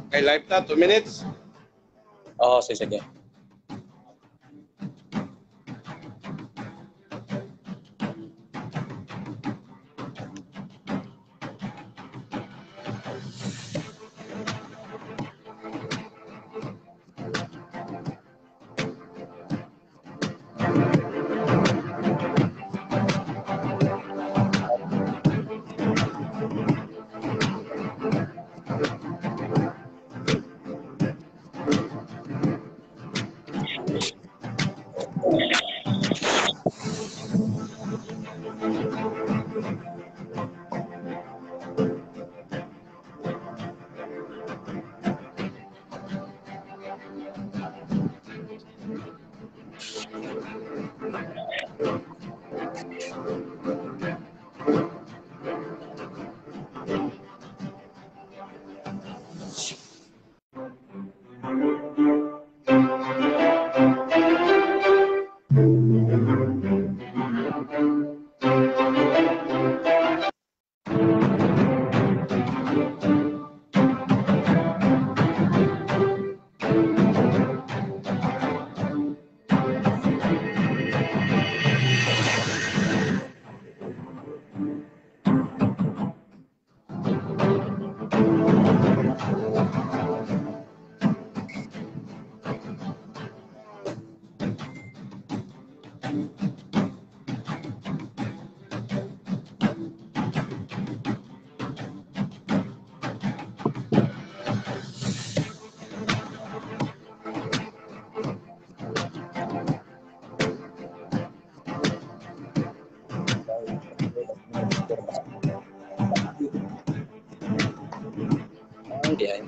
Okay, live ta, 2 minutes. Oo, sige, sige. Hindi ay.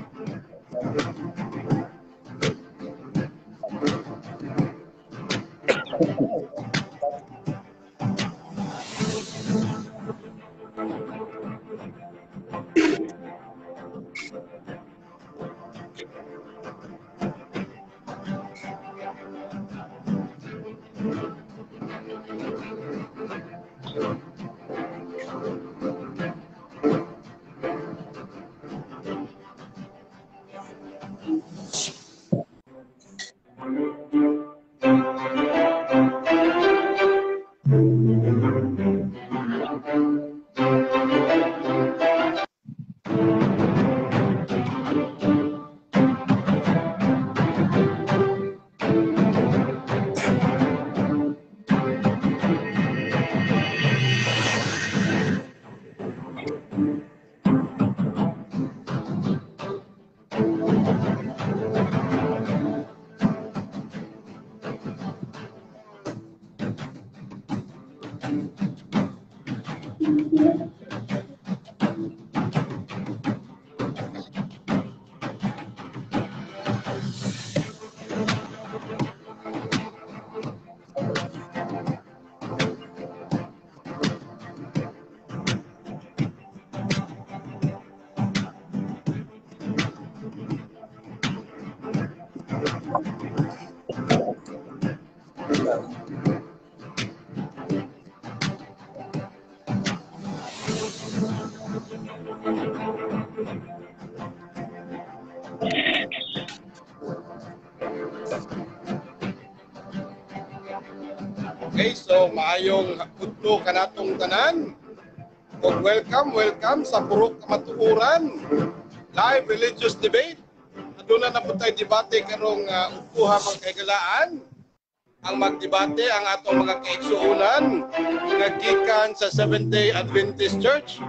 Okay, so maayong udto kanatong tanan. Ug welcome, welcome sa Purok Kamatuoran live religious debate. Aduna na po tayo debate karong udtoha mga kahigalaan. Ang magdebate ang atong mga kaigsuonan nga gikan sa Seventh-day Adventist Church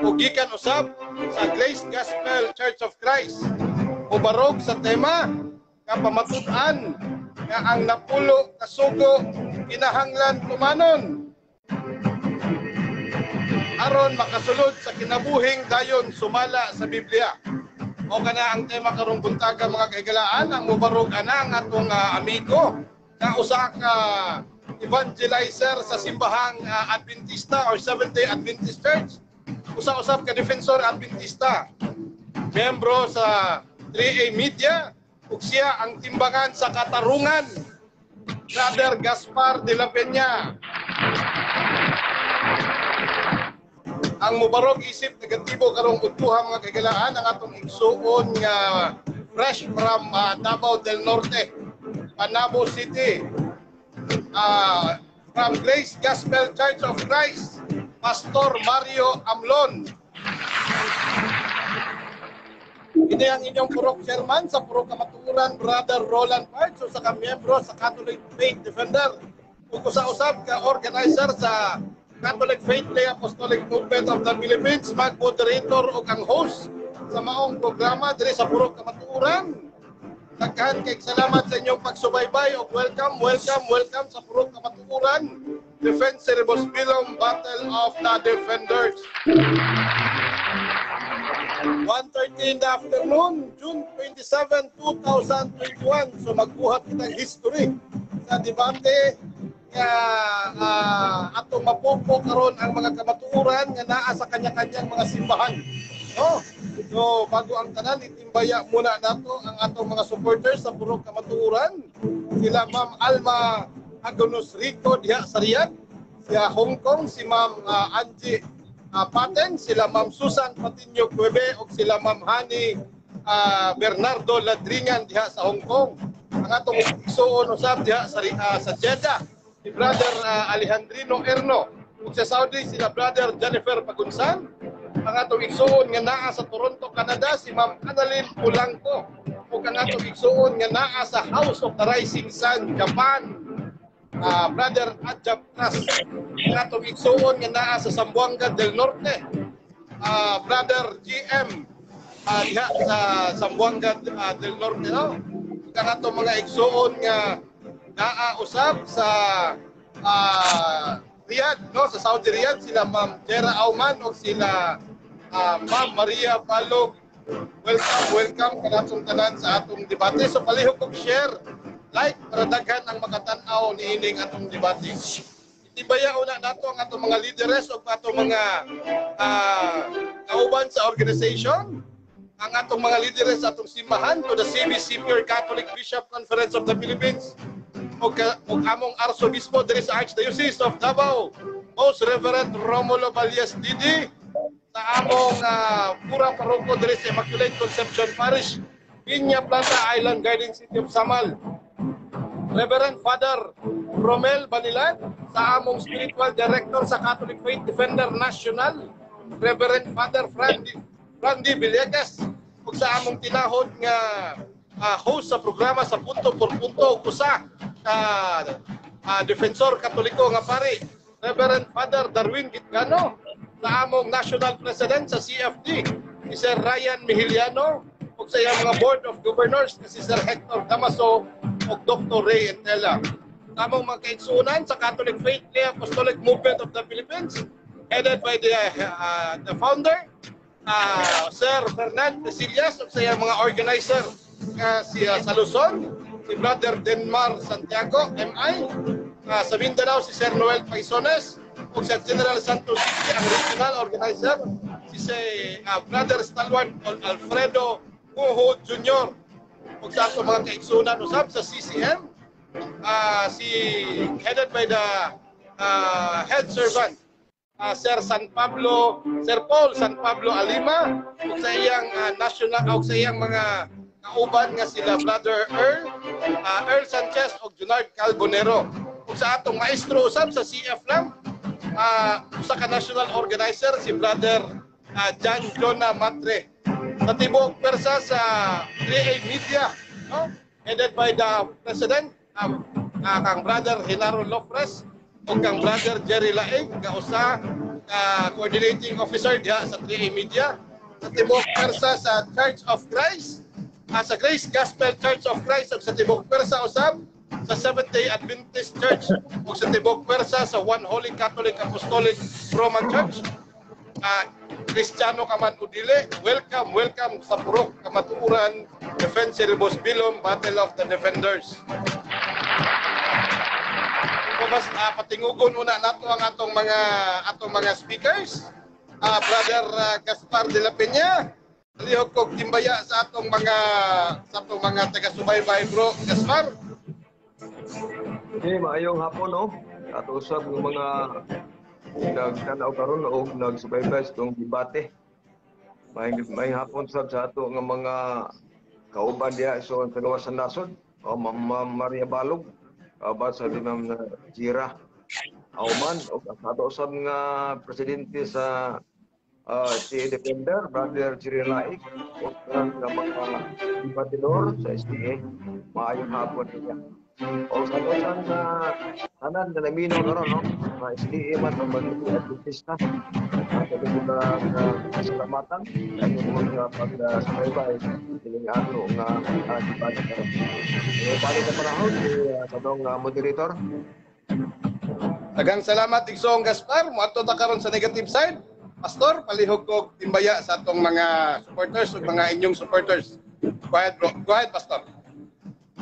ug gikan usab sa Grace Gospel Church of Christ. Ubarog sa tema kapamatud-an nga ang napulo ka sugo kinahanglan tumanon aron makasulod sa kinabuhing dayon sumala sa Biblia. O kana ang tema karong buntaga mga kahigalaan, ang mubarog ana ang atong amigo na usa ka evangelizer sa simbahang Adventista or Seventh-day Adventist Church, usa-usab ka defensor Adventista, membro sa 3A Media, ug siya ang timbangan sa katarungan, Brother Gaspar de la Peña. Ang mubarog isip negatibo karong udtuha, mga kahigalaan, ang atong igsuon nga fresh from Davao del Norte, Panabo City. From Grace Gospel Church of Christ, Pastor Mario Amlon. Ini ang inyong purok chairman sa Purok Kamatuoran, Brother Roland Parks, usa ka miyembro sa Catholic Faith Defender ug usa-usab ka organizer sa Catholic Faith Lay Apostolic Movement of the Philippines, mag-moderator ug ang host sa maong programa diri sa Purok Kamatuoran. Daghan kay salamat sa inyong pagsubaybay ug welcome, welcome, welcome sa Purok Kamatuoran Defense Rebus Bilum Battle of the Defenders. 1:30 in the afternoon, June 27, 2021. So magbuhat kitang history sa debate nga atong mapupo karon ang mga kamatuoran nga naa sa kanya-kanyang mga simbahan. No? So bago ang tanan, itimbaya muna nato ang atong mga supporters sa Purok Kamatuoran. Sila Ma'am Alma Agonos Rico diha sa Riyadh, siya Hong Kong, si Ma'am Angie Paten, sila Ma'am Susan Patinio Cueve ug sila Ma'am Hani Bernardo Ladringan diha sa Hong Kong. Ang atong igsuon usab diha sa Jeddah, si Brother Alejandrino Erno. Ug sa Saudi sila Brother Jennifer Pagunsan. Ang atong igsuon nga naa sa Toronto, Canada, si Ma'am Annalyn Pulanco. Ug ang atong igsuon nga naa sa House of the Rising Sun, Japan, Brother Adjab Tras. Ang atong igsuon nga naa sa Zamboanga del Norte, Brother GM diha sa Zamboanga del Norte, no? Ug ang atong mga igsuon nga naa usab sa Riyadh, no, sa Saudi Riyadh, sila Ma'am Jera Auman o sila Ma'am Maria Balog. Welcome, welcome kanatong tanan sa atong debate. So palihog og share, like para daghan ang makatan-aw niining atong debate. Itibaya una nato ang atong mga leaders o atong mga kauban sa organization, ang atong mga leaders sa atong simbahan, to the CBC Pure Catholic Bishop Conference of the Philippines ug among Arsobispo diri sa Archdiocese of Davao, Most Reverend Romulo Valles DD, sa among Pura Paroko diri sa Immaculate Conception Parish, Piña Plata Island Garden City of Samal, Reverend Father Romel Banilad, sa among spiritual director sa Catholic Faith Defender National, Reverend Father Randy Villegas, ug sa among tinahod nga host sa programa sa Punto por Punto, usa ka defensor Katoliko nga pari, Reverend Father Darwin Gitgano, sa among national president sa CFD, si Sir Ryan Mihiliano, ug sa iyang mga board of governors na si Sir Hector Damaso ug Dr. Ray Entela. Sa among mga kaigsuonan sa Catholic Faith Lay Apostolic Movement of the Philippines, headed by the founder, Sir Fernand Casillas, ug sa iyang mga organizer nga si sa Luzon, si Brother Denmar Santiago, MI, sa Mindanao si Sir Noel Paisones, ug sa General Santos City ang regional organizer si Brother Stalwart Alfredo Muho Jr. Ug sa atong mga kaigsuonan usab sa CCM, si headed by the head servant, Sir San Pablo, Sir Paul San Pablo Alima, ug sa iyang national ug sa iyang mga kauban nga sila Brother Earl Sanchez ug Junard Calbonero. Ug sa atong maestro usab sa CF lang, usa ka national organizer, si Brother John Jonah Matre. Sa tibuok persa sa 3A Media, no, headed by the president, kang Brother Genaro Lofres ug kang Brother Jerry Laing nga usa ka coordinating officer diha sa 3A Media. Sa tibuok persa sa Church of Christ, sa Grace Gospel Church of Christ, ug sa tibuok persa usab sa Seventh-day Adventist Church, ug sa tibuok persa sa One Holy Catholic Apostolic Roman Church. Kristiyano ka man o dili, welcome, welcome sa Purok Kamatuoran Defense Rebus Bilum Battle of the Defenders. So, mas patingugon una nato ang atong mga speakers. Brother Gaspar de la Peña, lihok kog timbaya sa atong mga taga-subaybay, Bro Gaspar. Okay, maayong hapon, no. Ato usab ng mga Nagtanaw karon og nagsubaybay sa itong debate. May hapon sab sa ato nga mga kauban diha so sa gawas sa nasod. O Ma'am Maria Balog, kauban sa di Ma'am Jira Auman, o sa ato usab nga presidente sa SDA Defender, Brother Jerry Laik, o nga mga debatidor sa SDA. Maayong hapon niya. O sa ato usab nga tanan na naminaw karon, no? Mga SDA man o mga Adventista. Ato mga kasalamatan sa inyong mga pag-subaybay sining ato nga debate karon. Eh, balik sa panahon ni sa atong moderator. Daghang salamat, Igsoong Gaspar. Moadto ta karon sa negative side. Pastor, palihog ko timbaya sa atong mga supporters ug mga inyong supporters. Go ahead, bro. Go ahead, Pastor.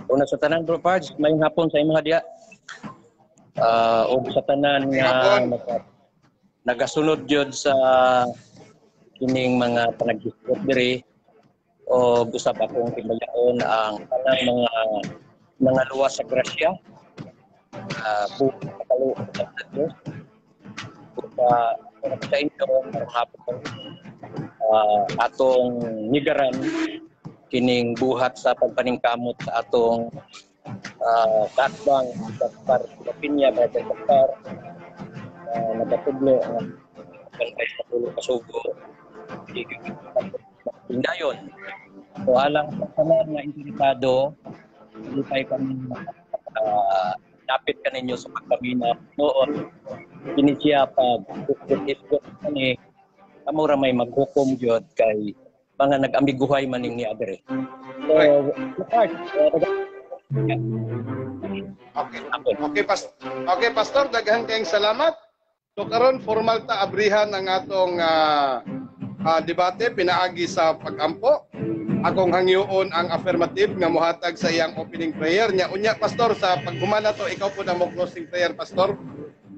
Una sa tanan, Bro Pards, maayong hapon sa imong diha. Ug sa tanan nga Hapon. Nagasunod gyud sa kining mga panaghisgot diri o usab akong timbayaon ang tanang mga luwas sa grasya, buot sa sa Diyos sa sa inyo karong hapon, atong nigaran kining buhat sa pagpaningkamot sa atong kaatbang Gaspar Pinya, Brother Gaspar, nagatudlo ang bantay sa tulo ka sugo Indayon. So alang sa tanan nga interesado, lipay kami dapit kaninyo sa pagpaminaw. Noon, kini siya pag isgot kani kamo ra may maghukom gyud kay mga nag-amiguhay man ning niadre. So, Clark, Okay. Okay, Pastor, daghan kayong salamat. So karon formal ta abrihan ang atong debate pinaagi sa pagampo. Akong hangyoon ang affirmative nga mohatag sa iyang opening prayer nya. Unya, Pastor, sa paghuman nato, ikaw po na mo closing prayer, Pastor.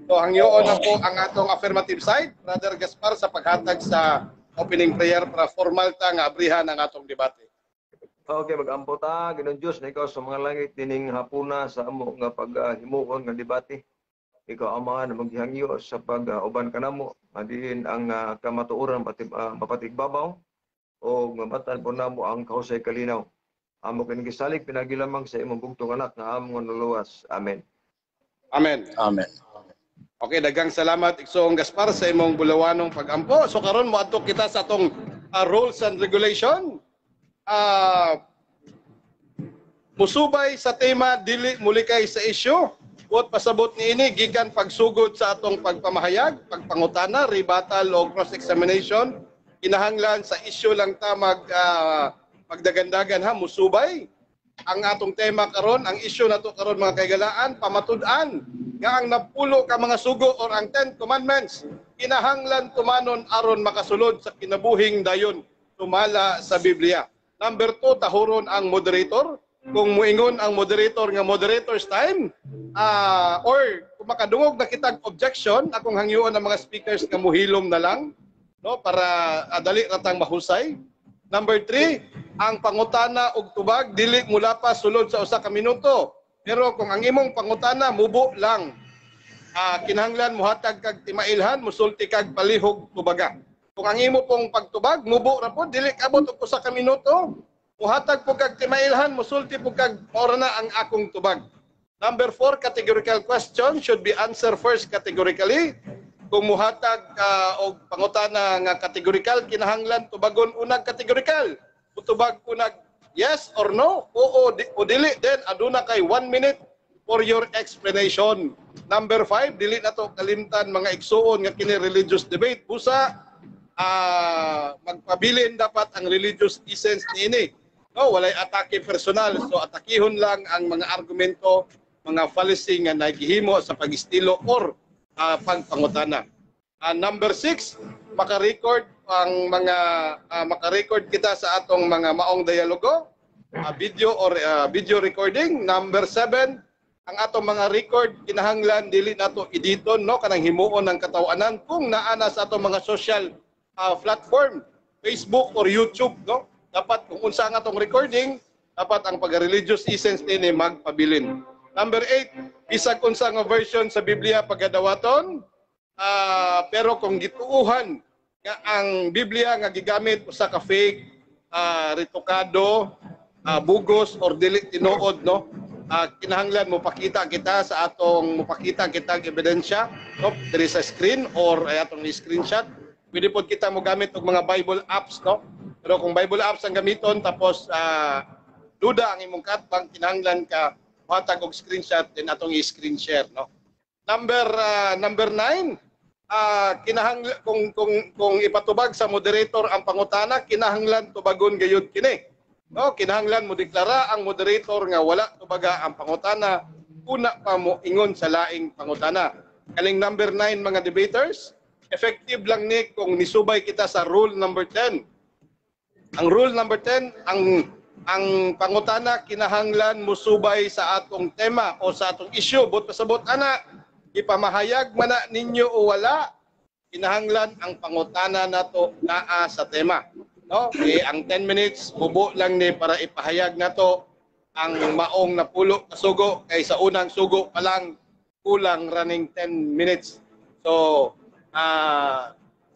So hangyoon na po ang atong affirmative side, Brother Gaspar, sa paghatag sa opening prayer para formal ta nga abrihan ang atong debate. Okay, mag-ampo ta. Ginoong Diyos na ikaw sa mga langit, dining hapuna sa amo nga paghimuon nga debate. Ikaw, Ama, na maghihangyo sa pag-uban kanamo, adiin ang kamatuoran pati mapatigbabaw o mabatan po namo ang kahusay kalinaw. Amo kini gisalig pinagi lamang sa imong bugtong anak nga among nuluwas. Amen. Amen. Amen. Okay, daghang salamat, Igsoong Gaspar, sa imong bulawanong pagampo. So karon moadto kita sa atong rules and regulation. Musubay sa tema, dili mulikay sa issue. Buot pasabot niini, gikan pagsugod sa atong pagpamahayag, pagpangutana, rebuttal o cross-examination, kinahanglan sa issue lang ta magdagandagan ha, musubay. Ang atong tema karon, ang issue nato karon, mga kaigalaan, pamatud-an nga ang napulo ka mga sugo or ang 10 Commandments kinahanglan tumanon aron makasulod sa kinabuhing dayon sumala sa Biblia. Number 2, tahuron ang moderator. Kung muingon ang moderator nga "Moderator's time," or kung makadungog na kitag objection, akong hangyoon ang mga speakers nga muhilom na lang, no, para dali ratang mahusay. Number 3, ang pangutana og tubag dili mulapas sulod sa 1 ka minuto. Pero kung ang imong pangutana mubo lang, kinahanglan muhatag kag timailhan, musulti kag palihog tubaga. Kung ang imo pong pagtubag mubo ra po, dili kabot og 1 ka minuto, muhatag po kag timailhan, musulti po kag "Ora na ang akong tubag." Number 4, categorical question should be answered first categorically. Kung muhatag og pangutana nga categorical, kinahanglan tubagon unag categorical. Mutubag unag yes or no, oo o dili, then aduna kay 1 minute for your explanation. Number 5, dili na to kalimtan, mga igsuon, nga kini religious debate. Busa magpabilin dapat ang religious essence niini. No, walay atake personal. So atakihon lang ang mga argumento, mga fallacy nga nagihimo sa pag-estilo or pagpangutana. Number 6, maka-record kita sa atong mga maong dialogo, video or video recording. Number 7, ang atong mga record kinahanglan dili nato editon, no, kanang himuon ng katawanan kung naa na sa atong mga social platform, Facebook or YouTube, no? Dapat kung unsa ang atong recording, dapat ang pag-religious essence niini magpabilin. Number 8, bisag unsa nga version sa Biblia pagadawaton. Pero kung gituuhan nga ang Biblia nga gigamit usa ka fake, retokado, bugos or dili tinuod, no, kinahanglan mo pakita kita sa atong mopakita kita og ebidensya, no, diri sa screen or ay atong i-screenshot. Pwede pod kita mo gamit og mga Bible apps, no, pero kung Bible apps ang gamiton tapos duda ang imong katbang, kinahanglan ka muhatag og screenshot din, atong i-screen share, no. Number 9, kinahanglan kung ipatubag sa moderator ang pangutana, kinahanglan tubagon gayud kini, no. Kinahanglan mo deklara ang moderator nga wala tubaga ang pangutana una pa mo ingon sa laing pangutana. Kaning number 9, mga debaters, effective lang ni kung nisubay kita sa rule number 10. Ang rule number 10, ang pangutana kinahanglan musubay sa atong tema o sa atong issue. Buot pasabot ana, ipamahayag man na ninyo o wala, kinahanglan ang pangutana nato naa sa tema, no. Eh, ang 10 minutes mubo lang ni para ipahayag nato ang maong napulo ka sugo, kay sa unang sugo pa lang kulang running 10 minutes. So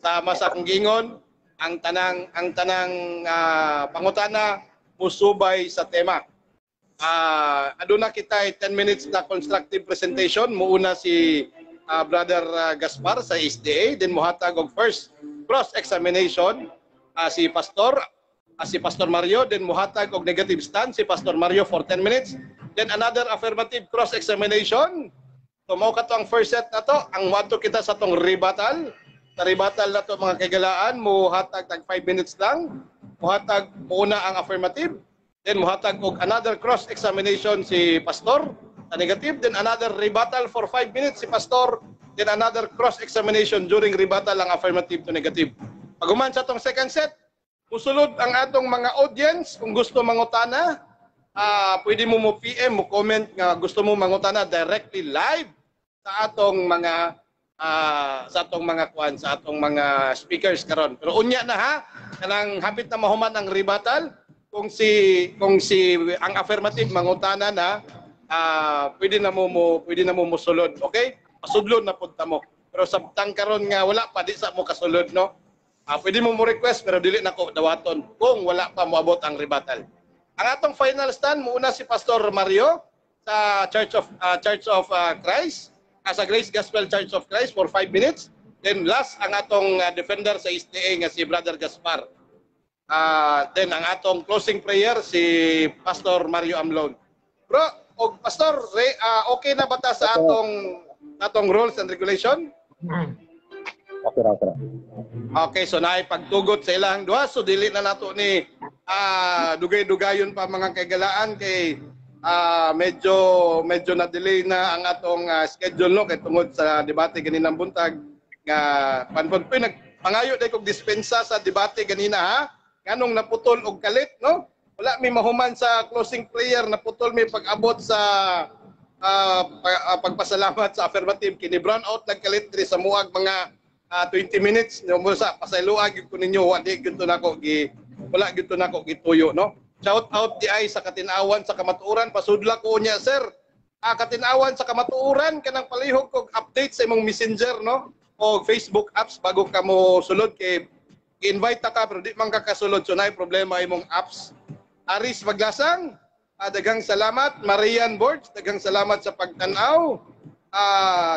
sama sa akong giingon, ang tanang pangutana musubay sa tema. Aduna kita 10 minutes na constructive presentation. Muuna si Brother Gaspar sa SDA, then muhatag og first cross examination si Pastor Mario, then muhatag og negative stand si Pastor Mario for 10 minutes, then another affirmative cross examination. So mao kato ang first set na to. Ang moadto kita sa tong rebuttal. Sa rebuttal na to, mga kaigalaan, muhatag tag 5 minutes lang. Muhatag muna ang affirmative, then muhatag og another cross examination si Pastor sa negative, then another rebuttal for 5 minutes si Pastor, then another cross examination during rebuttal ang affirmative to negative. Paghuman sa atong second set, musulod ang atong mga audience. Kung gusto mangutana, pwede mo mo PM, mo comment nga gusto mo mangutana directly live sa atong mga kuan, sa atong mga speakers karon. Pero unya na ha, kanang hapit na mahuman ang rebuttal, kung si ang affirmative mangutana na, pwede na mo mosulod, okay? Pasudlon na pud ta mo. Pero samtang karon nga wala pa, di sa mo kasulod, no. Pwede mo mo request pero dili na ko dawaton kung wala pa moabot ang rebuttal. Ang atong final stand, muuna si Pastor Mario sa Church of Christ, sa Grace Gospel Church of Christ for 5 minutes. Then last ang atong defender sa SDA nga si Brother Gaspar. Then ang atong closing prayer si Pastor Mario Amlon. Bro, og Pastor, okay na ba ta sa atong rules and regulation? Okay ra, okay ra. Okay, so naay pagtugot sa ilang duha, so dili na nato ni dugay-dugayon pa, mga kaigalaan, kay medyo medyo na delay na ang atong schedule, no, kay tungod sa debate ganinang buntag nga panpod. Uy, nagpangayo day kog dispensa sa debate ganina ha, nganong naputol og kalit, no. Wala mi mahuman sa closing prayer, naputol mi pag-abot sa pagpasalamat sa affirmative. Kini brown out nagkalit diri sa muag mga 20 minutes, no. Mo sa pasayloa gyud ko ninyo, wa di gyud to nako gi wala gyud to nako gituyo, no. Shout out di ay sa Katinawan sa Kamatuoran. Pasudla ko niya, sir. Katinawan sa Kamatuoran, kanang palihog kog update sa imong Messenger, no, o Facebook apps bago ka mo sulod, kay i-invite ta ka pero di man ka kasulod, so naay problema imong apps. Aris Maglasang, daghang salamat. Marian Borges, daghang salamat sa pagtan-aw.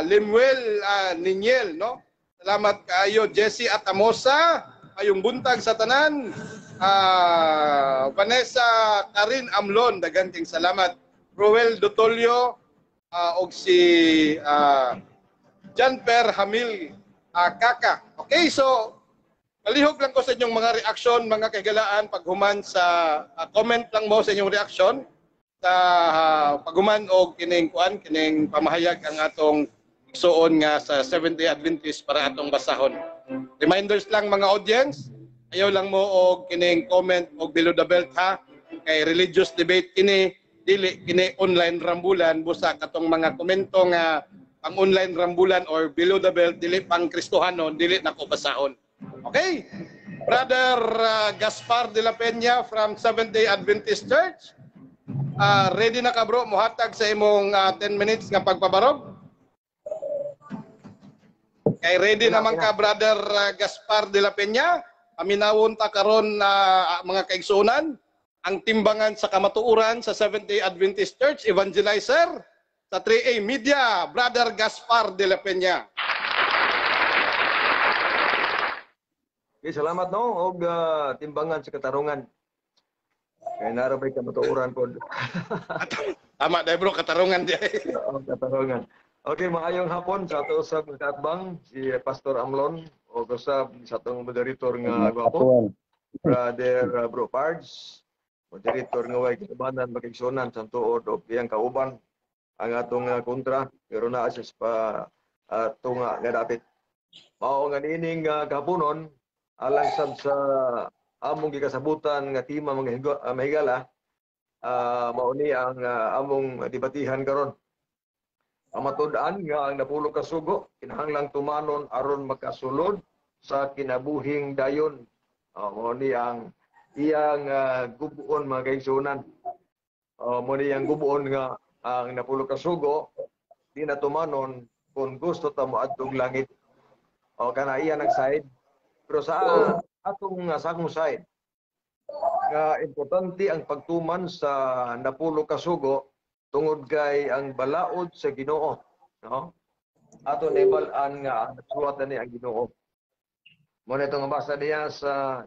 Limuel Niniel, no? Salamat kaayo. Jesse Atamosa, ayong buntag sa tanan. Vanessa Karin Amlon, daghang king salamat. Ruel Dotolio, og si John Per Hamil Kaka. Okay, so palihog lang ko sa inyong mga reaksyon, mga kaigalaan, paghuman sa comment lang mo sa inyong reaksyon sa paghuman og kining kuan, kining pamahayag ang atong igsuon nga sa Seventh-day Adventist para atong basahon. Reminders lang, mga audience, ayaw lang mo og kining comment og below the belt ha, kay religious debate kini, dili kini online rambulan. Busa katong mga komento nga pang online rambulan or below the belt, dili pang Kristohanon, dili nako basahon. Okay? Brother Gaspar de la Peña from Seventh-day Adventist Church. Ready na ka, bro muhatag sa imong 10 minutes nga pagpabarog? Kay ready naman ka, Brother Gaspar de la Peña. Paminawon ta karon na mga kaigsuonan ang timbangan sa kamatuoran sa Seventh-day Adventist Church Evangelizer sa 3A Media, Brother Gaspar de la Peña. Okay, salamat no og timbangan sa katarungan. Kay nara bay kamatuoran pod. Tama dai bro, katarungan di. Oo, katarungan. Okay, maayong hapon sa ato usab nga kaatbang si Pastor Amlon og usab sa atong moderator nga gwapo, Brother Bro Pards, moderator nga way kinabanan makigsunan sa tuod og iyang kauban ang atong kontra pero naa siya sa pa tunga nga dapit. Mao nga niining kahaponon alang sab sa among gikasabutan nga tema mga mahigala, mao ni ang among debatihan karon. Pamatud-an nga ang napulo ka sugo kinahanglang tumanon aron makasulod sa kinabuhing dayon. Mao ni ang iyang gubuon mga kaigsuonan. Mao ni ang gubuon nga ang napulo ka sugo di na tumanon kung gusto ta moadtong langit. O kana iya nag-side. Pero sa atong sa akong side nga importante ang pagtuman sa napulo ka sugo tungod kay ang balaod sa Ginoo, no? Ato naibal-an nga nagsuwat na ni ang Ginoo. Mo na itong mabasa niya sa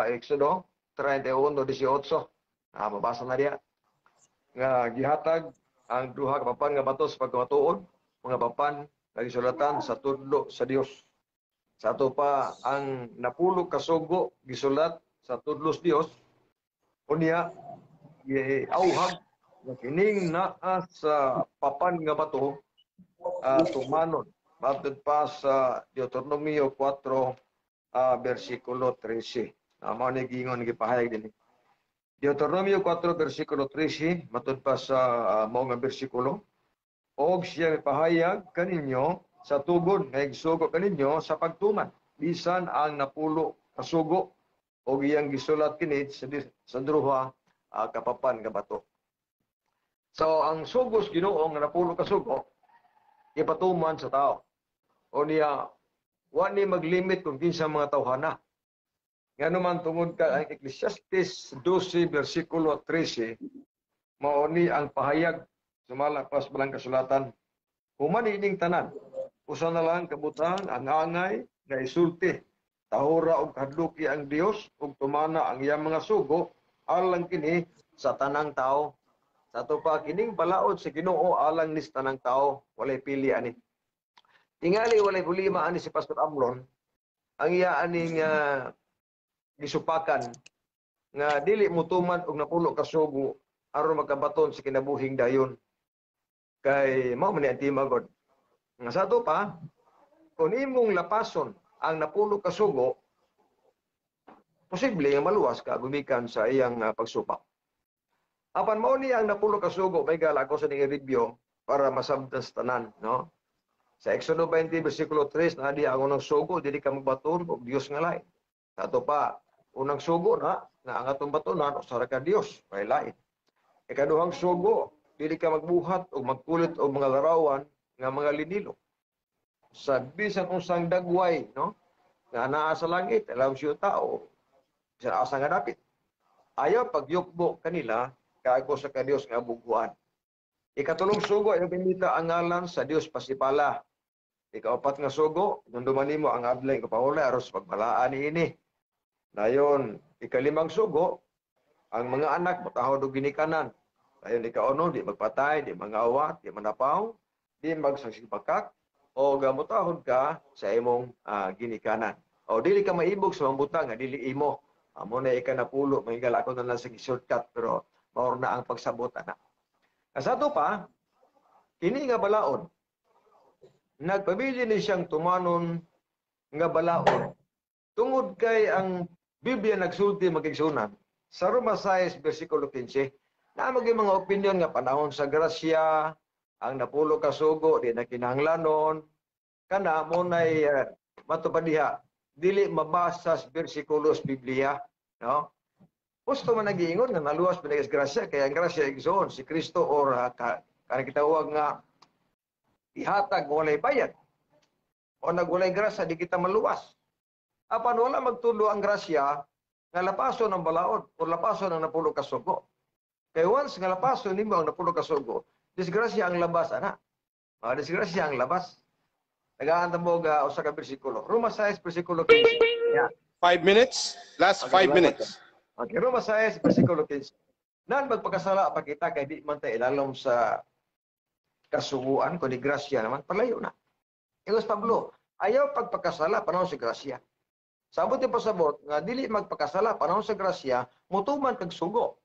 Exodo 31:18. Mabasa na diya nga gihatag ang duha ka papan nga bato sa pagkamatuod, mga papan nga gisulatan sa tudlo sa Dios. Sa ato pa ang napulo ka sugo gisulat sa tudlo sa Dios. Unya giauhag nga kining naa sa papan nga bato tumanon matud pa sa Deuteronomio 4 versikulo 13. Mao ni giingon gipahayag dinhi. Deuteronomio 4 versikulo 13 matud pa sa mao nga bersikulo, og siya mipahayag kaninyo sa tugon nga igsugo kaninyo sa pagtuman bisan ang napulo ka sugo og iyang gisulat kini sa druha kapapan nga bato. So ang sugos Ginoo nga napulo ka sugo ipatuman sa tao. O niya wa ni maglimit kung kinsa mga tawhana. Ngano man tungod ka ang Ecclesiastes 12 versikulo 13 mao ni ang pahayag sumala pas balang kasulatan. Human ining tanan usa na lang kabutang ang angay nga isulti tahura og kahadluki ang Dios ug tumana ang iyang mga sugo alang kini sa tanang tao. Sa ato pa kining balaod sa Ginoo alang ni sa tanang tao, walay pili ani. Tingali walay problema ani si Pastor Amlon ang iya aning gisupakan nga dili motuman og napulo ka sugo aron makabaton sa kinabuhing dayon. Kay mao man ni ang tema god. Nga sa ato pa kung imong lapason ang napulo ka sugo, posible nga maluwas ka gumikan sa iyang pagsupak. Apan mao ni ang napulo ka sugo, may gala ako sa ning review para masabtan sa tanan, no? Sa Exodo 20 versikulo 3 na di ang unang sugo dili ka magbaton og Dios nga lain. Sa ato pa unang sugo na nga ang atong batonan usa ra ka Dios, may lain. Ikaduhang sugo dili ka magbuhat og magkulit og mga larawan nga mga linilo. Sa bisan unsang dagway, no? Nga naa sa langit, alam siyo tao, bisan asa nga dapit. Ayaw pagyukbo kanila kaago sa ka Dios nga bughuan. Ikatulong sugo ayaw gamita ang ngalan sa Dios pasipala. Ikaapat nga sugo, nunduman nimo ang adlay kapahulay aros pagbalaan niini. Dayon ikalimang sugo, ang mga anak motahod og ginikanan. Dayon ikauno, di magpatay, di mangawat, di manapaw, di magsagsibakak, o motahod ka sa imong ginikanan. O dili ka maibog sa mambutang nga dili imo. Amo na ikanapulo, mahigala ako na lang sa shortcut pero mao na ang pagsabot ana. Sa ato pa, kini nga balaod, nagpabili ni siyang tumanon nga balaod tungod kay ang Biblia nagsulti magigsunan sa Roma 6 versikulo 15 na maging mga opinion nga panahon sa grasya ang napulo ka sugo di na kinahanglanon kana mo nay matupad diha dili mabasa sa bersikulo sa Biblia, no? Gusto man nagiingon nga naluwas man sa grasya kaya ang grasya igsoon si Kristo or kanang gitawag nga ihatag walay bayad. O nagwalay grasya, di kita maluwas. Apan wala magtulo ang grasya nga lapason ang balaod o lapason ang napulo ka sugo. Kay once nga lapason nimo ang napulo ka sugo, disgrasya ang labas ana. Disgrasya ang labas. Tagaan mo ga usa ka bersikulo. Roma 6 bersikulo 15. Yeah. 5 minutes. Last Okay, 5 salamat. minutes. Okay, Roma 6 bersikulo 15. Nan magpakasala pa kita kay di man ta ilalom sa kasuguan kundi grasya naman, palayo na. Ingos Pablo, ayaw pagpakasala panahon sa grasya. Sabot yung pasabot nga dili magpakasala panahon sa grasya, mutuman kag sugo.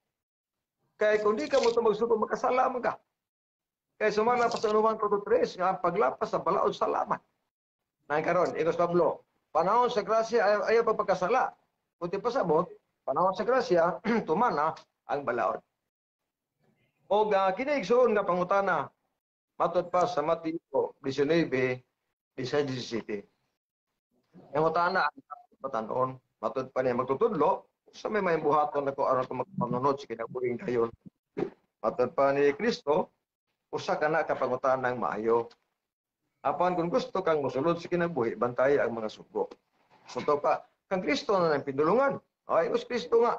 Kay kung di ka mo magsugo, makasala man ka. Kay sumala pa sa 1:3 nga ang paglapas sa balaod salamat. Nang karon, ingos Pablo, panahon sa grasya ayaw pagpakasala. Kung di pasabot, panahon sa grasya, tumana ang balaod. O kini, igsuon, nga pangutana matod pa sa Mateo 19, 17. Ang utana ang batanon, matod pa niya magtutudlo, sa may buhaton nako aron ko magpanunod sa kinabuhing dayon? Matod pa ni Kristo, usa ka na ka pangutanang maayo. Apan kung gusto kang mosulod sa kinabuhi, bantay ang mga sugo. So pa, kang Kristo na ng pinulungan. Ay, us Kristo nga.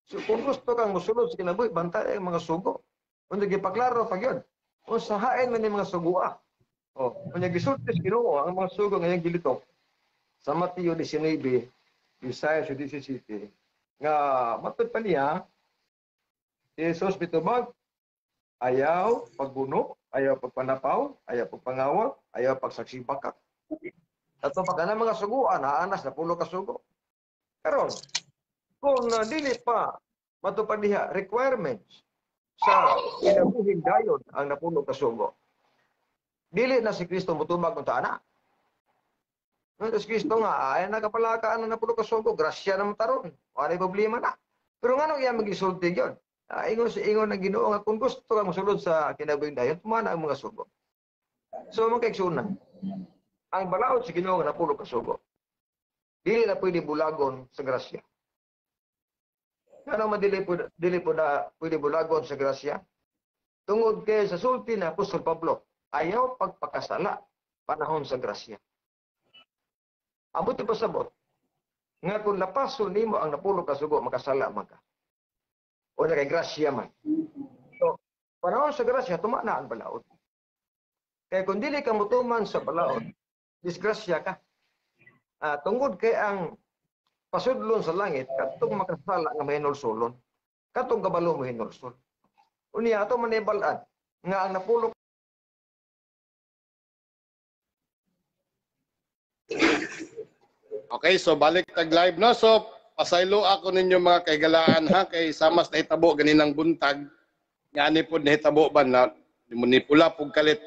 So, kung gusto kang mosulod sa kinabuhi, bantay ang mga sugo. Kung gipaklaro pa gyud, kung hain man yung mga sugua. Oh, kung gisulti sa Ginoo ang mga sugo ngayong gilitok sa Mateo 19, Isaiah 17, nga matod pa niya, si Jesus mitubag, ayaw pagbuno, ayaw pagpanapaw, ayaw pagpangawat, ayaw pagsaksibakak. Ato pa kana mga suguan, naanas napulo ka sugo. Karon, kung dili pa matupad diha requirements sa kinabuhing dayon ang napulo ka sugo, dili na si Kristo mutubag kung ana. No, si Kristo nga, ay nakapalakaan na napulo ka sugo, grasya naman taron. Wala problema na. Pero nganong iya magisulti yun? Ingon sa ingon ng Ginoo nga kung gusto ka mosulod sa kinabuhing dayon, tumana ang mga sugo. So mga kaigsuonan, ang balaod sa Ginoo nga napulo ka sugo, dili na pwede bulagon sa grasya. Ano man dili po na pwede bulagon sa grasya? Tungod kay sa sulti na Apostol Pablo, ayaw pagpakasala panahon sa grasya. Ambot pasabot nga kung lapason nimo ang napulo ka sugo, makasala man ka. O na kay grasya man. So, panahon sa grasya, tumana ang balaod. Kay kung dili ka mutuman sa balaod, disgrasya ka. Tungod kay ang pasudlon sa langit, katong makasala nga mahinulsulon. Katong kabalo mo hinulsul. Unya ato manibal-an nga ang napulo Okay, so balik tag live, no. So pasaylo ako ninyo, mga kaigalaan, ha, kay samas nahitabo ganinang buntag ngani pod nahitabo ba na mo ni pula pug kalit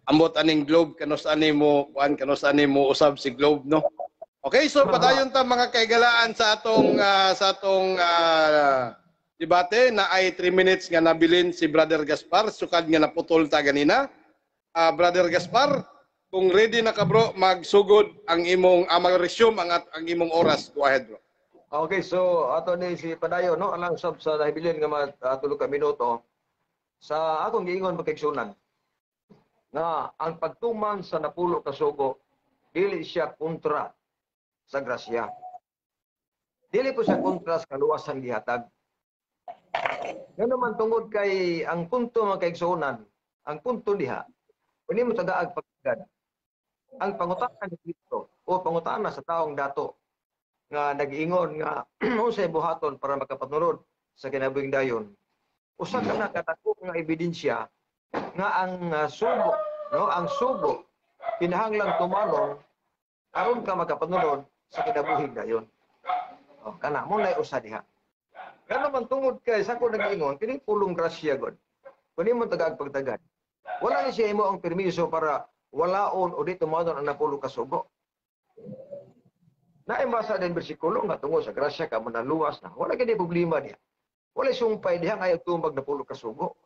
ambot aning Globe kanus ani mo kuan, kanus ani mo usab si Globe, no. Okay, so padayon ta, mga kaigalaan, sa atong debate na ay 3 minutes nga nabilin si Brother Gaspar sukad nga naputol ta ganina. Brother Gaspar, kung ready na ka, bro, magsugod ang imong mag-resume ang imong oras. Go ahead, bro. Okay, so ato ni si Padayo, no, alang sab sa nahibilin nga mga 3 ka minuto sa akong giingon, pagkaigsunan, nga ang pagtuman sa napulo ka sugo dili siya kontra sa grasya. Dili po siya kontra sa kaluwasan gihatag. Ngano man tungod kay ang punto, mga kaigsuonan, ang punto diha, kung mo tagaag pagkagad, ang pangutana ni Kristo o pangutana sa taong dato nga nag-ingon nga unsay buhaton para makapanunod sa kinabuhing dayon, usa ka na kadako nga ebidensya nga ang sugo, no, ang sugo kinahanglang tumanon aron ka makapanunod sa kinabuhing dayon. O kana mo na usa diha. Ngano man tungod kay sa ko nag-ingon kini pulong grasya god, kun imo tagaag pagtagad, wala ni siya imo ang permiso para walaon o di tumanon ang napulo ka sugo. Naimasa din bersikulo nga tungod sa grasya ka manaluwas na. Wala gid problema diha. Wala sumpay diha nga tumag napulo ka sugo.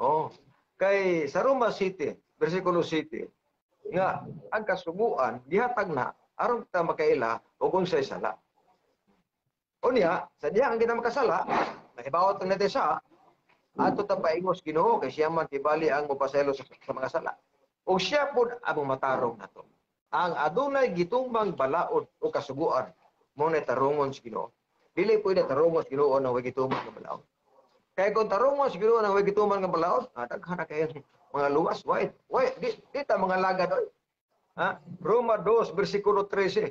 Oh. Kay sa Roma City, bersikulo City, nga ang kasuguan gihatag na aron ta makaila og unsay sala. Unya, sa diha ang kita makasala, nahibawat ang natin sa ato ta paingos Ginoo kay siya man tibali ang mopasaylo sa mga sala. O siya pod ang matarong nato. Ang adunay gitumang balaod o kasuguan mo na tarungon sa Ginoo. Dili pwede tarungon sa Ginoo nang way gituman nga balaod. Kaya kung tarungon sa Ginoo nang way gituman nga balaod, daghan na kayo mga luwas, why? Why? Di ta mga lagad oy. Ha? Roma 2 bersikulo 13.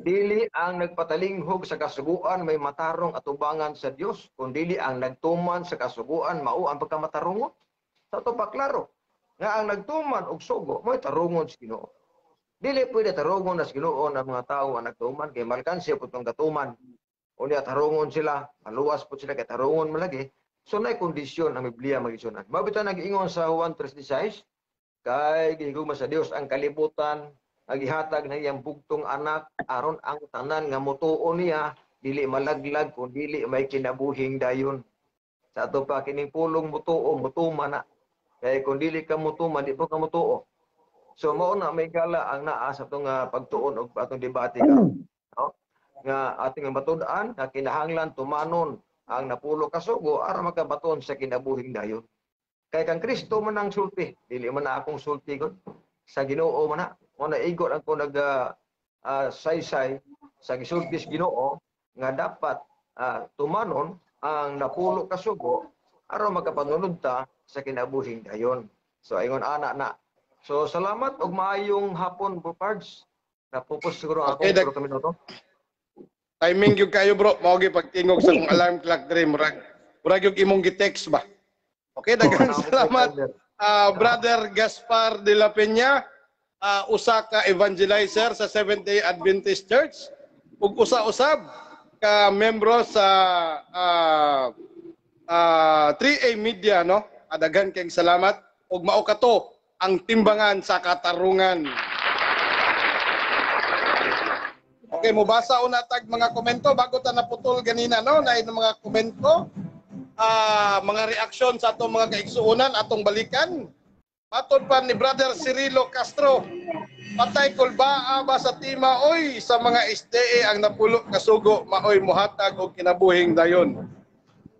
Dili ang nagpatalinghog sa kasuguan may matarong atubangan sa Dios, kun dili ang nagtuman sa kasuguan mao ang pagkamatarungon. Sa ato pa klaro nga ang nagtuman og sugo mo'y tarungon sa Ginoo. Dili pwede tarungon na sa Ginoo ang mga tawo ang nagtuman kay malkansi pud tong gatuman. Unya tarungon sila, maluwas pud sila kay tarungon man lagi. So nay kondisyon ang Biblia magisunan. Mao bitaw nag-ingon sa Juan 3:16, kay gihigugma sa Dios ang kalibutan, ang gihatag na iyang bugtong anak aron ang tanan nga motuo niya dili malaglag kun dili may kinabuhing dayon. Sa ato pa kining pulong motuo, motuman na. Kay kung dili ka motuman, di po ka motuo. So mao na may gala ang naa sa atong pagtuon og atong debate karon, no? Nga ating matud-an nga kinahanglan tumanon ang napulo ka sugo aron makabaton sa kinabuhing dayon. Kay kang Kristo man ang sulti, dili man na akong sulti gud, sa Ginoo man na. Mo na igo ang ko nag saysay sa gisulti sa Ginoo nga dapat tumanon ang napulo ka sugo aron makapanunod ta sa kinabuhing dayon. So ingon ana na. So salamat og maayong hapon, Bro Pards. Napupos siguro ako Okay, puro ka minuto. Timing gyud kayo, bro. Mao gyud pagtingog sa akong alarm clock diri, murag yung imong gi-text ba. Okay, daghang Oo, salamat, Brother Gaspar de la Peña, usa ka evangelizer sa Seventh-day Adventist Church ug usa-usab ka membro sa 3A Media, no? Daghan kayong salamat ug mao kato ang timbangan sa katarungan. Okay, mubasa una tag mga komento bago ta naputol ganina, no? Naay mga komento, mga reaksyon sa atong mga kaigsuonan atong balikan. Matod pa ni Brother Cirilo Castro, patay kulbaa ba sa tima oy sa mga SDA ang napulo kasugo maoy mohatag og kinabuhing dayon.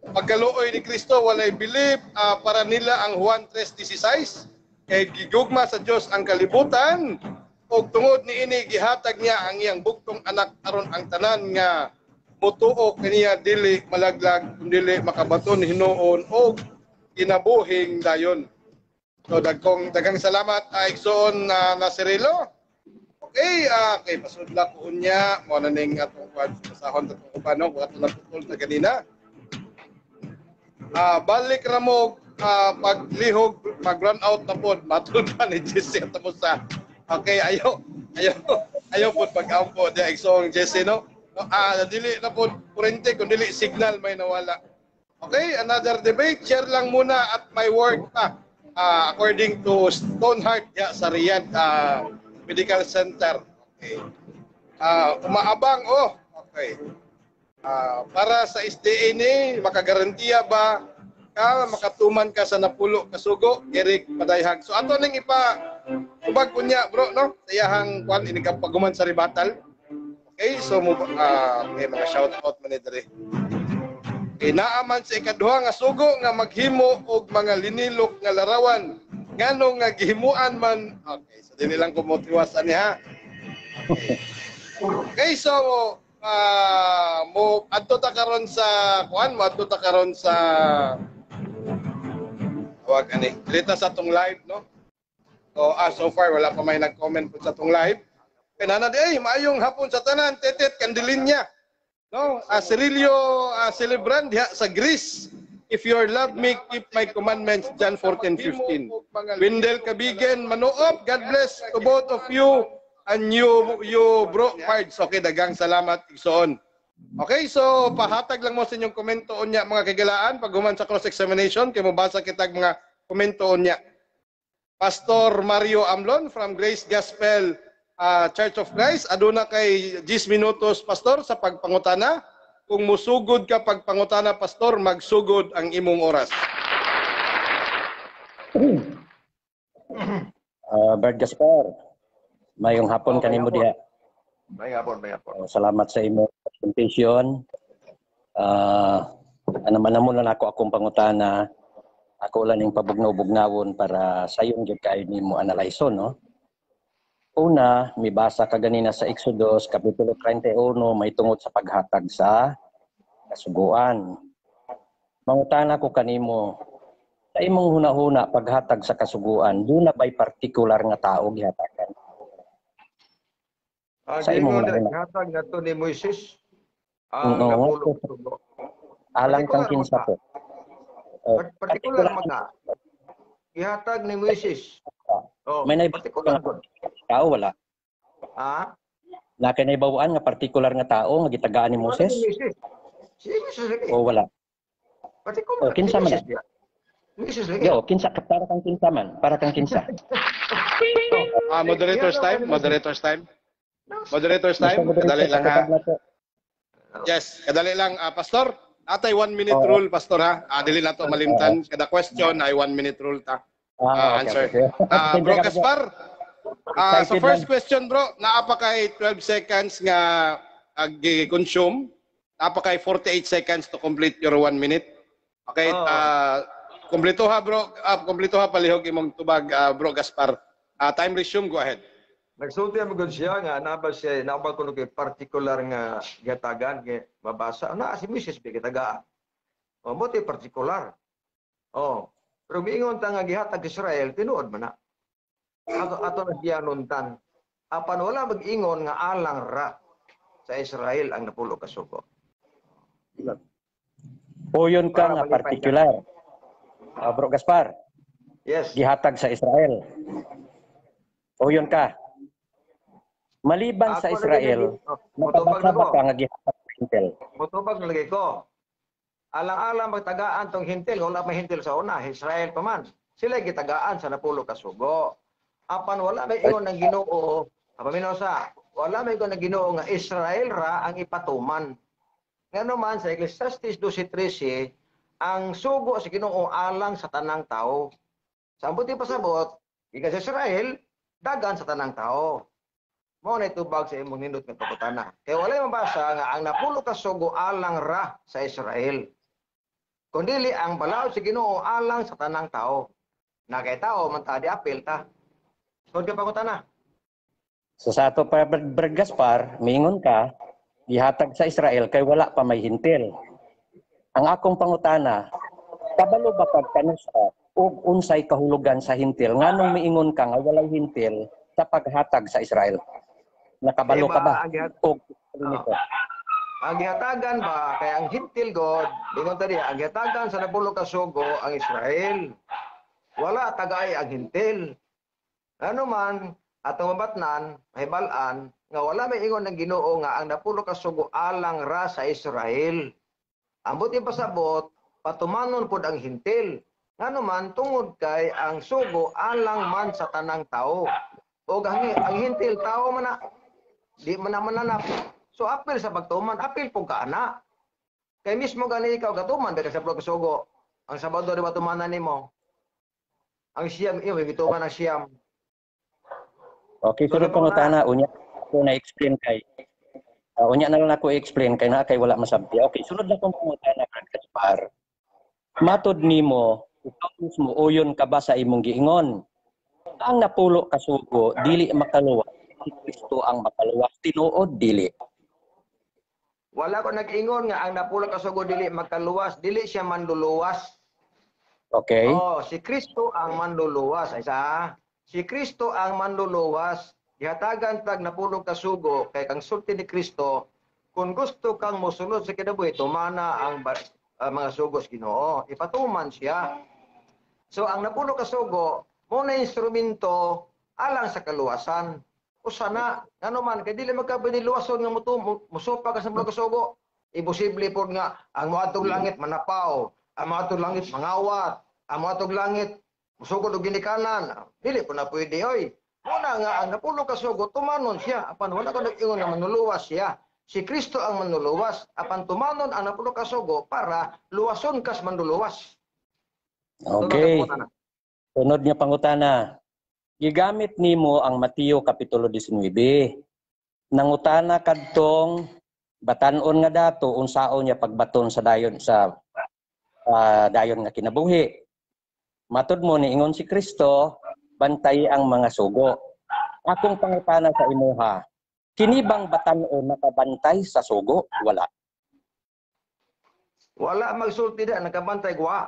Pagkaluoy ni Kristo walay bilib, para nila ang Juan 3:16 kay gigugma sa Dios ang kalibutan ug tungod niini gihatag niya ang iyang bugtong anak aron ang tanan nga motuo kaniya dili malaglag kundili makabaton hinuon og kinabuhing dayon. So daghang salamat, igsoon na Cirilo. Okay, okay, pasudla ko unya mo na ning atong kwan basahon atong uban, no, kung atong naputol na ganina. Balik ra mo, paglihog mag run out na pod matud pa ni Jesse ato sa. Okay, ayo ayo ayo pod pag-ampo di igsoong Jesse, no. Dili na pod kurente kun dili signal may nawala. Okay, another debate, share lang muna at may work pa. According to Stoneheart ya sa Riyadh Medical Center. Okay. Umaabang oh. Okay. Para sa SDA ni makagarantiya ba ka makatuman ka sa napulo kasugo, Eric Padayhag. So ato ning ipa tubag unya, bro, no, sa iyahang kwan ini ka paguman sa ribatal. Okay, so mo may mga shout out man ni diri. Okay, naa man sa ikaduha nga sugo nga maghimo og mga linilok nga larawan ngano nga gihimuan man. Okay, so dinhi lang ko motiwas ani ha. Okay. Okay, so mo adto ta karon sa kuan, mo adto ta karon sa tawag ani. Dito sa atong live, no. So so far wala pa may nag-comment po sa atong live. Kanana di ay maayong hapon sa tanan, Tetet Candelinya. No, Cirilio Celebran diha sa Greece. If you love me, keep my commandments, John 14:15. Wendell Cabigen Manuop, God bless to both of you and you bro Pards. Okay, daghang salamat igsoon. Okay, so pahatag lang mo sa inyong komento unya mga kagalaan pag human sa cross-examination kay mobasa kitag mga komento unya. Pastor Mario Amlon from Grace Gospel Church of Christ, aduna kay 10 minutos, Pastor, sa pagpangutana. Kung musugod ka pagpangutana, Pastor, magsugod ang imong oras. Bert Gaspar, mayong hapon Oh, kanimo mayong diha. Mayong hapon, mayong hapon. Salamat sa imong presentation. Ano man mo lang ako akong pangutana, ako lang ning pabugnaw-bugnawon para sayon gyud kaayo nimo analyson, no? Una, mibasa ka ganina sa Exodus Kapitulo 31 may tungod sa paghatag sa kasuguan. Mangutana ko kanimo, sa imong hunahuna, paghatag sa kasuguan, duna ba'y partikular nga tao gihatagan? Ah, Sa imong giingon na hunahuna. Gihatag nato ni Moises ang Oo. napulo ka sugo. Alang kang Partikular kinsa man po? Oh, Partikular man na. Gihatag ni Moises. Oh, May partikular gud. tao wala? Ha? Na kay naibawaan nga partikular nga tao nga gitagaan ni Moses? Si Moises. Si Moises lagi. O wala? Partikular. Oh, kinsa Si man Moises diya. Moises lagi. Yo, kinsa ka para kang kinsa man? Para kang kinsa? Ah, moderator's time, moderator's time. Moderator's time, kadali lang ha. Yes, kadali lang, ah, Pastor. Atay 1 minute Oo. Rule, Pastor, ha. Ah, dili na to malimtan. Kada question ay 1 minute rule ta. Ah, Ah, okay, answer. okay. Ah, bro Gaspar. Ah, sa Excited first lang. Question, bro, naa pa kay 12 seconds nga gi-consume. Naa pa kay 48 seconds to complete your 1 minute. Okay, Oo. ah, kompleto ha, bro, ah, kompleto ha palihog imong tubag, ah, bro Gaspar. Ah, time resume, go ahead. Nagsulti ang gud siya nga naa ba siya naa ba kuno kay particular nga gihatagan kay mabasa na si Mrs. B gitagaan. Oh, mo particular. Oh, pero miingon ta nga gihatag Israel, tinuod man na. Ato ato na gianuntan. Apan wala mag-ingon nga alang ra sa Israel ang napulo ka sugo. Puyon ka Para nga malipay ka. Particular. Ah, bro Gaspar, Yes. gihatag sa Israel. Puyon ka. Maliban sa Ako lagi Israel, oh, motubag nakabasa na ba ko. ka nga gihatag sa Hintil? Motubag na lagi ko. Alang-alang magtagaan tong hintil, wala may hintil sa una, Israel pa man. Sila gitagaan sa napulo ka sugo. Apan wala may ingon ng Ginoo, paminaw sa, wala may ingon ng Ginoo nga Israel ra ang ipatuman. Ngano man sa Ecclesiastes 12:13, ang sugo sa Ginoo alang sa tanang tao. Sa ambuti pasabot, gikan sa Israel, dagan sa tanang tao. Mao na tubag sa imong nindot nga pangutana. Kay walay mabasa nga ang napulo ka sugo alang ra sa Israel. Kundili ang balaod sa Ginoo alang sa tanang tao. Na kay tao man ta di apil ta. Sunod ka pangutana. So sa ato pa, Brad Gaspar, miingon ka, gihatag sa Israel kay wala pa may hintil. Ang akong pangutana, kabalo ba pag kanusa ug unsay kahulugan sa hintil? Nganong miingon ka nga walay hintil sa paghatag sa Israel? Nakabalo ka ba? Ang Og nito? Ang gihatagan ba kay ang hintil god, ingon ta diha, ang gihatagan sa napulo ka sugo ang Israel. Wala tagay ang hintil. Ano man atong mabatnan, mahibal-an nga wala may ingon ng Ginoo nga ang napulo ka sugo alang ra sa Israel. Ambot ipasabot, patumanon pod ang hintil. Ngano man tungod kay ang sugo alang man sa tanang tao. O ang hintil tao man na di man na mananap. So apil sa pagtuman, apil pug ka ana. Kay mismo gani ikaw gatuman ka sa sugo. Ang Sabado di ba tumanan nimo? Ang siyam iyo gituman ang siyam. Okay, So, sunod di ba pangutana, unya ako na explain kay unya na lang ako i-explain kay na kay wala masabti. Okay, sunod na kong pangutana, Brad Gaspar. Matod nimo, ikaw mismo uyon ka ba sa imong giingon? Ang napulo ka sugo dili makaluwas, si Kristo ang makaluwas, tinuod dili? Wala ko nag-ingon nga ang napulo ka sugo dili makaluwas, dili siya manluluwas. Okay? Oh, si Kristo ang manluluwas. Ay sa si Kristo ang manluluwas. Gihatagan tag napulo ka sugo kay kang sulti ni Kristo, kung gusto kang mosulod sa kinabuhi, tumana ang mga sugo sa Ginoo. Ipatuman siya. So ang napulo ka sugo, mo na instrumento alang sa kaluwasan. Usa na, ngano man kay dili magkapwede luwason nga musupa ka sa napulo ka sugo. Imposible pod nga ang moadtong langit manapaw, ang moadtong langit mangawat, ang moadtong langit musugod og ginikanan. Dili po na pwede oy. Muna nga ang napulo ka sugo tumanon siya apan wala ko nag-ingon nga manluluwas siya. Si Kristo ang manluluwas apan tumanon ang napulo ka sugo para luwason kas manluluwas. Okay. Sunod nga pangutana. Gigamit nimo ang Mateo kapitulo 19. Nangutana kadtong batan-on nga dato unsaon niya pagbaton sa dayon sa dayon nga kinabuhi. Matud mo niingon si Kristo, bantay ang mga sugo. Akong pangutana sa imuha, kini bang batan-on nakabantay sa sugo? Wala. Wala magsulti da nakabantay gwa.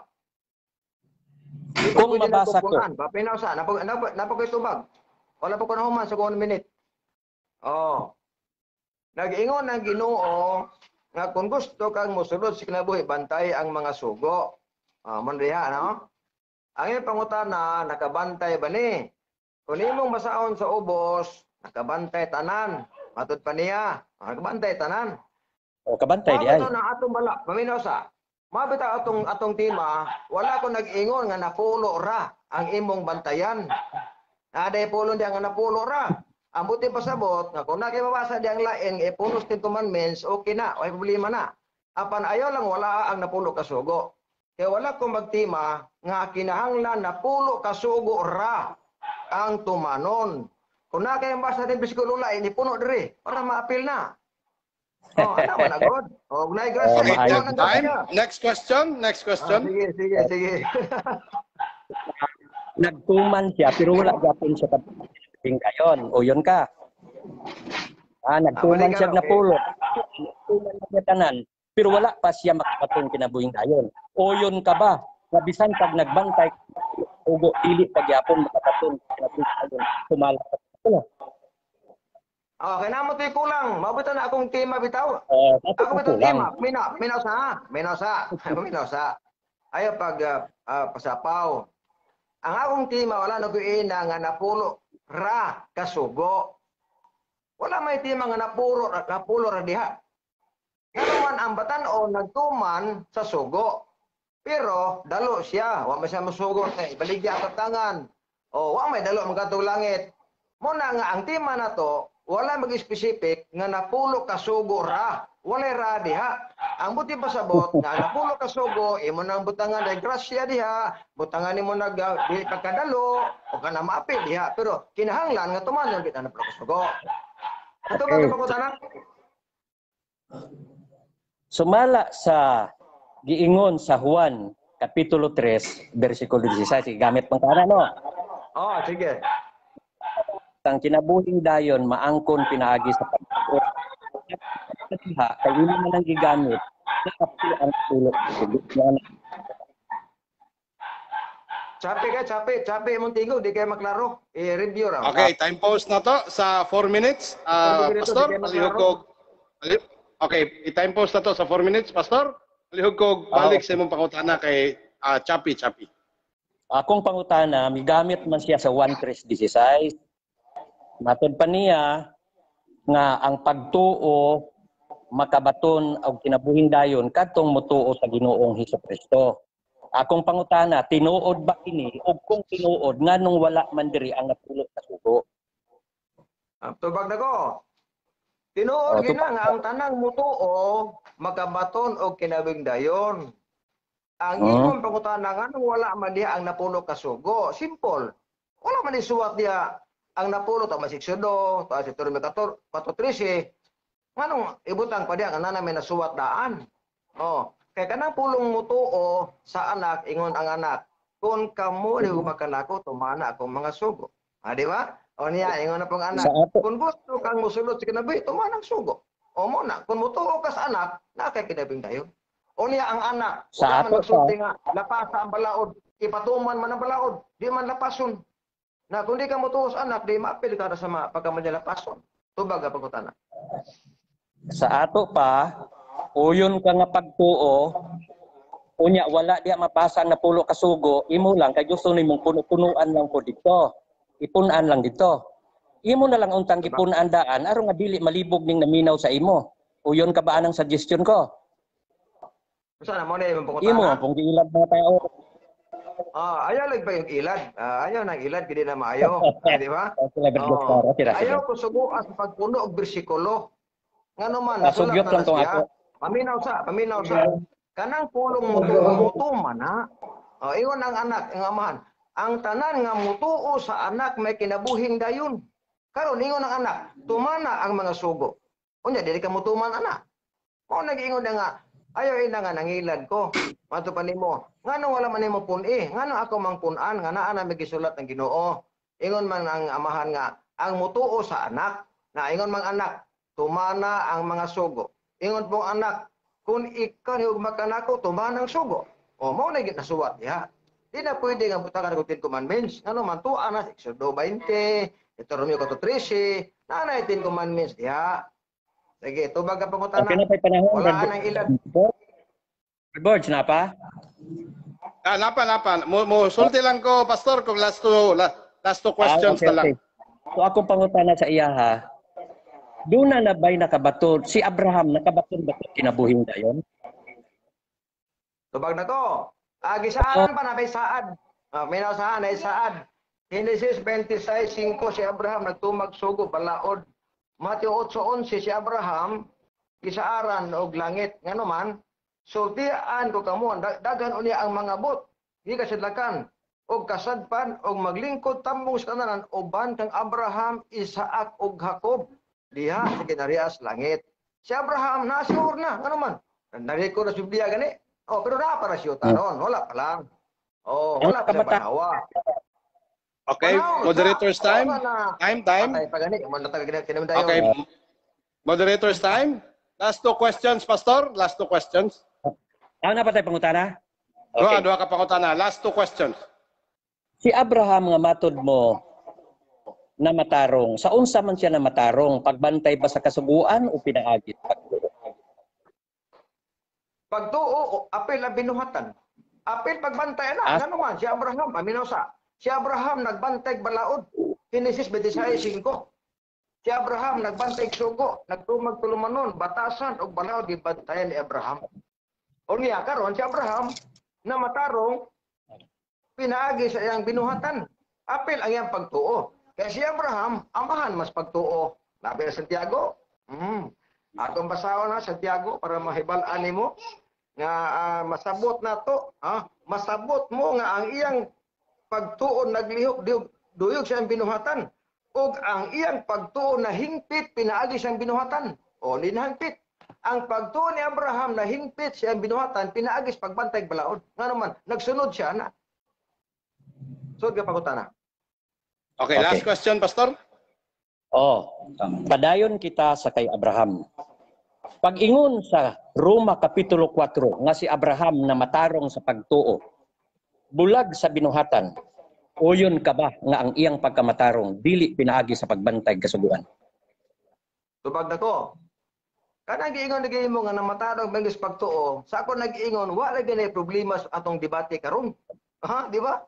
Kung mabasa ko. Papinaw sa napag napag tubag. Wala pa ko nahuman sa 1 minute. Oh. Nag-ingon ang Ginoo nga kung gusto kang mosulod sa kinabuhi, bantay ang mga sugo. Ah, man diha, no? Ang iyong pangutana, nakabantay ba ni? Kung imong basaon sa ubos, nakabantay tanan. Matud pa niya, nakabantay tanan. O kabantay di ay. Mabitaw na atong bala, paminaw sa. Mabitaw atong atong tema, wala ko nag-ingon nga napulo ra ang imong bantayan. Aday pulo diya nga napulo ra. Ang buti pasabot nga kung nakibabasa di ang lain ipunos Ten Commandments, okay na, way problema na. Apan ayaw lang wala ang napulo kasugo. Kaya wala ko magtima nga kinahanglan napulo kasugo ra ang tumanon. Kung na kayong basa din bersikulo lain, ipuno diri para maapil na. Oh, ana man agod. Oh, gnay grasya. Okay, maayo. time. Next question, next question. Ah, sige, sige, sige. Nagtuman siya pero wala gyapon siya kaping kayon. O yun ka. Ah, nagtuman balik ka, siya okay. na pulo. Nagtuman na siya tanan pero wala pa siya makabatong kinabuhing dayon. O yun ka ba? Nga bisan pag nagbantay ugo dili pa gyapon makabaton kinabuhing dayon. Sumala pa. Wala. Okay na mo to'y kulang. Mabuta na akong tema bitaw. Ako Ako bitaw kulang. tema. Mina, minaw sa, minaw sa, minaw sa. Ayaw pag pasapaw. Ang akong tema wala nag-uina nga napulo ra kasugo. Wala may tema nga napuro napulo ra diha. Ngayon ang batan-on nagtuman sa sugo. Pero dalo siya, wa man siya mosugo kay ibaligya ang tangan. O wa may dalo magkatong langit. Muna nga ang tema na to, wala mag-specific nga napulo kasugo ra. Wala ra diha. Ang buti pasabot nga napulo kasugo, imo nang butangan dahil grasya diha, butangan nimo nag dili pagkadalo o kana maapil diha, pero kinahanglan nga tumanon kita napulo kasugo. Ato ba Okay. pangutana? Sumala sa giingon sa Juan Kapitulo 3, versikulo 16. Gamit pang kana, no? Oh, sige. Ang kinabuhing dayon maangkon pinaagi sa pagtuo. Diha kay imo man ang gigamit na apil ang tulok sa sugo. Chape ka, chape, chape imong tingog, di kay maklaro. I-review ra. Okay, time pause na to sa 4 minutes. Four minutes, Pastor, di kayo palihog maklaro. Okay, i-time pause na to sa 4 minutes, Pastor. Palihog kog balik sa imong pangutana kay Chappy, Chappy. Akong pangutana, migamit man siya sa 1:3:16. Matod pa niya nga ang pagtuo makabaton og kinabuhing dayon kadtong motuo sa Ginoong Hesukristo. Akong pangutana, tinuod ba kini og kung tinuod nganong wala man diri ang napulo ka sugo? Ah, tubag na ko. Tinuod Oh, gina tubag. nga ang tanang mutuo makabaton og kinabing dayon. Ang imong pangutana nganong wala man diha ang napulo ka sugo. Simple. Wala man isuwat diha ang napulo ta masiksudo, ta si Turme 4:13. Nganong ibutang pa diha nga nana may nasuwat daan. Oh, kay kanang pulong mutuo sa anak ingon ang anak, kung kamo di makanako tumana akong mga sugo. Ah, di ba? O niya ingon na pong anak. Kung gusto kang mosulod sa kinabuhi, tumana ang sugo. O mo na, kung mutuo ka sa anak, na kay kinabing dayon. O niya ang anak, Sa wala man ato nagsulti nga, lapasa ang balaod, ipatuman man ang balaod, di man lapason. Na kung di ka mutuo sa anak, di maapil ka na sa mga pagkaman lapason. Tubag ang pagkutana. Sa ato pa, uyon ka nga pagtuo, unya wala diya mapasa ang napulo ka sugo, imo lang kay gusto nimong puno-punuan lang po dito. Ipun-an lang dito. Imo na lang untang gipun-an daan aron nga dili malibog ning naminaw sa imo. Uyon ka ba anang suggestion ko? Sana mo na imong pangutana? Imo pong giilad mga tao. Ah, ayaw lang ba yung ilad? Ah, ayaw nang ilad kini na maayo. Ah, di ba? Okay, okay ra, sige. Ayaw ko suguan sa pagpuno og bersikulo. Ngano man, Ah, nasulat sugyot na lang tong siya. ako. Paminaw sa, paminaw sa. Kanang pulong mutuo, mutuo man ha. O, ingon ang anak, ang amahan. Ang tanan nga mutuo sa anak may kinabuhing dayon. Karon ingon ang anak, tumana ang mga sugo. Unya dili ka mutuman anak. Mao nag-ingon na nga, ayaw ina nga nangilad ko. Mato pa nimo. Ngano wala man nimo pun-i? Ngano ako mang pun-an nga naa na may gisulat ng Ginoo? Ingon man ang amahan nga, Ang mutuo sa anak, na ingon mang anak, tumana ang mga sugo. Ingon pong anak, kung ikaw ni kanako, tumana ang sugo. O mao na nasuwat diha. Di na pwede nga butakan og Ten Commandments. Ngano man tuwa na Exodo 20, Deuteronomio 4:13, naa na Ten Commandments diha. Sige, tubag ka pangutana. Okay na pa'y panahon. Wala nang ilan. Borge, na pa? Ah, napa, napa. Mo sulti lang ko, Pastor, kung last two questions Ah, okay, na lang. Okay. So akong pangutana sa iya ha. Duna na ba'y nakabaton si Abraham, nakabaton ba sa kinabuhing dayon? Tubag na ko. Ah, gisaaran pa na may saad. Ah, may nasaan ay saad. Genesis 26:5, si Abraham nagtumag sugo balaod. Mateo 8:11, si Abraham gisaaran og langit. Ngano man, sultian ko kamo, daghan unya ang mga bot gikasidlakan og kasadpan og maglingkod tambong sa tanan uban kang Abraham, Isaac ug Jacob diha sa kinaharian sa langit. Si Abraham nasure na, ngano man. Nariko na sa Biblia gani. Oh, pero naa para siya taron, wala pa lang. Oh, wala pa sa panawa. Okay, Panahon, moderator's time. na, Time, time. Patay pa gani, man na taga kinamdayon. Okay. Moderator's time. Last two questions, Pastor. Last two questions. Ah, na pa tayo pangutana? Duha, Okay. duha ka pangutana. Last two questions. Si Abraham nga matod mo na matarong, sa unsa man siya na matarong, pagbantay ba sa kasuguan o pinaagi sa pagtuo? Pagtuo, apil ang binuhatan. Apil pagbantay na, Ah. ngano man si Abraham, paminaw sa. Si Abraham nagbantay balaod. Genesis 26:5. Si Abraham nagbantay sugo, nagtumag tulumanon, batasan og balaod gibantayan ni Abraham. Unya karon si Abraham na matarong pinaagi sa iyang binuhatan. Apil ang iyang pagtuo. Kaya si Abraham, amahan mas pagtuo. Labi na Santiago. Atong basahon na Santiago para mahibal-an nimo nga masabot na to, ha? Masabot mo nga ang iyang pagtuo naglihok duyog sa iyang binuhatan ug ang iyang pagtuo na hingpit pinaagi sa iyang binuhatan. O ninahingpit. Ang pagtuo ni Abraham na hingpit sa iyang binuhatan pinaagi sa pagbantay balaod. Ngano man nagsunod siya na. Sud ka pangutana. Okay, last question, Pastor. Oh, padayon kita sa kay Abraham. Pag-ingon sa Roma Kapitulo 4 nga si Abraham na matarong sa pagtuo, bulag sa binuhatan, uyon ka ba nga ang iyang pagkamatarong dili pinaagi sa pagbantay kasuguan? Tubag na ko. Kanang giingon na mo nga namatarong bangis pagtuo, sa ako nag-ingon, wala gani problema sa atong debate karon. Ha, di ba?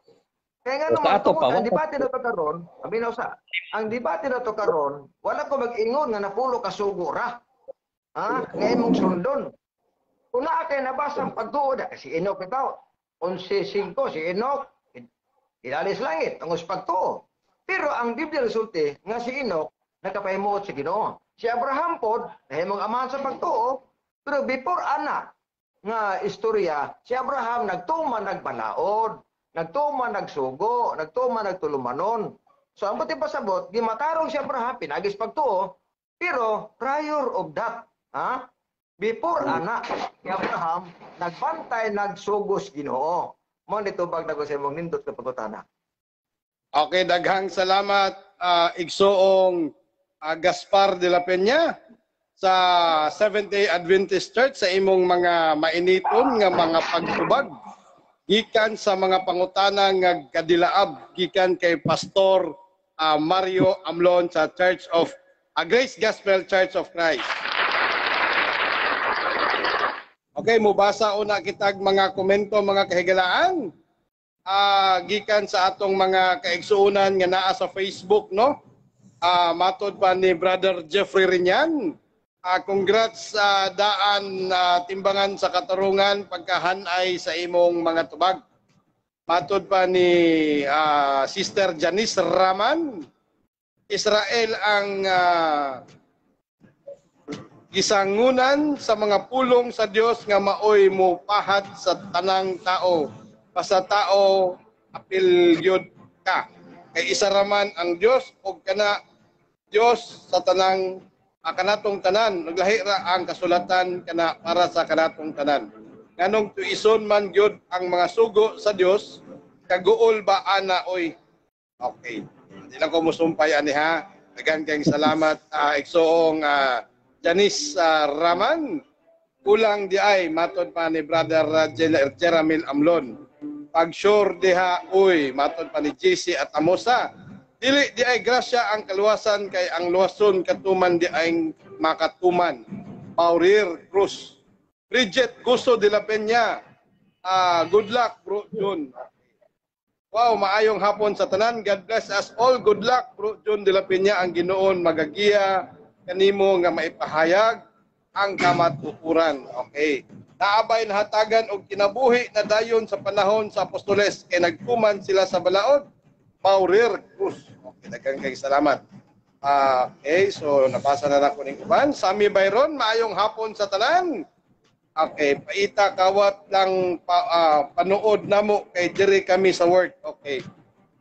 Kaya nga Sa naman, ato pa, tungod, ang debate na to karon, paminaw sa, ang debate na to karon, wala ko mag-ingon nga napulo ka sugo ra. Ha? Nga imong sundon. Kung naa kay nabasa ang pagtuo na, si Enoch bitaw, 11:5, si Enoch, ilalis langit, ang pagtuo. Pero ang Biblia resulti nga si Enoch nakapahimuot sa Ginoo. Si Abraham pod nahimong amahan sa pagtuo, pero before ana nga istorya, si Abraham nagtuman nagbalaod, nagtuman nagsugo, nagtuman nagtulumanon. So ang buti pasabot, gimatarong si Abraham pinagis pagtuo, pero prior of that, ha? Before ana si Abraham nagbantay nagsugos Ginoo. Mo nitubag na ko sa imong nindot nga pagutana. Okay, daghang salamat, igsoong Gaspar de la Peña sa Seventh-day Adventist Church sa imong mga mainiton nga mga pagtubag gikan sa mga pangutana nga kadilaab gikan kay Pastor Mario Amlon sa Church of Grace Gospel Church of Christ. Okay, mubasa una kitag mga komento, mga kahigalaan. Gikan sa atong mga kaigsuonan nga naa sa Facebook, no? Matod pa ni Brother Jeffrey Rinyan. Congrats sa daan na timbangan sa katarungan pagkahanay sa imong mga tubag. Matod pa ni Sister Janice Raman, Israel ang gisangunan sa mga pulong sa Dios nga maoy mo pahat sa tanang tao. Basta tao apil gyud ka. Kay isa raman ang Dios ug kana Dios sa tanang kanatong tanan. Naglahi ra ang kasulatan kana para sa kanatong tanan. Nganong tuison man gyud ang mga sugo sa Dios, kaguol ba ana oy? Okay. Di lang ko musumpay ani ha. Daghan kayong salamat, igsoong Janice Raman. Kulang di ay matod pa ni Brother Jeramil Amlon. Pag sure diha uy, matod pa ni JC at Amosa. Dili di ay grasya ang kaluwasan kay ang luwason katuman di ay makatuman. Paurir Cruz. Bridget Gusto de la Peña. Good luck, Bro Jun. Wow, maayong hapon sa tanan. God bless us all. Good luck, Bro Jun de la Peña. Ang Ginoon magagiya kanimo nga maipahayag ang kamatuoran. Okay. Naabay nahatagan og kinabuhi na dayon sa panahon sa apostoles kay nagtuman sila sa balaod. Maurir Cruz. Okay, daghang kay salamat. Okay, so nabasa na nako ning uban. Sami Byron, maayong hapon sa tanan. Okay, paita kawat lang pa, panood namo kay diri kami sa work. Okay.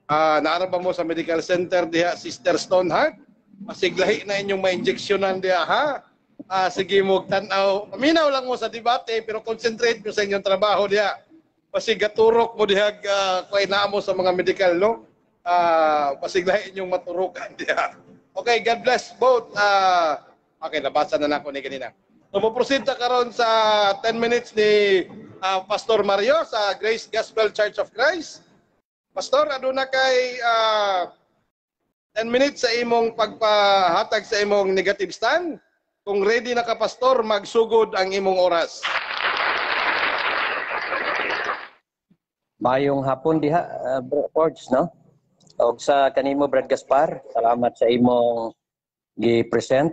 Naara ba mo sa medical center diha, Sister Stoneheart? Masiglahi na inyong ma-injectionan diha, ha? Sige mo tan-aw. Paminaw lang mo sa debate pero concentrate mo sa inyong trabaho diha. Basig gaturok mo diha kay naa mo sa mga medical, no? Pasiglahi inyong maturukan diha. Okay, God bless both. Okay, nabasa na nako ni kanina. So, mo-proceed ta karon sa 10 minutes ni Pastor Mario sa Grace Gospel Church of Christ. Pastor, aduna kay 10 minutes sa imong pagpahatag sa imong negative stand. Kung ready na ka, Pastor, magsugod ang imong oras. Mayong hapon diha, Bro Forge, no? Og sa kanimo, Brad Gaspar, salamat sa imong gi-present.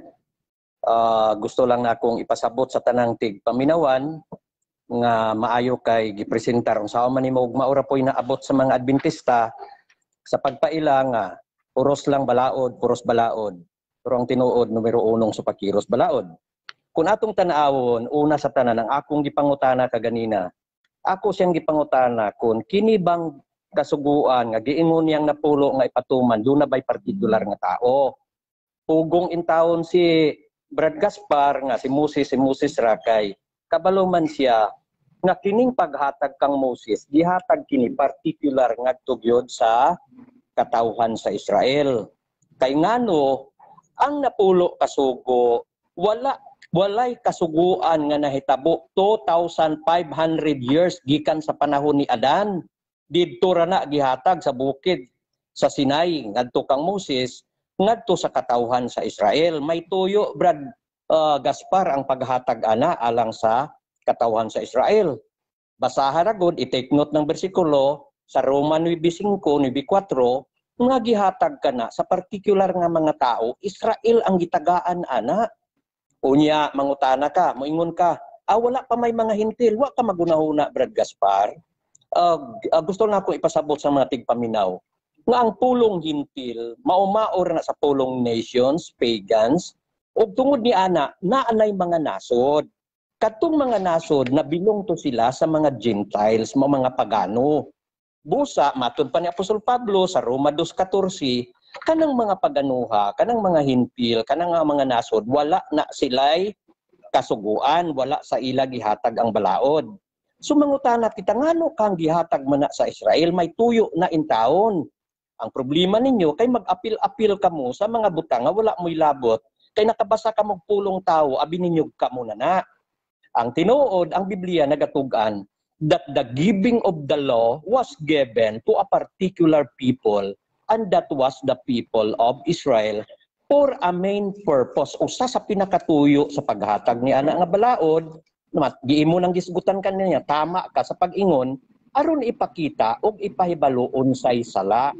Gusto lang na akong ipasabot sa tanang tig paminawan nga maayo kay gipresentar unsa man nimo ug maura po'y naabot sa mga Adventista sa pagpaila nga puros lang balaod, puros balaod. Pero ang tinuod, numero unong sa pakiros balaod. Kung atong tan-awon, una sa tanan ang akong gipangutana kaganina. Ako siyang gipangutana kung kini bang kasuguan nga giingon niyang napulo nga ipatuman doon na ba'y partikular nga tao. Pugong intawon si Brad Gaspar nga si Moses ra kay kabalo man siya nga kining paghatag kang Moses gihatag kini particular ngadto gyud sa katawhan sa Israel. Kay ngano ang napulo kasugo, walay kasuguan nga nahitabo 2,500 years gikan sa panahon ni Adan. Didto ra na gihatag sa bukid sa Sinai ngadto kang Moses ngadto sa katawhan sa Israel. May tuyo, Brad Gaspar, ang paghatag ana alang sa katawhan sa Israel. Basahan ra gud, i-take note ng bersikulo sa Roma 9:5, 9:4 nga gihatag kana sa particular nga mga tao, Israel ang gitagaan ana. Unya mangutana ka, moingon ka, wala pa may mga Hentil, wa ka magunahuna, Brad Gaspar. Gusto na ako ipasabot sa mga tigpaminaw nga ang pulong Hentil maumaor na sa pulong nations, pagans, ug tungod ni ana naanay mga nasod. Katong mga nasod nabilong to sila sa mga Gentiles, mga pagano. Busa matud pa ni Apostol Pablo sa Roma 2:14, kanang mga paganuha, kanang mga Hentil, kanang mga nasod, wala na sila'y kasuguan, wala sa ila gihatag ang balaod. So mangutana kita, ngano kang gihatag man na sa Israel, may tuyo na intawon. Ang problema ninyo kay mag-apil-apil kamo sa mga butang nga wala mo'y labot, kay nakabasa ka mong pulong tao, abi ninyo kamo na na. Ang tinuod, ang Biblia nagatug-an that the giving of the law was given to a particular people, and that was the people of Israel for a main purpose. Usa sa pinakatuyo sa paghatag ni ana nga balaod, giimo nang gisgutan kaniya, tama ka sa pag-ingon, aron ipakita og ipahibalo unsay sala.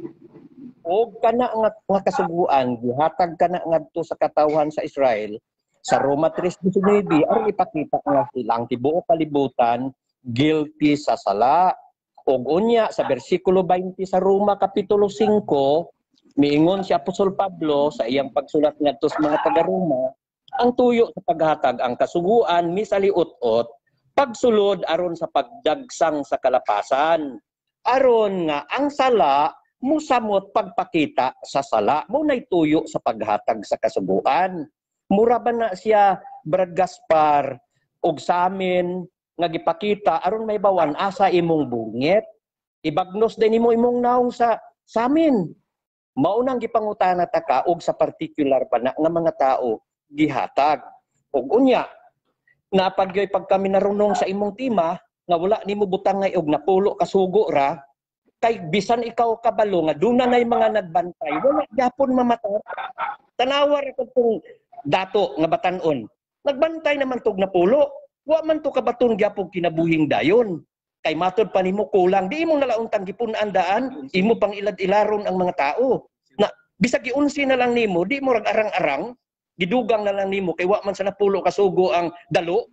Og kana nga kasuguan gihatag kana ngadto sa katawhan sa Israel sa Roma 3:19 aron ipakita nga sila ang tibuok kalibutan guilty sa sala. Og unya sa bersikulo 20 sa Roma kapitulo 5, miingon si Apostol Pablo sa iyang pagsulat ngadto sa mga taga-Roma, ang tuyo sa paghatag ang kasuguan misaliut-ot pagsulod aron sa pagdagsang sa kalapasan, aron nga ang sala musamot pagpakita sa sala. Mo nay tuyo sa paghatag sa kasuguan. Mura ba na siya, Brad Gaspar, og sa amin nga gipakita aron may bawan asa imong bungit, ibagnos din nimo imong naong sa amin. Mao nang gipangutana ta ka og sa particular pa na nga mga tao gihatag. Og unya, napagyoy pag kami narunong sa imong tema nga wala nimo butang ngay og napulo ka sugo ra, kay bisan ikaw kabalo nga duna nay mga nagbantay, wala gyapon mamata. Tanawa ra kung dato nga batan-on. Nagbantay naman tog napulo. Wa man to kabaton gyapon kinabuhing dayon. Kay matod pa nimo kulang, di imo nalauntang gipun-an daan, imo pang ilad-ilaron ang mga tao. Na bisag giunsi na lang nimo, di mo rag arang-arang, gidugang na lang nimo kay wa man sa napulo ka sugo ang dalo.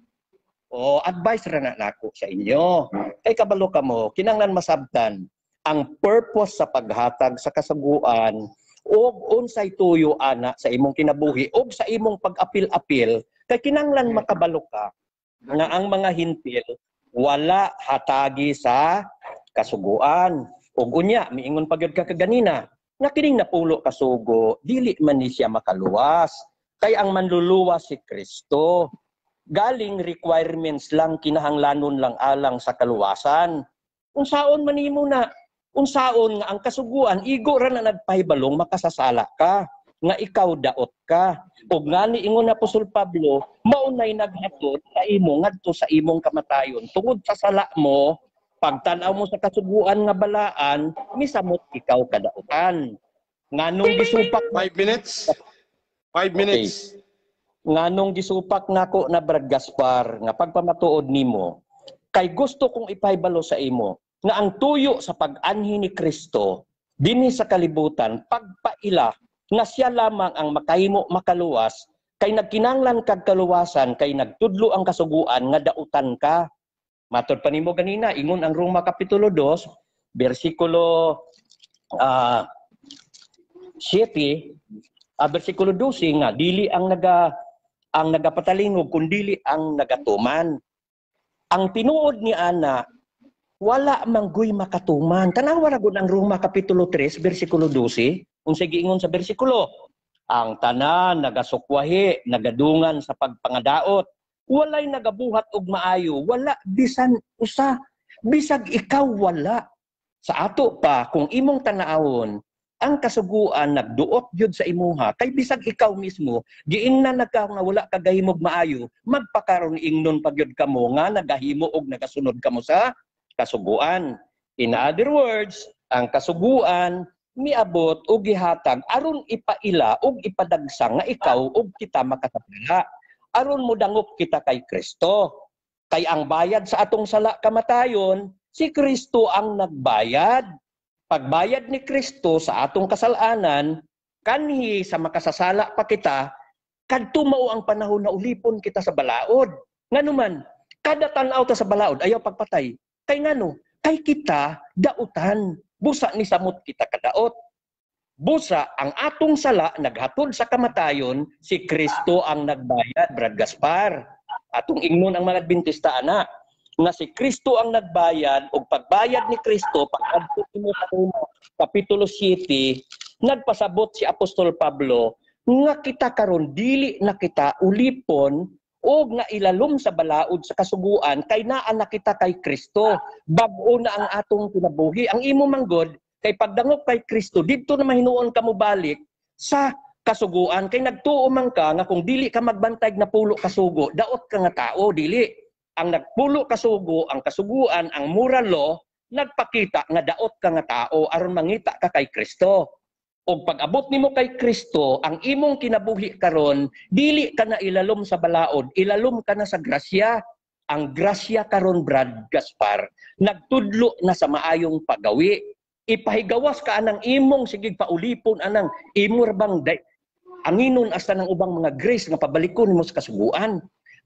O advice ra na nako sa inyo. Kay kabalo kamo, kinahanglan masabtan ang purpose sa paghatag sa kasuguan og unsay tuyo ana sa imong kinabuhi og sa imong pag-apil-apil, kay kinahanglan makabalo ka nga ang mga Hentil wala hatagi sa kasuguan. Ug unya, miingon pa gyud ka kaganina nga kining napulo ka sugo dili man ni siya makaluwas, kay ang manluluwas si Kristo. Galing requirements lang, kinahanglanon lang alang sa kaluwasan. Unsaon man nimo na? Unsaon nga ang kasuguan igo ra na nagpahibalong makasasala ka, nga ikaw daot ka? Ug ngani ingon na Apostol Pablo, mao nay naghatod sa imo ngadto sa imong kamatayon tungod sa sala mo. Pagtan-aw mo sa kasuguan nga balaan, misamot ikaw kadautan. Nganong gisupak 5 minutes. 5 minutes. Nganong gisupak nako na, Brad Gaspar, nga pagpamatuod nimo, kay gusto kong ipahibalo sa imo nga ang tuyo sa pag-anhi ni Kristo dinhi sa kalibutan, pagpaila nga siya lamang ang makahimo makaluwas, kay nagkinanglan kag kaluwasan kay nagtudlo ang kasuguan nga dautan ka. Matod pa nimo ganina, ingon ang Roma kapitulo 2 bersikulo 7, bersikulo 12, nga dili ang nagapatalingog kundili ang nagatuman. Ang tinuod ni ana, wala manggoy makatuman. Tanawa ra gud ang Roma kapitulo 3 bersikulo 12. Unsay giingon sa bersikulo? Ang tanan nagasukwahi, nagadungan sa pagpangadaot. Walay nagabuhat og maayo, wala bisan usa. Bisag ikaw wala. Sa ato pa, kung imong tanawon, ang kasuguan nagduot gyud sa imuha, kay bisag ikaw mismo giingnan na ka nga wala ka gahimog maayo, magpakaron ingnon pa gyud kamo nga nagahimo og nagasunod kamo sa kasuguan. In other words, ang kasuguan miabot og gihatag aron ipaila og ipadagsa nga ikaw og kita makasala, aron modangop kita kay Kristo. Kay ang bayad sa atong sala kamatayon, si Kristo ang nagbayad. Pagbayad ni Kristo sa atong kasalanan, kanhi sa makasasala pa kita, kadto mao ang panahon na ulipon kita sa balaod. Nganuman, kada tan-aw ta sa balaod, ayaw pagpatay. Kay ngano? Kay kita dautan. Busa ni samot kita kadaot. Busa ang atong sala naghatod sa kamatayon, si Kristo ang nagbayad, Brad Gaspar. Atong ingnon ang mga Adventista ana, nga si Kristo ang nagbayad, og pagbayad ni Kristo, pag-adto nimo sa Roma kapitulo 7, nagpasabot si Apostol Pablo nga kita karon dili na kita ulipon og nga ilalom sa balaod sa kasuguan, kay naa na kita kay Kristo. Bag-o na ang atong kinabuhi. Ang imo manggod kay pagdangop kay Kristo, didto na mahinuon ka mobalik sa kasuguan, kay nagtuo man ka nga kung dili ka magbantay na pulo kasugo, daot ka nga tao. Dili. Ang nagpulo kasugo, ang kasuguan, ang moral law, nagpakita nga daot ka nga tao aron mangita ka kay Kristo. Og pag-abot nimo kay Kristo, ang imong kinabuhi karon, dili ka na ilalom sa balaod, ilalom ka na sa grasya. Ang grasya karon, Brad Gaspar, nagtudlo na sa maayong paggawi. Ipahigawas ka anang imong sigig paulipon anang imo bang anginon hasta ng ubang mga grace nga pabalikon nimo sa kasuguan.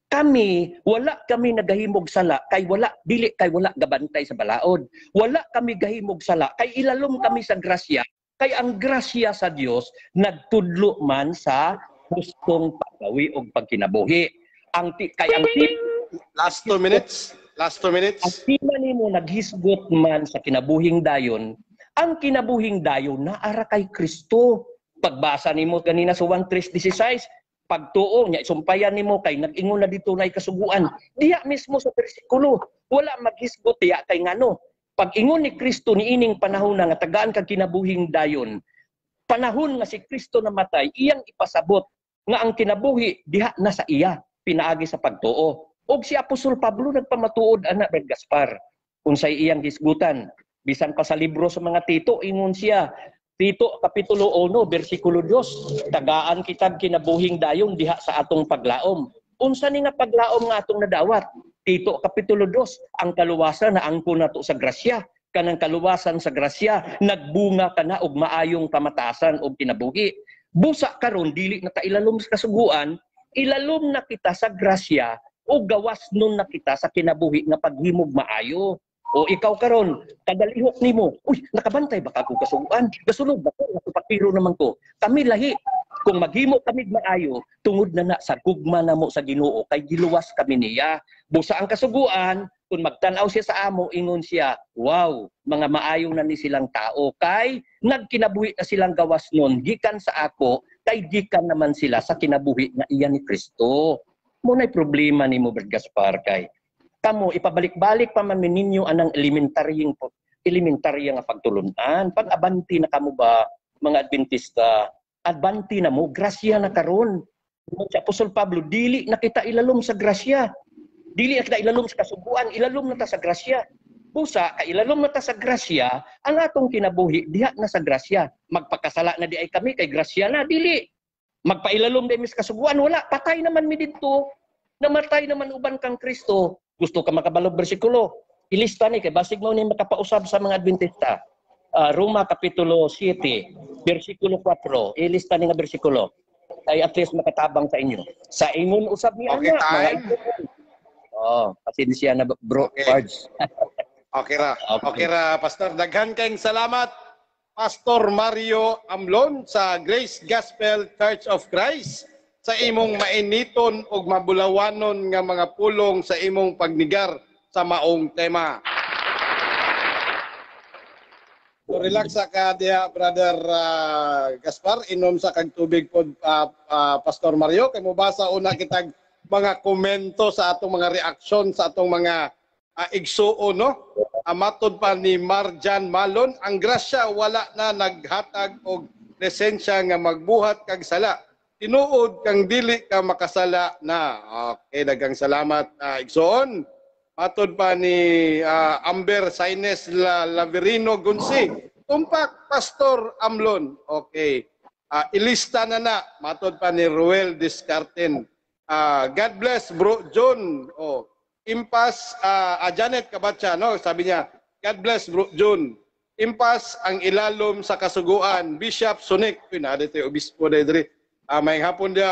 Kami, wala kami nagahimog sala kay wala dili kay wala gabantay sa balaod. Wala kami gahimog sala kay ilalom kami sa grasya. Kay ang grasya sa Dios nagtudlo man sa hustong paggawi og pagkinabuhi. Ang kay ang Last 2 minutes. Last 2 minutes. Ang tima nimo naghisgot man sa kinabuhing dayon, ang kinabuhing dayon naara kay Kristo. Pagbasa nimo kanina sa 1:3:16, pagtuo niya isumpayan nimo kay nag-ingon na dito nay kasuguan. Diha mismo sa bersikulo, wala maghisgot diha kay ngano. Pag-ingon ni Kristo niining panahon na nga tagaan kag kinabuhing dayon, Panahon nga si Kristo namatay, iyang ipasabot nga ang kinabuhi diha na sa iya pinaagi sa pagtuo. Og si Apostol Pablo nagpamatuod ana, Brad Gaspar. Unsay iyang gisgutan bisan pa sa libro sa mga Tito, ingon siya, Tito kapitulo 1 bersikulo 2, tagaan kitag kinabuhing dayon diha sa atong paglaom. Unsa ni nga paglaom nga atong nadawat? Tito kapitulo 2, ang kaluwasan na angkon nato sa grasya. Kanang kaluwasan sa grasya nagbunga kana og maayong pamatasan og kinabuhi. Busa karon dili na ta ilalom sa kasuguan, ilalom na kita sa grasya o gawas nun na kita sa kinabuhi nga paghimog maayo. O ikaw karon, kadalihok nimo, uy, nakabantay ba ka kung kasuguan? Gasulod ba ko? Nakapatiro naman ko. Kami lahi, kung maghimo kami maayo, tungod na na sa gugma namo sa Ginoo kay giluwas kami niya. Busa ang kasuguan, kung magtan-aw siya sa amo, ingon siya, wow, mga maayo na ni silang tao kay nagkinabuhi na silang gawas nun gikan sa ako, kay gikan naman sila sa kinabuhi nga iya ni Kristo. Mo na'y problema nimo, Brad Gaspar, kay kamo ipabalik-balik pa man ninyo anang elementarya nga pagtulunan. Pag abanti na kamo ba, mga Adventista, abanti na mo, grasya na karon. Si Apostol Pablo, dili na kita ilalom sa grasya. Dili na kita ilalom sa kasuguan, ilalom na ta sa grasya. Busa, kailalom na ta sa grasya, ang atong kinabuhi, diha na sa grasya. Magpakasala na di ay kami, kay grasya na, dili. Magpailalom di mi sa kasuguan, wala, patay naman mi didto. Namatay naman uban kang Kristo. Gusto ka makabalog bersikulo? Ilista ni kay basig mo ni makapausab sa mga Adventista. Roma kapitulo 7, bersikulo 4. Ilista ni nga bersikulo. Ay at least makatabang sa inyo. Sa ingon usab ni Okay, ana, mga time. igsoon. Oh, pasensya na bro, Okay. Pards. Okay ra. Okay. Okay ra, Pastor. Daghan kayong salamat, Pastor Mario Amlon sa Grace Gospel Church of Christ, sa imong mainiton ug mabulawanon nga mga pulong sa imong pagnigar sa maong tema. So relax sa ka diha, Brother Gaspar, inom sa kag tubig pod, Pastor Mario, kay mobasa una kitag mga komento sa atong mga reaksyon sa atong mga igsuon, no? Matod pa ni Marjan Malon, ang grasya wala na naghatag og lisensya nga magbuhat kag sala. Tinuod kang dili ka makasala na. Okay, daghang salamat, igsoon. Matod pa ni Amber Saines Laverino Gunsi, tumpak Pastor Amlon. Okay. Ilista na na. Matod pa ni Ruel Discarten. God bless bro John. Oh, impas Janet Kabatsa, no? Sabi niya, God bless bro John. Impas ang ilalom sa kasuguan. Bishop Sunik. Uy, naa dito yung obispo diri. May hapon dia,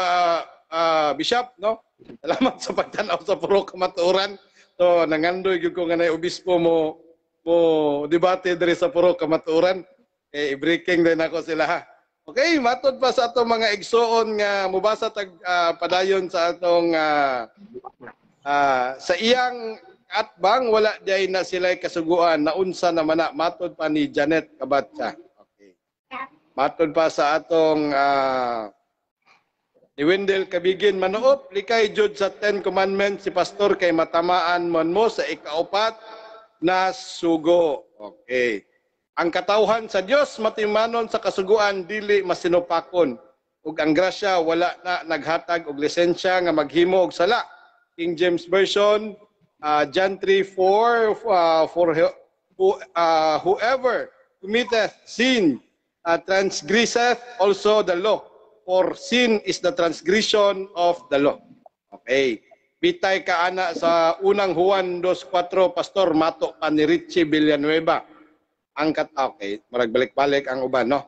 Bishop, no? Salamat sa pagtan-aw sa Purok Kamatuoran. So nangandoy gyud ko nga nay obispo mo mo debate diri sa Purok Kamatuoran. Eh, i-breaking din ako sila ha. Okay, matod pa sa atong mga igsoon nga mubasa tag padayon sa atong sa iyang atbang wala diay na sila'y kasuguan naunsa naman na, matod pa ni Janet Kabatsa. Okay. Matod pa sa atong ni Wendell Kabigin, manuop likay jud sa 10 Commandments si pastor kay matamaan man mo sa ikaupat na sugo. Okay. Ang katawhan sa Dios matimanon sa kasuguan dili masinupakon ug ang grasya wala na naghatag og lisensya nga maghimo og sala. King James Version, John 3:4, for whoever committeth sin transgresseth also the law, for sin is the transgression of the law. Okay. Bitay ka ana sa unang Juan 2:4, Pastor, mato pa ni Richie Villanueva. Angkat, okay, marag balik-balik ang uban, no?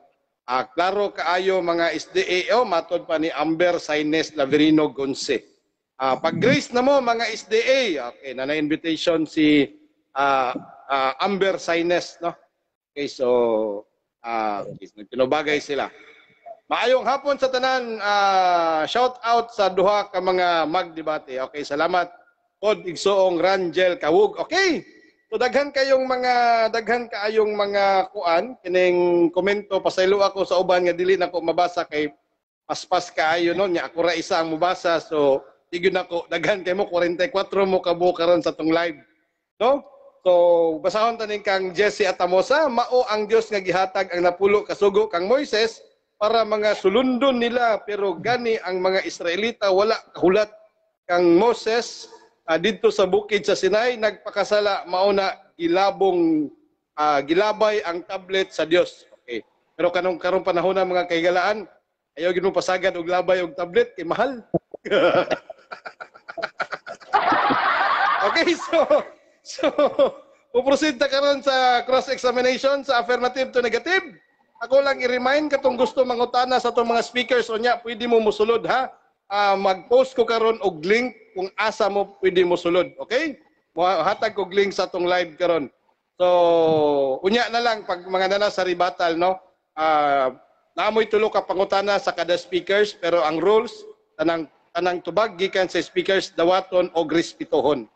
Klaro kaayo mga SDA, oh, matod pa ni Amber Saines Laverino Gonse. Pag-grace na mo mga SDA, okay, na na-invitation si Amber Saines, no? Okay, so nagtinubagay sila. Maayong hapon sa tanan, shout out sa duha ka mga magdebate. Okay, salamat pod igsoong Rangel Kawug. Okay. So daghan kaayong mga kuan kining komento, pasaylo ako sa uban nga dili nako mabasa kay paspas kaayo no nya ako ra isa ang mobasa, so di gyud nako daghan kay mo 44 mo kabuo karon sa tong live, no? So basahon ta ning kang Jesse Atamosa, mao ang Dios nga gihatag ang napulo ka sugo kang Moises. para mga sulundon nila, pero gani ang mga Israelita wala kahulat kang Moses didto sa bukid sa Sinai nagpakasala, mao na gilabong gilabay ang tablet sa Dios. Okay. Pero kanong karong panahon na, mga kahigalaan, ayaw gid mo pasagad og labay og tablet kay mahal. Okay, so puproceed ta karon sa cross-examination sa affirmative to negative. Ako lang i-remind katong gusto mangutana sa atong mga speakers unya pwede mo musulod ha. Mag-post ko karon og link kung asa mo pwede mosulod, okay? Hatag og link sa atong live karon. So, unya na lang pag mga nana sa rebuttal, no? Naamoy tulo ka pangutana sa kada speakers, pero ang rules, tanang tanang tubag gikan sa speakers dawaton og respetuhon.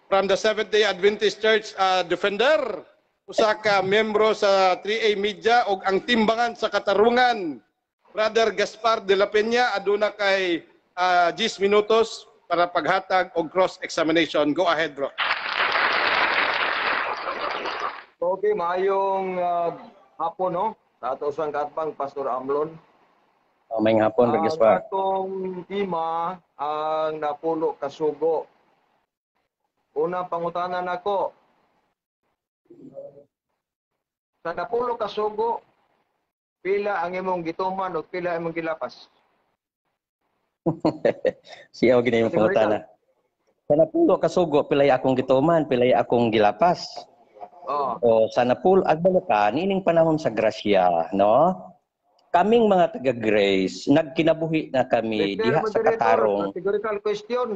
From the Seventh-day Adventist Church Defender, usa ka miyembro sa 3A Media og ang timbangan sa katarungan, Brother Gaspar de la Peña, aduna kay 10 minutos para paghatag og cross-examination. Go ahead, bro. Okay, maayong hapon, no? Sa ato usang kaatbang, Pastor Amlon. Oh, may hapon, Brother Ang Gaspar. atong tema, ang napulo kasugo. Unang pangutana nako. Sa napulo kasugo, pila ang imong gituman o pila ang imong gilapas? Siya gina yung pangutana. Sa napulo kasugo, pilay akong gituman, pilay akong gilapas. Oh. O sa napulo, agbalo ka, niining panahon sa grasya, no? Kaming mga taga-grace, nagkinabuhi na kami Mr. diha sa Moderator, katarong. categorical question.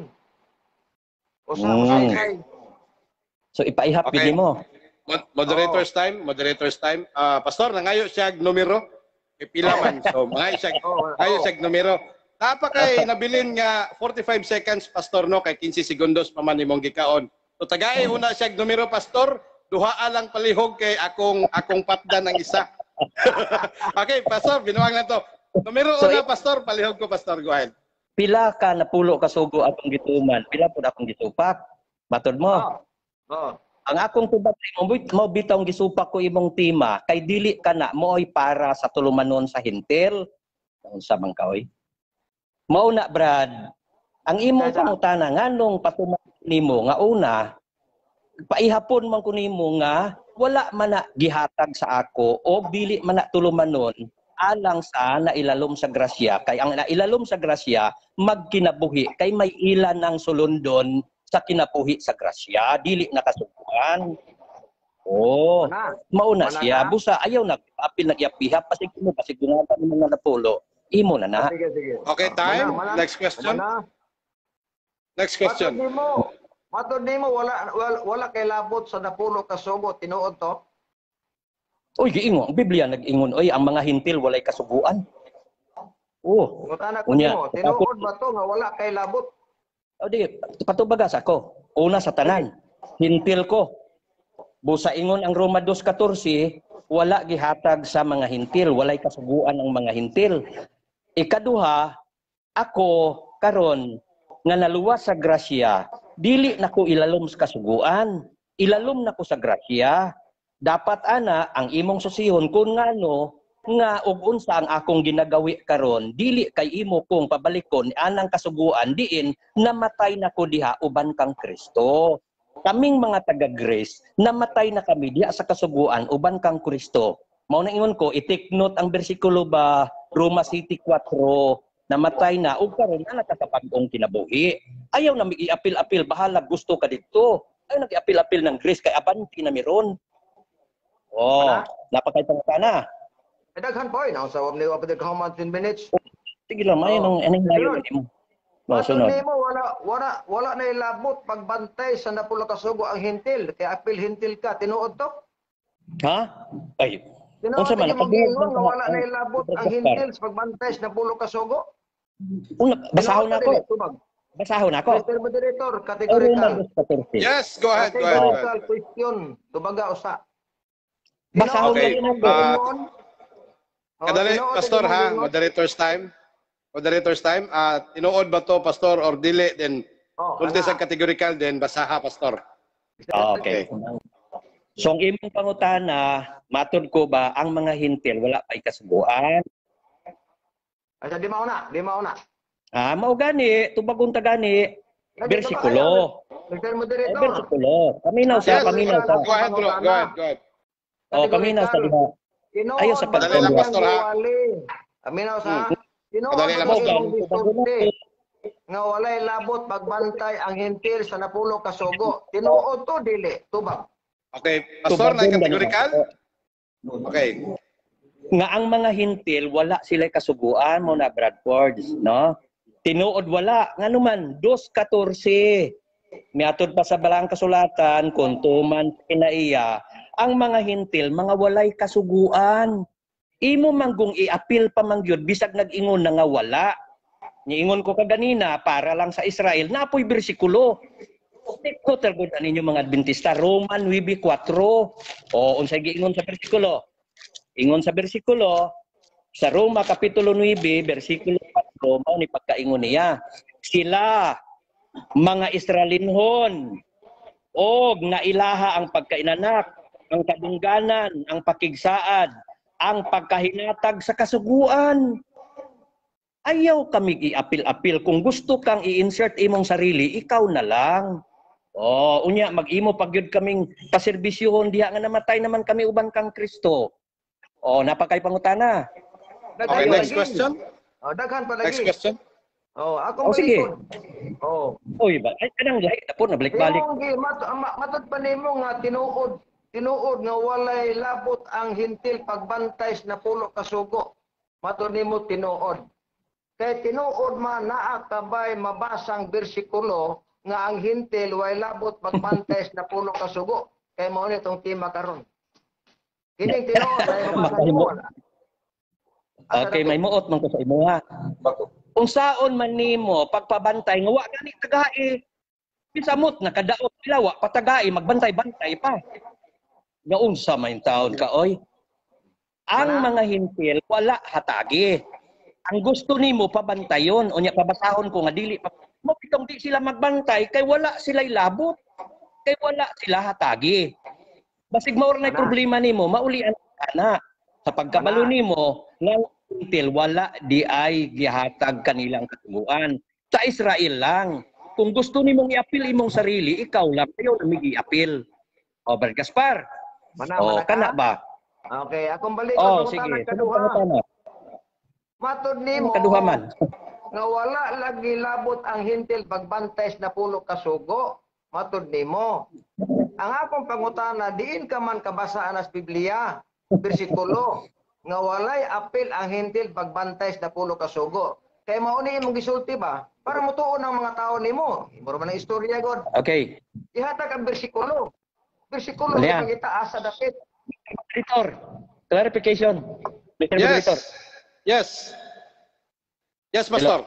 Usa okay. So ipaihap Okay. okay. mo. Moderator's time, moderator's time. Pastor, nangayo siya og numero. Kay pila man. So, mangayo siya, mangayo siya og numero. Napa kay nabilin nga 45 seconds, Pastor, no, kay 15 segundos pa man imong gikaon. So tagay una siya og numero, Pastor, duhaa lang palihog kay akong akong patdan ang isa. Okay, Pastor, binuang na to. Numero So, una, Pastor, palihog ko, Pastor, go ahead. Pila ka napulo kasugo akong gituman, pila pud akong gisupak. Matod mo. Oh. Ang akong tubag mo, mao bitawng gisupak ko imong tema kay dili ka na mooy para sa tulumanon sa hintil. Unsa man ka oy? Mao na, Brad. Ang imong pangutana nganong patuman nimo nga una paihapon man ko nimo nga wala man na gihatag sa ako o dili man na tulumanon alang sa nailalom sa grasya, kay ang nailalom sa grasya magkinabuhi kay may ilan ng sulundon sa kinabuhi sa grasya, dili na kasuguan. Oh, Mana. mauna Wala siya na? busa ayaw na apil nagyapihap pasig mo pasig dungagan ng mga napulo imo na na. Sige, sige. Okay, time. Mana, mana. Next question. Mana. Next question. Matod nimo wala, wala wala kay labot sa napulo kasugo, tinuod to? Uy, giingon ang Biblia nag-ingon oy ang mga hintil walay kasuguan. Oh, Pangutana ko Unya, nimo, tinuod ba to nga wala kay labot? O di, patubagas ako. Una sa tanan, hintil ko. Busa ingon ang Roma 2:14, wala gihatag sa mga hintil, walay kasuguan ang mga hintil. Ikaduha, ako karon nga naluwas sa grasya, dili nako ilalom sa kasuguan, ilalom nako sa grasya. Dapat ana ang imong susihon kung ngano nga og unsa ang akong ginagawi karon, dili kay imo kong pabalikon anang kasuguan diin namatay na ko diha uban kang Kristo. Kaming mga taga-Grace, namatay na kami diha sa kasuguan uban kang Kristo. Mao na ingon ko, i-take note ang bersikulo ba, Roma City 4, namatay na ug karon na nakakapag-ong kinabuhi. Ayaw na i-apil-apil, bahala gusto ka didto. Ayaw na i-apil-apil ng grace kay abanti na miron. Oh, Wala. napakay pangutana. Eh, daghan po, eh. Sa wab ni wab how much in minutes? Sige lang, ay Oh. nang anong layo Sunod. nimo. Oh, Matod sunod. nimo wala wala wala na ilabot pagbantay sa napulo kasugo ang hintil, kay apil hintil ka, tinuod to? Ha? Ay, Tinuod Unsa man, imong pag- giingon nga wala na ilabot ang hintil sa pagbantay sa napulo kasugo? Una, basahon Tinuod ako. ba dili? Tubag. Basahon ako. Mr. Moderator, Roma categorical. 2:14. Yes, go ahead, go ahead. Go Categorical ahead. question. Tubaga usa. Basahon Okay. na rin ako. Kadali, Pastor ha, moderator's time. Moderator's time. Tinuod ba to, Pastor, or dili? Then, Oh, tulti sa categorical, then basaha, Pastor. Okay. So ang imong pangutana, matod ko ba ang mga hintil wala pa'y kasuguan? Asa di mauna, di mauna. Ah, mao gani, tubagon ta gani. Bersikulo. Mr. Eh, Moderator. bersikulo. Paminaw sa, Yes, paminaw sa. go ahead, bro. Go ahead, go ahead. Oh, paminaw sa diha. Tinuod Ayaw sa ba Padali lang, ang Pastor, ha? giwali? Paminaw sa. Tinuod Padali lang, ba Pastor. imong gisulti nga walay labot pagbantay ang hentil sa napulo ka sugo? Tinuod to dili? Tubag. Okay, Pastor, na Tubagon gani. categorical? Okay. Nga ang mga hintil wala sila kasuguan mo na Bradford, no? Tinuod wala ngano man 2:14. Miatod pa sa balang kasulatan kung tuman kinaiya ang mga hintil mga walay kasuguan. Imo manggong iapil pa man gyud bisag nag-ingon na nga wala. Niingon ko kaganina para lang sa Israel napoy bersikulo. Ko tergod ninyo mga Adventista, Roman 9:4. O unsay giingon sa bersikulo? Ingon sa bersikulo sa Roma kapitulo 9 bersikulo 4, mao ni pagkaingon niya. Sila mga Israelinhon og nailaha ang pagkainanak, ang kadungganan, ang pakigsaad, ang pagkahinatag sa kasuguan. Ayaw kami iapil-apil. Kung gusto kang i-insert imong sarili, ikaw na lang. Oh, unya mag-imo pagyud kaming paserbisyuhon diha nga namatay naman kami uban kang Kristo. Oh, napakay pangutana. Okay, Daghan next pa lagi. question. Oh, daghan pa Next lagi. question. Oh, ako Oh, sige. malikod. Oh. Uy, ba? Ay, kanang lahi na po, nabalik-balik. Imong gi matod pa nimo nga tinuod, tinuod nga walay labot ang hintil pagbantay sa napulo ka sugo. Matod nimo tinuod. Kay tinuod man naa kabay mabasang bersikulo nga ang hintil way labot pagbantay sa napulo ka sugo. Kay mao ni itong tema karon. Kining tinuod ay mabasa nimo. Makahimo. Okay, may muot man ko sa imuha. Kung saon man nimo pagpabantay nga wa gani tagae. Bisamot nakadaot sila wa patagae magbantay-bantay pa. Nga unsa man taon ka oy? Ang Wala. mga hintil wala hatagi. Ang gusto nimo pabantayon unya pabasahon ko nga dili pa mo pitong di sila magbantay kay wala sila labot. Kay wala sila hatagi. Basig mao ra nay Wala. problema nimo, maulian ka na. Sa pagkabalo Wala. nimo nga hintil wala di ay gihatag kanilang kasuguan. Sa Israel lang. Kung gusto nimong iapil imong sarili, ikaw lang kayo na i-apil. O, Brad Gaspar. Mana, O, mana ka? kana ba? Okay, akong balik O, ko sige. sa Sunod kaduha. pangutana. Matod nimo Anong kaduha man? nga wala lagi labot ang hintil pagbantay sa napulo ka sugo. Matod nimo. Ang akong pangutana, diin ka man kabasa anas Biblia, bersikulo, nga walay apil ang hintil pagbantay sa napulo ka sugo. Kay mao ni imong gisulti ba? Para motuon ang mga tao nimo. Imo ra man ang istorya god. Okay. Ihatag ang bersikulo. Bersikulo Wala. kay itaas sa dapit. Moderator, clarification. Mr. Moderator. Yes. Yes. Yes, Pastor.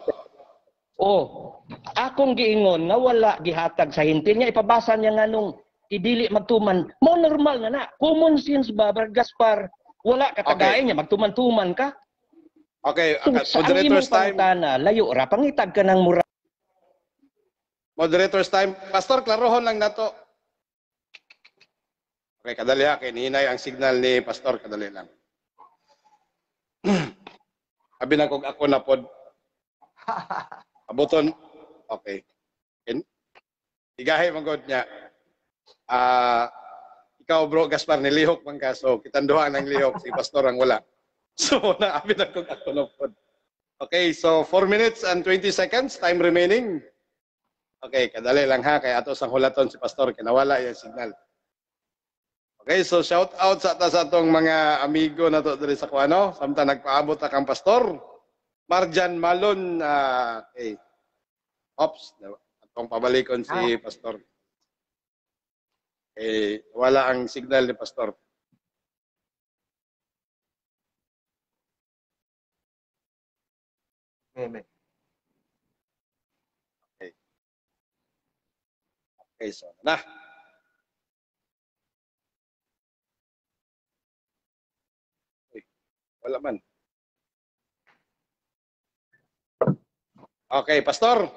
Oh, akong giingon nga wala gihatag sa hintil niya ipabasa niya nganong idili magtuman. Mo normal na na. Common sense ba, Brad Gaspar? Wala ka tagay Okay. niya magtuman-tuman ka. Okay, Kung sa ang imong moderator's time. pangutana, layo ra pangitag ka ng mura. Moderator's time. Pastor, klarohon lang nato. Okay, kadali ha. Kay nihinay ang signal ni Pastor. Kadali lang. Abi na kog ako na pod. Abuton. Okay. Igahe man god niya. Ah, ikaw bro Gaspar nilihok man ka so kitang duha nang lihok si Pastor ang wala. So na abi na kog ako na pod. Okay, so 4 minutes and 20 seconds time remaining. Okay, kadali lang ha kay ato sang hulaton si Pastor kay nawala yung signal. Okay, so shout out sa ta sa atong mga amigo na to diri sa kuano samtang nagpaabot ta kang Pastor Marjan Malon, okay. Ops, atong pabalikon si Pastor. Eh, wala ang signal ni Pastor. Amen. Okay, so na. Uy, wala man. Okay, Pastor.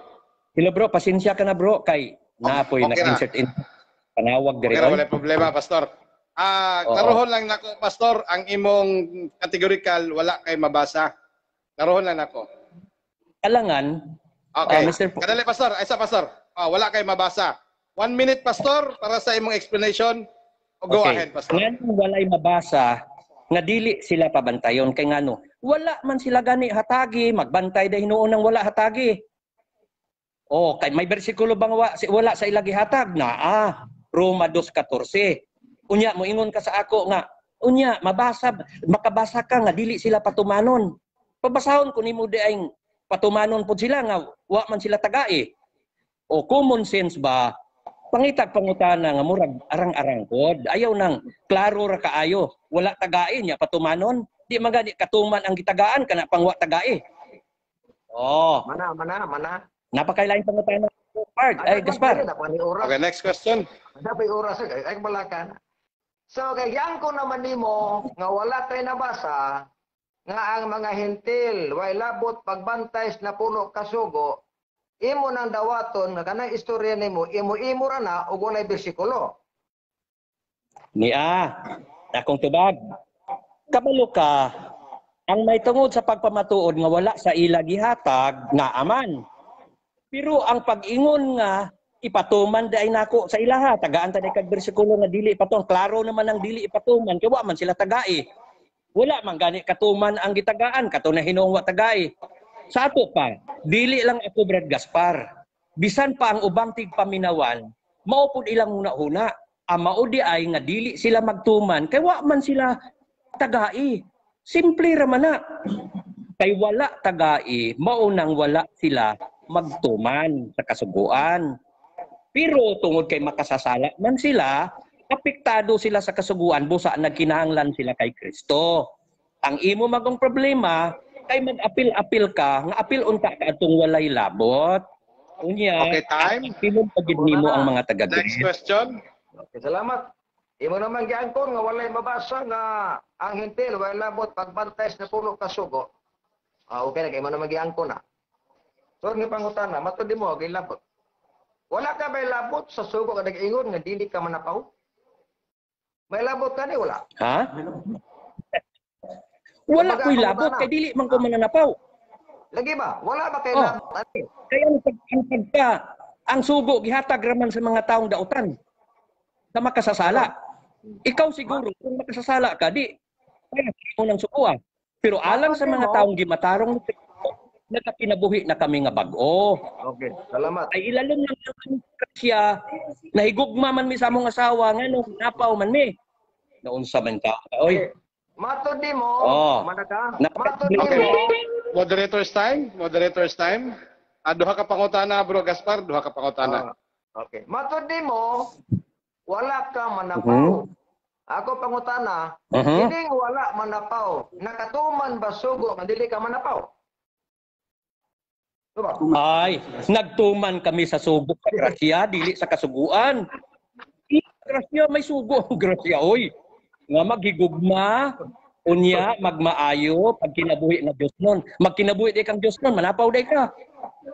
Hello bro, pasensya ka na bro kay naapoy Okay na. nag-insert in panawag diri. Okay ra, oy. wala problema, Pastor. Oo. Klarohon lang nako, Pastor, ang imong categorical wala kay mabasa. Klarohon lang nako. Kalangan. Okay. Ah, Mr. Kadali, Pastor. Ay, sa Pastor. Ah, wala kay mabasa. 1 minute, Pastor, para sa imong explanation. O, go ahead, Pastor. Nganong walay mabasa nga dili sila pabantayon? Kay ngano? Wala man sila gani hatagi, magbantay dahil hinuon ng wala hatagi. Oh, kay may bersikulo bang wala sa ila gihatag? Naa, Roma 2:14. Unya moingon ka sa ako nga unya mabasa, makabasa ka nga dili sila patumanon. Pabasahon ko nimo di ay patumanon pud sila nga wa man sila tagai. O common sense ba? Pangitag pangutana nga murag arang-arang pod. Ayaw nang klaro ra kaayo. Wala tagai niya patumanon. Di man gani katuman ang gitagaan kana pang wa tagai. Oh, Mana, mana, mana. Napakailaing pangutana. Park, ay Gaspar. Dapat ni oras. Okay, next question. Dapat oras ay balakan. So kay ko naman nimo nga wala kay nabasa nga ang mga Hentil way labot pagbantay sa napulo kasugo, imo nang dawaton nga kanang istorya nimo imo-imo ra na ug walay bersikulo. Niya, akong tubag. Kabalo ka, ang may tungod sa pagpamatuod nga wala sa ila gihatag nga aman. Pero ang pag-ingon nga ipatuman di ay nako sa ilaha, tagaan ta kag bersikulo nga dili ipatuman. Klaro naman ang dili ipatuman kay wa man sila tagai. Wala man gani katuman ang gitagaan kato na hinuong wa tagai. Sa ato pa, dili lang ako, Brad Gaspar. Bisan pa ang ubang tigpaminawan, mao pud ilang huna-huna. Ang mao di ay nga dili sila magtuman kay wa man sila tagai. Simple ra man na. Kay wala tagai, mao nang wala sila magtuman sa kasuguan. Pero tungod kay makasasala man sila, apektado sila sa kasuguan busa nagkinahanglan sila kay Kristo. Ang imo magong problema kay mag-apil-apil ka, nga apil unta ka atong walay labot. Unya, Okay, time. Apilon pa gid nimo ang mga taga Next question. Okay, salamat. Imo naman giangkon nga walay mabasa nga ang Hentil way labot pagbantay sa napulo kasugo. Ah, okay na kay imo naman giangkon na. So nga pangutana, matud mo kay labot. Wala ka may labot sa sugo nga nag-ingon nga dili ka manapaw? May labot ka ni wala? Ha? Wala Kumbaga, ko'y labot pangutana. Kay dili man ko mananapaw. Lagi ba? Wala ba kay Oh. labot ani? Kaya ang sugo gihatag raman sa mga taong dautan sa makasasala. Ikaw siguro kung makasasala ka di kaya mo ng sugo. Pero alang sa mga taong gimatarong nagkakinabuhi na kami nga bag-o. Okay, salamat. Ay ilalom lang ang siya, nahigugma man mi sa among asawa ngano napaw man mi. Naunsa man ka? Oy. Okay. Matod di mo, Oh. manaka. Matod di Okay. mo. Moderator's time. Moderator's time. Ah, duha ka pangutana, Bro Gaspar. Duha ka pangutana. Ah, okay. Matod di mo, wala ka manapaw. Ako pangutana, kining wala manapaw, nakatuman ba sugo nga dili ka manapaw? Diba? Ay, nagtuman kami sa sugo sa grasya, dili sa kasuguan. Grasya, may sugo ang grasya, oy. Nga maghigugma, unya, magmaayo, pag kinabuhi nga Diyos nun. Magkinabuhi di kang Diyos nun, manapaw day ka.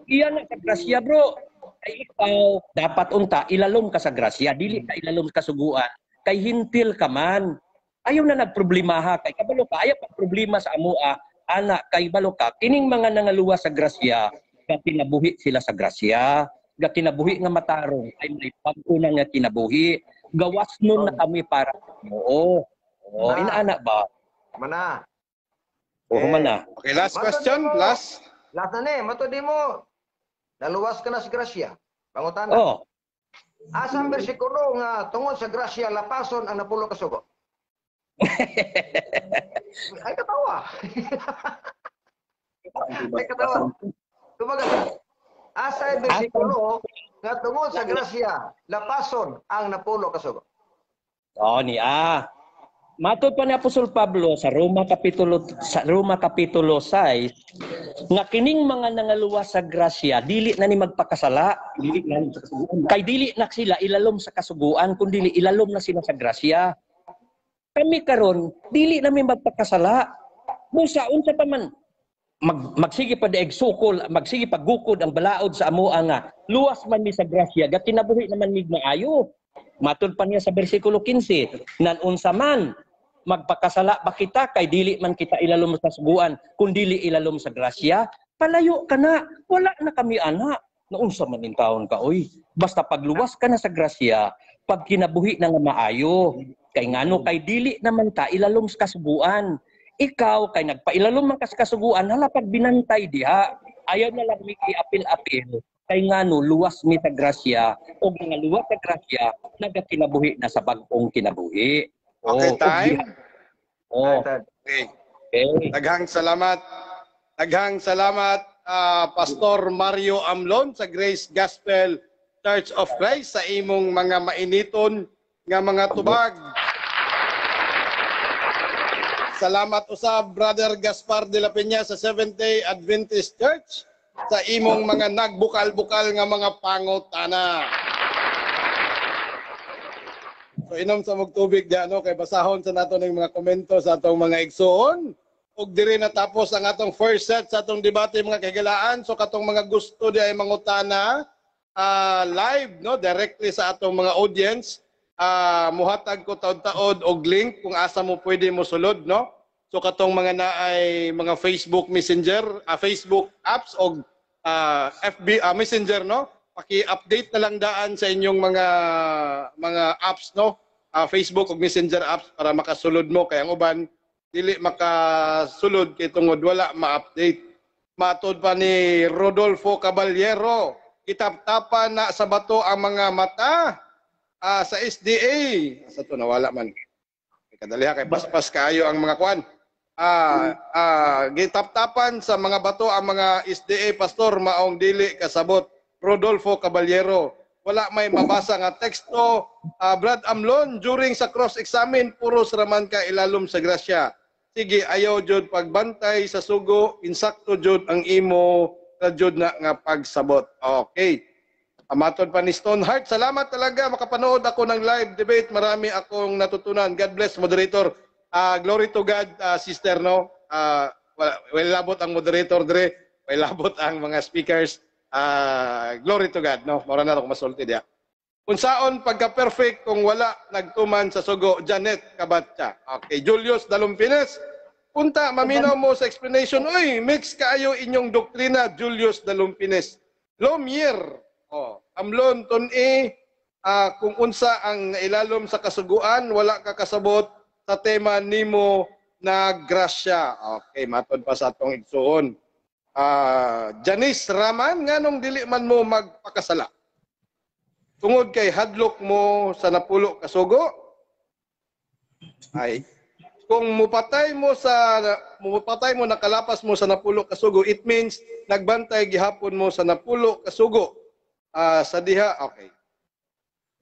Iyan na sa grasya, bro. Ay ikaw, dapat unta, ilalom ka sa grasya, dili ka ilalom sa kasuguan. Kay hintil ka man. Ayaw na nagproblema ha, kay kabalo ka, ayaw pa problema sa amoa, ana, kay balo ka, kining mga nangaluwas sa grasya, kinabuhi sila sa grasya, kinabuhi nga matarong, ay may pag-una nga kinabuhi. Gawas nun na kami para oo. Oo, Na. inaana ba? Mana. Oo Eh. man na. Okay, last Matod question. di mo. Last. Last na ni, matod di mo. Naluwas ka na sa grasya. Pangutana. Oh, Asang bersikulo nga tungod sa grasya lapason ang napulo ka sugo? Ay katawa. Ay katawa. Kumbaga, asa bersikulo nga tungod sa grasya lapason ang napulo ka sugo? Oh ni ah. Matod pa ni Apostol Pablo sa Roma kapitulo 6 nga kining mga nangaluwas sa grasya dili na ni magpakasala, Dili na ni sa kasuguan. Kay dili na sila ilalom sa kasuguan kundi ilalom na sila sa grasya. Kami karon dili na mi magpakasala. Busa unsa pa man magsige pa daig sukol, magsige pa gukod ang balaod sa amoa nga luwas man mi sa grasya, gakinabuhi naman mig maayo. Matod pa niya sa bersikulo 15, nan unsa man Magpakasala ba kita kay dili man kita ilalom sa suguan kun dili ilalom sa grasya? Palayo ka na, wala na kami ana. Naunsa man ning taon ka oy. Basta pagluwas ka na sa grasya, pag kinabuhi na nga maayo. Kay ngano kay dili naman ta ilalom sa kasuguan. Ikaw kay nagpailalom man ka sa kasuguan, hala pagbinantay diha. Ayaw na lang mi iapil-apil kay ngano luwas mi sa grasya og nga luwas sa grasya nagakinabuhi na sa bag-ong kinabuhi. Okay, Oh, time. Oh, Okay. okay. Daghang salamat. Daghang salamat, Pastor Mario Amlon sa Grace Gospel Church of Christ sa imong mga mainiton nga mga tubag. Salamat usab, Brother Gaspar de la Peña sa Seventh-day Adventist Church sa imong mga nagbukal-bukal nga mga pangutana. So inom sa mog tubig diyan, no, kay basahon sa nato ning mga komento sa atong mga igsoon. Ug diri natapos ang atong first set sa atong debate, mga kahigalaan. So katong mga gusto di ay mangutana live, no, directly sa atong mga audience, muhatag ko taod-taod og link kung asa mo pwede mo sulod, no. So katong mga naay mga Facebook Messenger, Facebook apps og FB Messenger, no, paki-update na lang daan sa inyong mga apps, no, Facebook ug Messenger apps para makasulod mo kay ang uban dili makasulod kay tungod wala ma-update. Matod pa ni Rodolfo Caballero, kitaptapan na sa bato ang mga mata sa SDA. Sa to nawala man. Kadaliha kay paspas kaayo ang mga kuan. Gitaptapan sa mga bato ang mga SDA, pastor, maong dili kasabot. Rodolfo Caballero. Wala may mabasa nga teksto. Brad Amlon, during sa cross-examine, puros raman ka ilalom sa grasya. Sige, ayaw jud pagbantay sa sugo, insakto jud ang imo jud na nga pagsabot. Okay. Amatod pa ni Stoneheart, salamat talaga, makapanood ako ng live debate, marami akong natutunan. God bless, moderator. Glory to God, sister, no? Well, labot ang moderator dre, well, labot ang mga speakers. Glory to God, no? Mora na ako masulti diya. Unsaon pagka-perfect kung wala nagtuman sa sugo, Janet Kabatcha. Okay, Julius Dalumpines, punta, maminaw mo sa explanation. Uy, mix kaayo inyong doktrina, Julius Dalumpines. Lomier, oh, Amlon ton-e, kung unsa ang nailalom sa kasuguan, wala ka kasabot sa tema nimo na grasya. Okay, matod pa sa atong igsuon. Janice Raman, nganong dili man mo magpakasala? Tungod kay hadlok mo sa napulo kasugo? Ay, kung mupatay mo nakalapas mo sa napulo kasugo, it means nagbantay gihapon mo sa napulo kasugo. Sa diha, okay.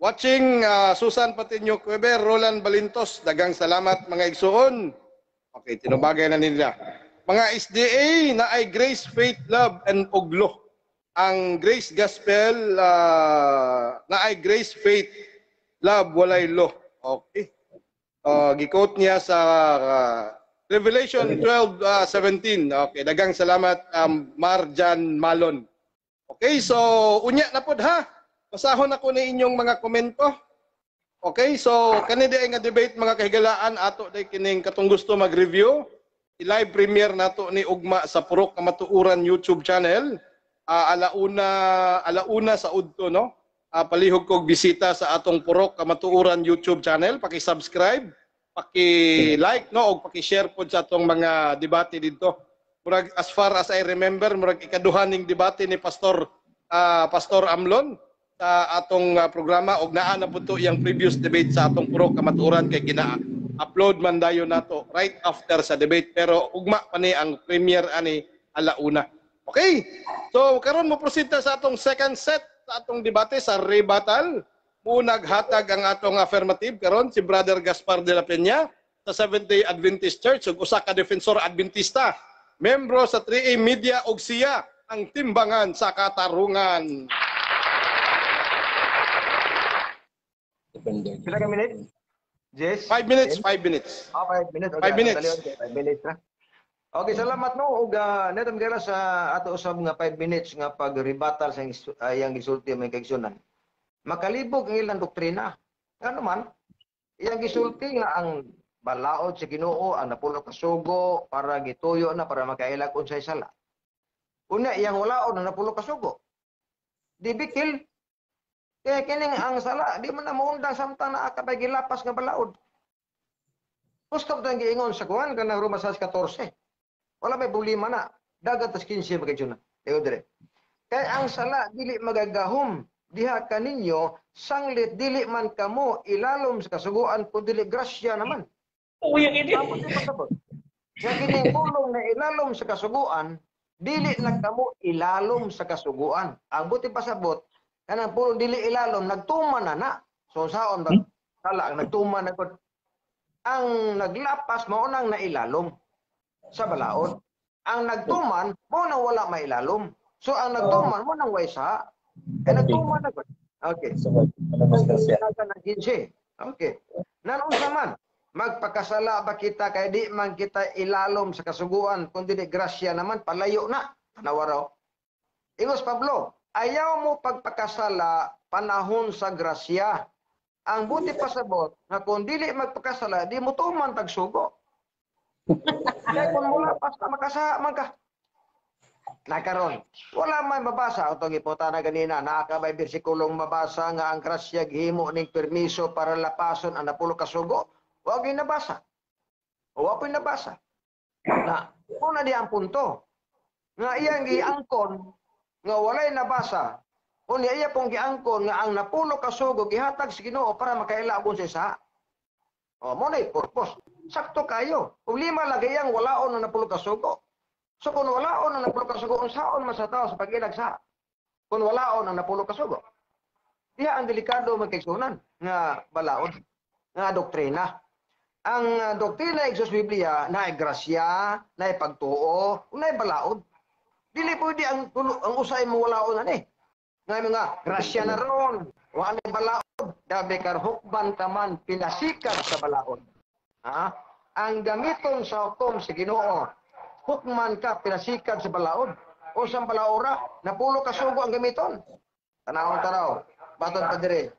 Watching Susan Patinio Cuever, Roland Balintos, dagang salamat mga igsuon. Okay, tinubagay na nila. Mga SDA na ay grace, faith, love, and uglo. Ang Grace Gospel na ay grace, faith, love, walay law. Okay. Gikot niya sa Revelation 12:17. Okay, dagang salamat, Marjan Malon. Okay, so unya na pod ha. Basahon ako ni inyong mga komento. Okay, so kani di ay nga debate, mga kahigalaan, ato day kining katong gusto mag-review. I-live premiere nato ni ugma sa Purok Kamatuoran YouTube channel. Alauna sa udto, no? Palihog kog bisita sa atong Purok Kamatuoran YouTube channel, paki-subscribe, paki-like, no, og paki-share pod sa atong mga debate didto. Murag as far as I remember, murag ikaduha ning debate ni Pastor Amlon sa atong programa og naa na pud to iyang previous debate sa atong Purok Kamatuoran kay gina-upload man dayon nato right after sa debate, pero ugma pa ni ang premiere ani alauna. Okay. So karon mo proceed ta sa atong second set sa atong debate sa rebuttal. Munaghatag ang atong affirmative karon si Brother Gaspar de la Peña sa Seventh-day Adventist Church ug usa ka defensor Adventista, membro sa 3A Media ug siya ang timbangan sa katarungan. Pila ka minute? Jess? 5 minutes, 5 minutes. Ah, 5 minutes. Okay, 5 minutes. 5 minutes na. Okay, salamat no ug neto migala sa ato usab nga 5 minutes nga pag-rebuttal sa iyang gisulti may kaigsunan. Makalibog ang ilang doktrina. Ngano man, iyang gisulti nga ang Balaod sa Ginoo ang napulo ka sugo para gituyo na para makaila unsay sala. Unya iyang walaon ang napulo ka sugo. Di bikil. Kaya kining ang sala di man na maundang samtang naa ka pa gilapas nga balaod. Gusto ko giingon sa kuan kanang Roma 14. Wala may problema na. Dagat tas 15 magkadyo na. Ingon dire. Kay ang sala dili magagahom diha kaninyo sanglit dili man kamo ilalom sa kasuguan kun dili grasya naman. Uy, ang ini. Tapos yung pasabot. Nga kining pulong na ilalom sa kasuguan, dili na kamo ilalom sa kasuguan. Ang buti pasabot, kanang pulong dili ilalom, nagtuman na na. So saon ba? Sala ang nagtuman na gud. Ang naglapas mao nang nailalom sa balaod. Ang nagtuman mao nang wala mailalom. So ang nagtuman mao nang way sa. Kay nagtuman na gud. Okay. So, ano mas grasya? Ng 15. Okay. Nanunsa man, magpakasala ba kita kay di man kita ilalom sa kasuguan kundi di grasya naman, palayo na. Tanawa raw. Ingos Pablo, ayaw mo pagpakasala panahon sa grasya. Ang buti pasabot nga kung dili magpakasala, di mo tuman tagsugo. Kaya kung mula pas na makasa man ka. Nakaron, wala man mabasa atong iputa na ganina, naa ka bay bersikulong mabasa nga ang grasya gihimo ning permiso para lapason ang napulo ka sugo? Wa gyud nabasa. O wa po'y nabasa. Na, una di ang punto. Nga iyang giangkon nga walay nabasa. Unya iya pong giangkon nga ang napulo ka sugo gihatag sa Ginoo para makaila og unsay sa. O mo na purpose. Sakto kayo. Problema lagi iyang walaon ang napulo ka sugo. So kung walaon ang napulo ka sugo, unsaon man sa tao sa pag-ilag sa? Kung walaon ang napulo ka sugo. Diha ang delikado magkaigsunan nga balaod, nga doktrina. Ang doktrina igsos Biblia naay grasya, naay pagtuo, naay balaod. Dili pwede ang ang usay mo walaon ani. Nga mga grasya na ron, wa ni balaod, dabi kar hukban ka man pinasikad sa balaod. Ha? Ang gamiton sa hukom sa Ginoo, hukman ka pinasikad sa balaod. O sa balaora, napulo ka sugo ang gamiton. Tanawon tanaw, baton pa dire.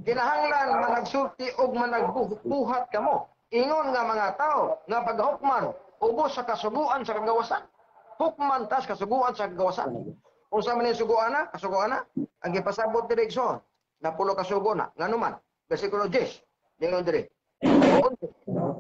Kinahanglan managsulti og managbuhat kamo. Ingon nga mga tao nga paghukman ubos sa kasuguan sa kagawasan. Hukman tas kasuguan sa kagawasan. Unsa man yung suguan na? Kasuguan na? Ang gipasabot diri igsoon, napulo ka sugo na. Ngano man? Versikulo 10. Dingon diri.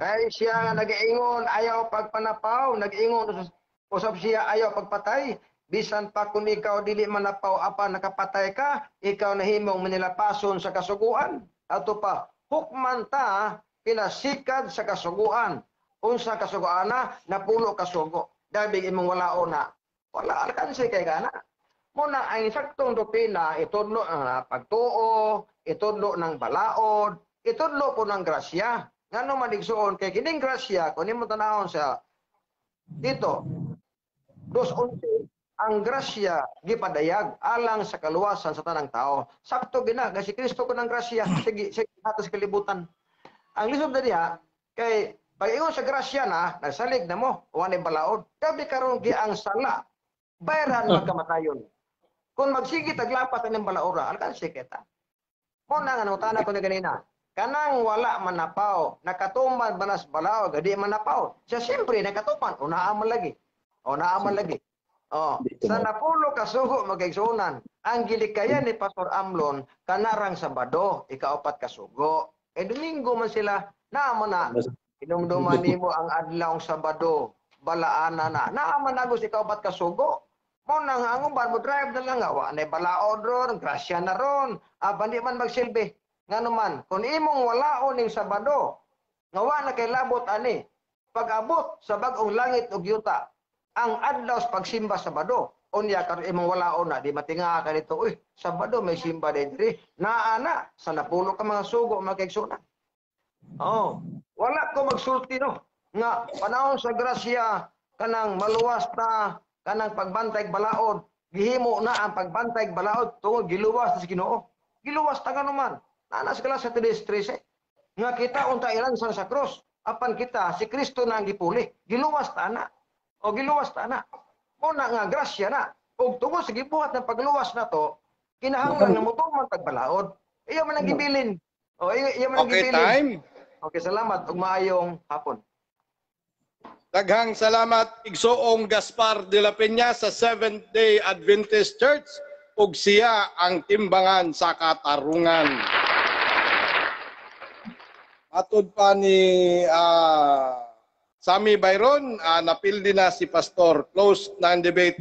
Kay siya nga nagaingon ayaw pagpanapaw, nag-ingon usab siya ayaw pagpatay. Bisan pa kung ikaw dili manapaw apan nakapatay ka, ikaw nahimong manilapason sa kasuguan. Ato pa, hukman ta pinasikad sa kasuguan. Unsa kasuguan na? Napulo kasugo. Dabig imong walaon na. Wala alkanse kay kana. Muna ang saktong doktrina itudlo ang pagtuo, itudlo ng balaod, itudlo po ng grasya. Ngano man igsuon kay kining grasya kun nimo tanawon sa dito 2:11, ang grasya gipadayag alang sa kaluwasan sa tanang tao. Sakto gina nga si Kristo kun ang grasya sige sige atos kalibutan. Ang lisod na diha kay pag-ingon sa grasya na nagsalig na mo wa ni balaod. Gabi karon gi ang sala bayran magkamatayon. Kung magsige taglapas aning balaora, alkanse kita. Mo na nga nangutana ko ni ganina. Kanang wala manapaw, nakatuman banas balaod, gadi manapaw. Siya siyempre nakatuman, unaa man lagi. Unaa man lagi. Oh, sa napulo ka sugo magigsunan, ang gilikayan ni Pastor Amlon kanarang Sabado, ikaapat ka sugo. Eh Domingo man sila, naa mo na. Hinumduman nimo ang adlawng Sabado, balaana na. Naa man agos ikaapat ka sugo. Mo na nga ang uban mo drive na lang nga wa nay balaod ron, grasya na ron. Apan di man magsilbi. Ngano man, kung imong walaon ning Sabado, nga wa na kay labot ani, pag-abot sa bag-ong langit ug yuta, ang adlaw sa pagsimba Sabado, unya karon imong walaon na di matinga ka nito, uy, Sabado may simba diri. Naa na sa napulo ka mga sugo mga. Oh, wala ko magsulti no nga panahon sa grasya kanang maluwas ta kanang pagbantay balaod, gihimo na ang pagbantay balaod tungod giluwas sa Ginoo. Giluwas ta ngano man. Naa sa Galatia 3:13 nga kita unta ilansang sa krus, apan kita si Kristo na ang gipuli. Giluwas ta na. O giluwas ta na. Mo na nga grasya na. Ug tungod sa gibuhat ng pagluwas na to, kinahanglan nga motuman tag balaod. Iya man ang gibilin. O iya man ang Okay, gibilin. time. Okay, salamat ug maayong hapon. Daghang salamat, Igsoong Gaspar de la Peña sa Seventh Day Adventist Church, ug siya ang timbangan sa katarungan. Atod pa ni Sammy Byron, napildi na si Pastor. Close na ang debate,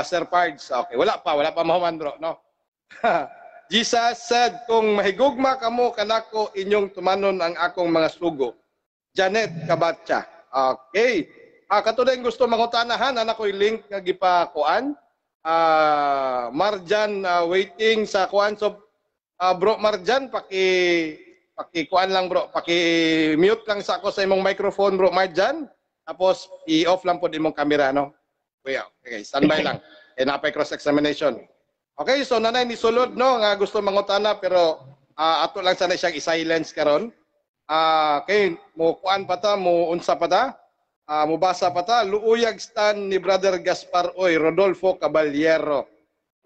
Sir Pards. Okay, wala pa mahuman, bro, no? Jesus said, "Kung mahigugma kamo kanako, inyong tumanon ang akong mga sugo." Janet Kabatcha. Okay. Katulad gusto mangutanahan, anak ko'y link nga gipakuan. Marjan, waiting sa kuan. So, bro Marjan, paki kuan lang, bro, paki mute lang sa ako sa imong microphone, bro Marjan. Tapos i-off lang pod imong camera, no? Kuya, okay, standby lang. Eh, napay cross examination. Okay, so nanay ni sulod, no, nga gusto mangutana, pero ato lang sana siyang i-silence karon. Okay, mo kuan pa ta, mo unsa pa ta? Mubasa pa ta, luuyag stand ni Brother Gaspar oy, Rodolfo Caballero.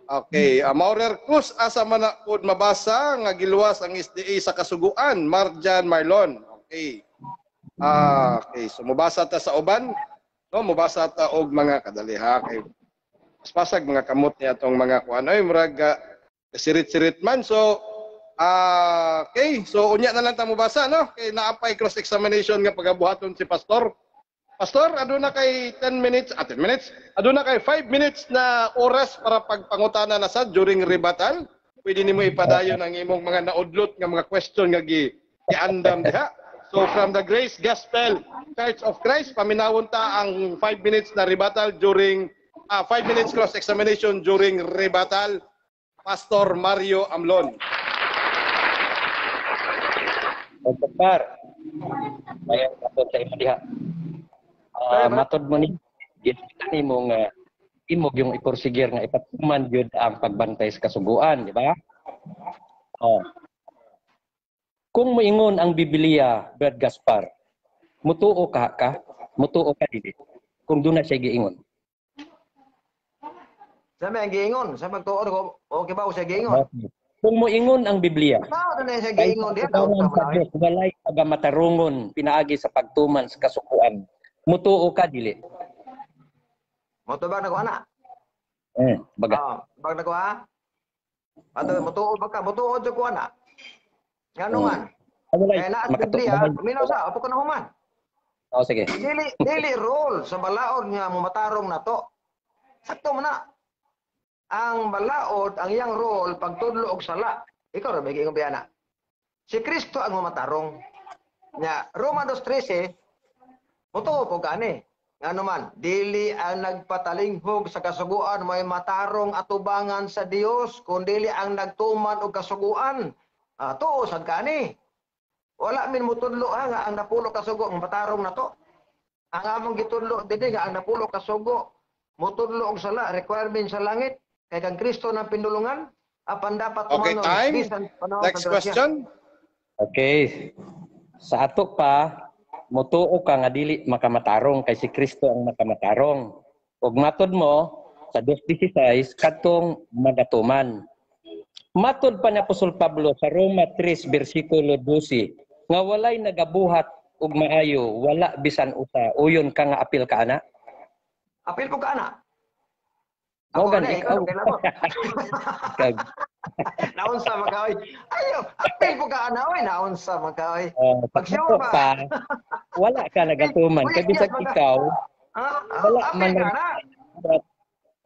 Okay, Maurer Cruz, asa man na pod mabasa nga giluwas ang SDA sa kasuguan, Marjan Marlon. Okay. Okay, so mubasa ta sa uban, no, mubasa ta og mga kadali ha kay pasag mga kamot niya tong mga kuan oy, murag sirit-sirit man. So okay, so unya na lang ta mubasa, no, kay naapay cross examination nga pagabuhaton si pastor. Pastor, aduna kay 10 minutes, 10 minutes, aduna kay 5 minutes na oras para pagpangutana na sa during rebuttal. Pwede nimo ipadayon ang imong mga naudlot nga mga question nga gi giandam diha. So from the Grace Gospel Church of Christ, paminawon ta ang 5 minutes na rebuttal during 5 minutes cross examination during rebuttal. Pastor Mario Amlon. Gaspar, mayang hapon sa imo diha. Matod mo ni ginita nimo nga imo yung iporsigir nga ipatuman gyud ang pagbantay sa kasuguan, di ba? Oh. Kung moingon ang Biblia, Brad Gaspar, mutuo ka? Mutuo ka dili? Kung doon na siya giingon. Sa may giingon, sa magtuon ko, okay ba siya giingon? Okay. Kung moingon ang Biblia, Mao na siya kay giingon diha sa Diyos, walay pagamatarungon pinaagi sa pagtuman sa kasuguan. Mutuo ka dili? Motubag na ko ana. Baga. Tubag na ko ha. Ato mutuo ba ka? Mutuo jud ko ana. Ngano man? Walay Kaya naa sa Biblia, minaw sa apo ka na human. Oh, sige. Dili role sa balaod nga momatarong nato. Sakto man na. Ang balaod, ang iyang role pagtudlo og sala. Ikaw ra may giingon biya na. Si Kristo ang mamatarong. Nya Roma 2:13 mutuo po gani. Ngano man, dili ang nagpatalinghog sa kasuguan may matarong atubangan sa Dios, kun dili ang nagtuman og kasuguan. Tuo sad kani. Wala min mutudlo ha nga ang napulo kasugo ang matarong nato. Ang among gitudlo dinhi nga ang napulo kasugo mutudlo og sala, requirement sa langit kay kang Kristo nang pinulungan apan dapat Okay, tumanon time. Bisan panahon Next sa grasya. question. Okay. Sa ato pa, mutuo ka nga dili makamatarong kay si Kristo ang makamatarong. Ug matod mo sa 2:16 kadtong magatuman. Matod pa ni Apostol Pablo sa Roma 3 bersikulo 12 nga walay nagabuhat og maayo, wala bisan usa. Uyon ka nga apil ka ana. Apil po ka ana. Mao Ako gani, na, ikaw, ikaw. kailan mo? Kag, Naunsa man ka oy. Ayo, apil po ka ana oy, naunsa man ka oy. Pag Pag-sure ba? pa, wala ka nagatuman kay bisag ikaw wala Apil man ka ana.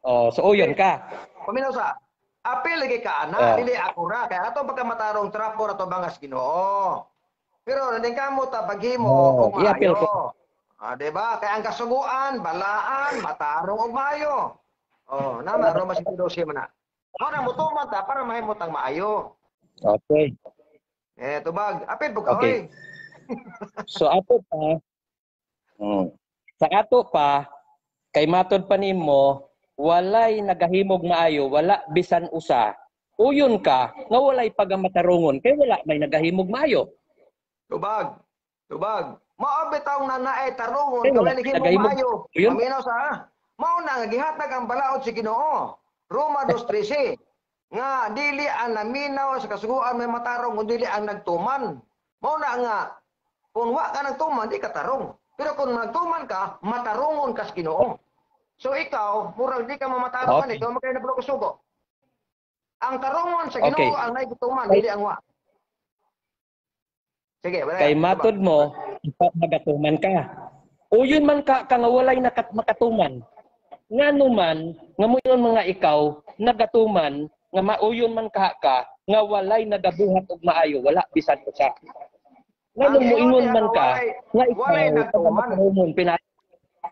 Oh, so uyon ka. Paminaw sa apil lagi ka ana, dili ako ra kay ato pagkamatarong trapo ra to bangas Ginoo. Pero nanding kamo ta paghimo Oh, og i-appeal maayo. ko. Di ba? Kay ang kasuguan, balaan, matarong og maayo. Oh, nama Roma 7:12 man na. Mao na mutuman ta para mahimot ang maayo. Okay. Tubag. Apil po ka Okay. oy. So ato pa, sa ato pa kay matod pa nimo walay nagahimog maayo, wala bisan usa. Uyon ka nga walay pagamatarungon kay wala may nagahimog maayo. Tubag. Tubag. Mao bitaw na naay tarungon Kay kay wala wala naghimog nagahimog. maayo. Uyon. Paminaw sa ha. Mao na nga gihatag ang balaod si Ginoo. Roma 2:13 nga dili ang naminaw sa kasuguan may matarong kun dili ang nagtuman. Mao na nga Kung wa ka nagtuman, di ka tarong. Pero kung nagtuman ka, matarongon ka sa Ginoo. So ikaw, murag di ka mamatarong okay. Ikaw makay napulo kasugo. Ang tarongon sa Ginoo ang naigituman, dili ang wa. Sige, wala. Kay matod mo, ikaw magatuman ka. Uyon man ka ka nga walay makatuman. Ngano man nga moingon mga ikaw nagatuman nga mauyon man ka ka nga walay nagabuhat og maayo, wala bisan usa. Ngano Ang moingon ingon man niya, ka nga ikaw walay nagtuman. matarongon,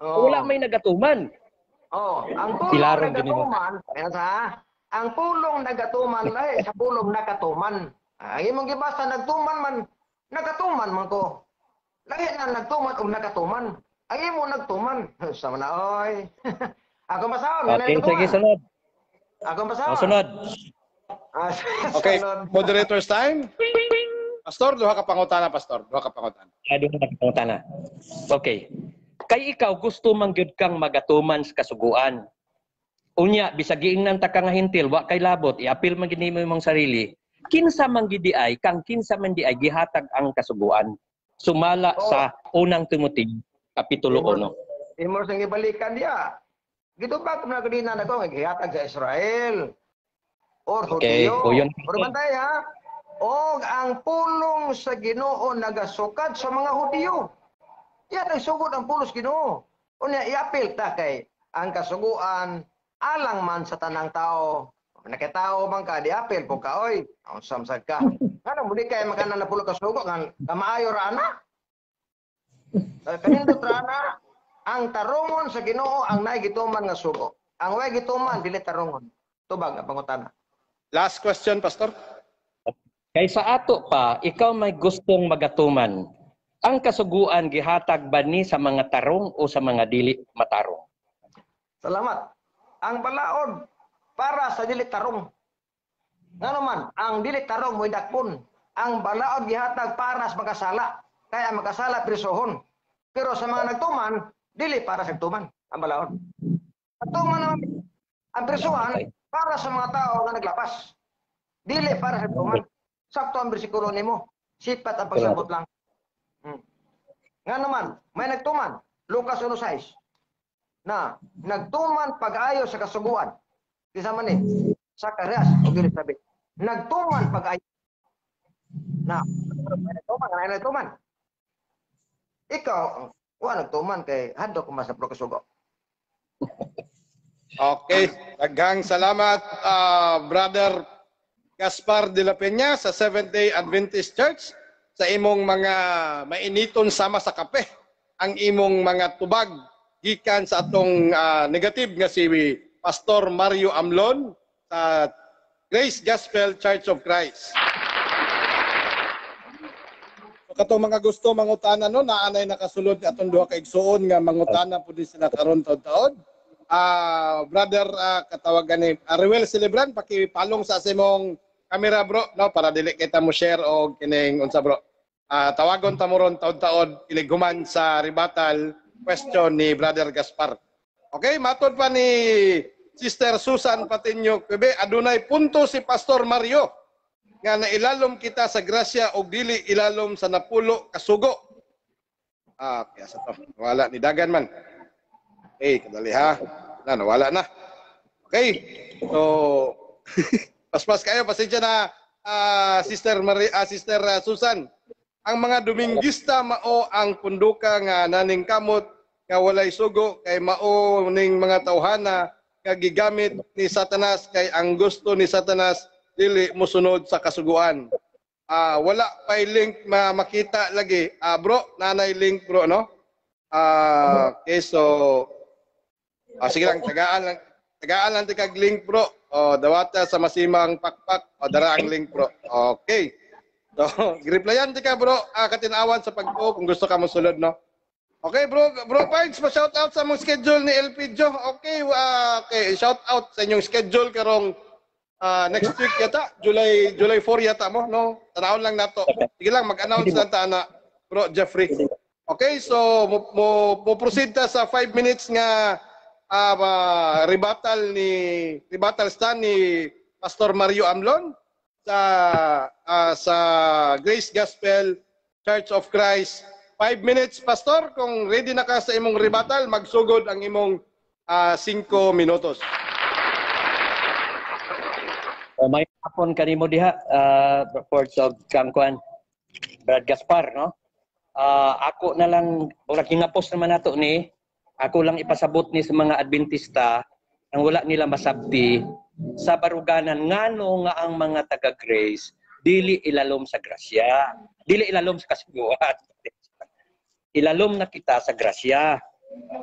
wala may nagatuman. Oh, ang pulong Ilarong gini mo. nagatuman, ayan sa ang pulong nagatuman lahi sa pulong nakatuman. Ang imong gibasa nagtuman man, nakatuman man ko. Lahi na nagtuman og nakatuman. Ang imo nagtuman. Sama na oy. Ako basahon, Okay, sige, sunod. Ako basahon. O, sunod. Ah, Okay, sunod. Moderator's time. Pastor, duha ka pangutana, Pastor. Duha ka pangutana. Ay, duha ka pangutana. Okay. Kay ikaw gusto man gyud kang magatuman sa kasuguan. Unya bisag giingnan ta ka nga hintil, wa kay labot, iapil man gid nimo imong sarili. Kinsa man gid di ay, kang kinsa man di ay gihatag ang kasuguan? Sumala sa Unang Timoteo kapitulo 1. Imo sang gibalikan diya. Gitubag na kanina nako nga gihatag sa Israel. Or Okay, Hudiyo. o yun. Pero bantay ha. Og ang pulong sa Ginoo nagasukad sa mga Hudiyo. Yan ang sugod ang pulong sa Ginoo. Unya iapil ta kay ang kasuguan alang man sa tanang tao. Nakitao man ka diapil po ka oy. Ang samsag ka. Ngano mo di kay makanan na pulo kasugo nga kamaayo ra ana. Kanindot ra ana. Ang tarongon sa Ginoo ang naay gituman nga sugo. Ang way gituman dili tarongon. Tubag ang pangutana. Last question, Pastor. Kay sa ato pa, ikaw may gustong magatuman. Ang kasuguan gihatag ba ni sa mga tarong o sa mga dili matarong? Salamat. Ang balaod para sa dili tarong. Ngano man, ang dili tarong mo'y dakpon. Ang balaod gihatag para sa makasala. Kaya ang makasala prisohon. Pero sa mga nagtuman, dili para sa nagtuman ang balaod. Nagtuman naman ang prisuhan para sa mga tao nga naglapas. Dili para sa nagtuman. Sakto ang bersikulo nimo. Sipat ang pagsabot lang. Nga naman, may nagtuman. Lucas 1:6 na nagtuman pag-ayo sa kasuguan. Kinsa man ni Zacarias o Elizabeth. Nagtuman pag-ayo. Na may nagtuman, may nagtuman. Ikaw, wa nagtuman kay hadlok man sa kasugo. Okay, daghang salamat, Brother Gaspar de la Peña sa Seventh-day Adventist Church, sa imong mga mainiton sama sa kape ang imong mga tubag gikan sa atong negative nga si Pastor Mario Amlon sa Grace Gospel Church of Christ. So, katong mga gusto mangutana, no, naanay nakasulod atong duha ka igsuon nga mangutana pud sila karon taud-taod. Brother, katawagan ni Ruel Celebran, pakipalong sa imong camera, bro, no, para dili kita mo share og kining unsa, bro. Tawagon ta mo ron taud-taod ilighuman sa rebuttal question ni Brother Gaspar. Okay, matod pa ni Sister Susan Patinio Quebe, adunay punto si Pastor Mario nga nailalom kita sa grasya og dili ilalom sa napulo kasugo. Kaya sa to. Wala ni dagan man. Okay, kadali ha. Na, nawala na. Okay. So, paspas kayo, pasensya na, Sister Maria, Sister Susan. Ang mga Dominguista mao ang punduka nga naning kamot nga walay sugo kay mao ning mga tawhana nga gigamit ni Satanas kay ang gusto ni Satanas dili mosunod sa kasuguan. Wala pa'y link makita lagi. Bro, nanay link, bro, no? Okay, so sige lang, tagaan lang. Tagaan lang tikag link, bro. O, dawata sa masimang pakpak. O, dara ang link, bro. Okay. So, replyan tika, bro, katinawan sa pagtuo kung gusto ka mosulod, no? Okay, bro, bro Pards, pa-shout out sa mong schedule ni LP Joe. Okay, shout out sa inyong schedule karong next week yata, July 4 yata mo, no? Tanawon lang nato. Sige lang, mag-announce lang ta na, bro Jeffrey. Okay, so mo proceed ta sa 5 minutes nga rebuttal stand ni Pastor Mario Amlon sa Grace Gospel. Church of Christ. 5 minutes, Pastor. Kung ready na ka sa imong rebuttal, magsugod ang imong 5 minutos. May hapon kanimo diha, reports of kang kuan, Brad Gaspar, no? Ako na lang, murag hingapos naman nato ni, ako lang ipasabot ni sa mga Adventista ang wala nila masabti sa baruganan ngano nga ang mga taga-Grace dili ilalom sa grasya, dili ilalom sa kasuguan. Ilalom na kita sa grasya.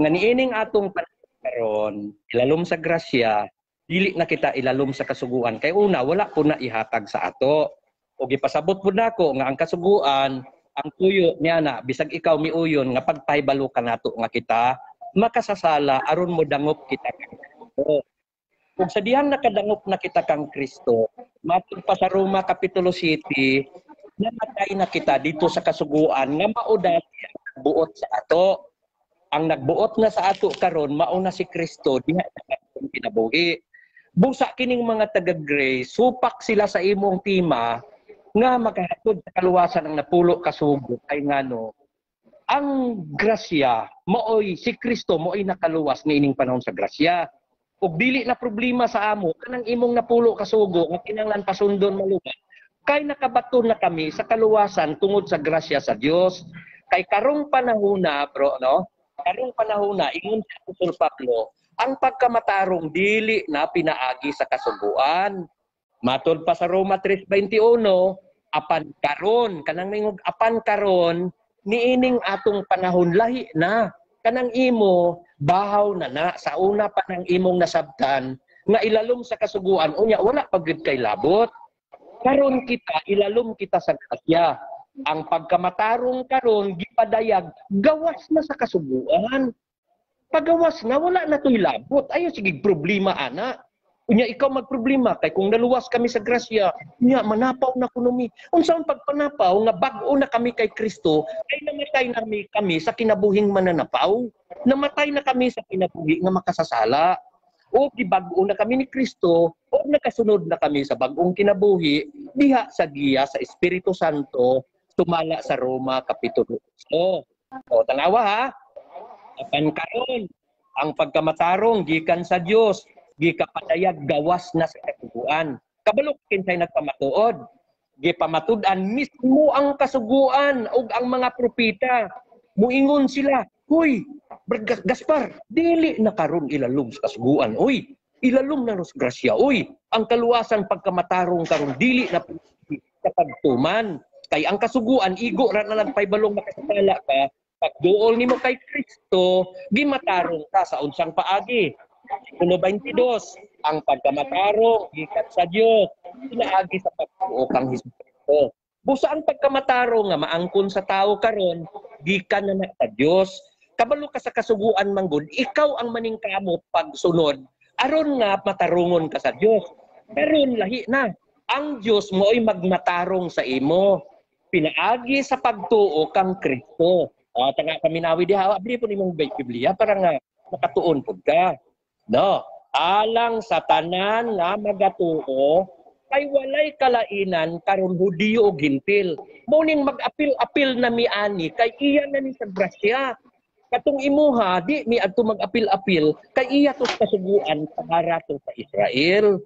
Nga niining atong panahon karon, ilalom sa grasya, dili na kita ilalom sa kasuguan. Kay una, wala po na ihatag sa ato. O gipasabot po nako nga ang kasuguan, ang tuyo niya na, bisag ikaw miuyon, nga pagpahibalo ka nato nga kita, makasasala aron mo dangop kita kang Kristo. Kung sa dihang nakadangop na kita kang Kristo, matud pa sa Roma Kapitulo 7, namatay na kita dito sa kasuguan nga mao dati ang nagbuot sa ato. Ang nagbuot na sa ato karon mao na si Kristo diha sa atong kinabuhi. Busa kining mga taga-Grace, supak sila sa imong tima nga makahatod sa kaluwasan ang napulo kasugo kay ngano ang grasya maoy si Kristo, maoy nakaluwas niining panahon sa grasya. Ug dili na problema sa amo kanang imong napulo kasugo nga kinahanglan pasundon maluwas kay nakabaton na kami sa kaluwasan tungod sa grasya sa Dios. Kay karong panahona, bro, no, karong panahona, ingon si Apostol Pablo, ang pagkamatarong dili na pinaagi sa kasuguan. Matod pa sa Roma 3:21, apan karon, kanang ningog apan karon, niining atong panahon lahi na. Kanang imo bahaw na na sa una pa ng imong nasabtan nga ilalom sa kasuguan, unya wala pa gyud kay labot. Karon kita ilalom kita sa grasya. Ang pagkamatarong karon gipadayag gawas na sa kasuguan. Pagawas na, wala na to'y labot. Ayo sige problema ana. Unya ikaw magproblema kay kung naluwas kami sa grasya, unya manapaw na kuno mi. Unsa ang pagpanapaw nga bag-o na kami kay Kristo, kay namatay na kami sa kinabuhing mananapaw. Namatay na kami sa kinabuhi nga makasasala. O gibag-o na kami ni Kristo, o nakasunod na kami sa bag-ong kinabuhi diha sa giya sa Espiritu Santo sumala sa Roma Kapitulo 8. O tanawa ha. Apan karon ang pagkamatarong gikan sa Dios gikapadayag gawas na sa kasuguan. Kabalo kinsay nagpamatuod? Gipamatud-an mismo ang kasuguan ug ang mga propeta. Muingon sila, "Huy, Gaspar, dili na karon ilalom sa kasuguan. Uy, ilalom na sa grasya. Uy, ang kaluwasan pagkamatarong karon dili na sa pagtuman. Kay ang kasuguan igo ra na lang paybalong makasala ka. Pagduol nimo kay Kristo, gimatarong ka sa unsang paagi." Versikulo 22, ang pagkamatarong gikan sa Dios pinaagi sa pagtuo kang Hesus Kristo. Busa ang pagkamatarong nga maangkon sa tao karon gikan na na sa Dios. Kabalo ka sa kasuguan manggod, ikaw ang maningkamot pagsunod aron nga matarungon ka sa Dios. Karon lahi na. Ang Dios mo'y magmatarong sa imo pinaagi sa pagtuo kang Kristo. Tanga paminawi diha, abli po nimong Biblia para nga makatuon pud ka. No, alang sa tanan nga magatuo kay walay kalainan karon Hudiyo o Gentil. Mao ning mag-apil-apil na mi ani kay iya na ni sa grasya. Katong imuha di mi adto mag-apil-apil kay iya to sa kasuguan para to sa Israel.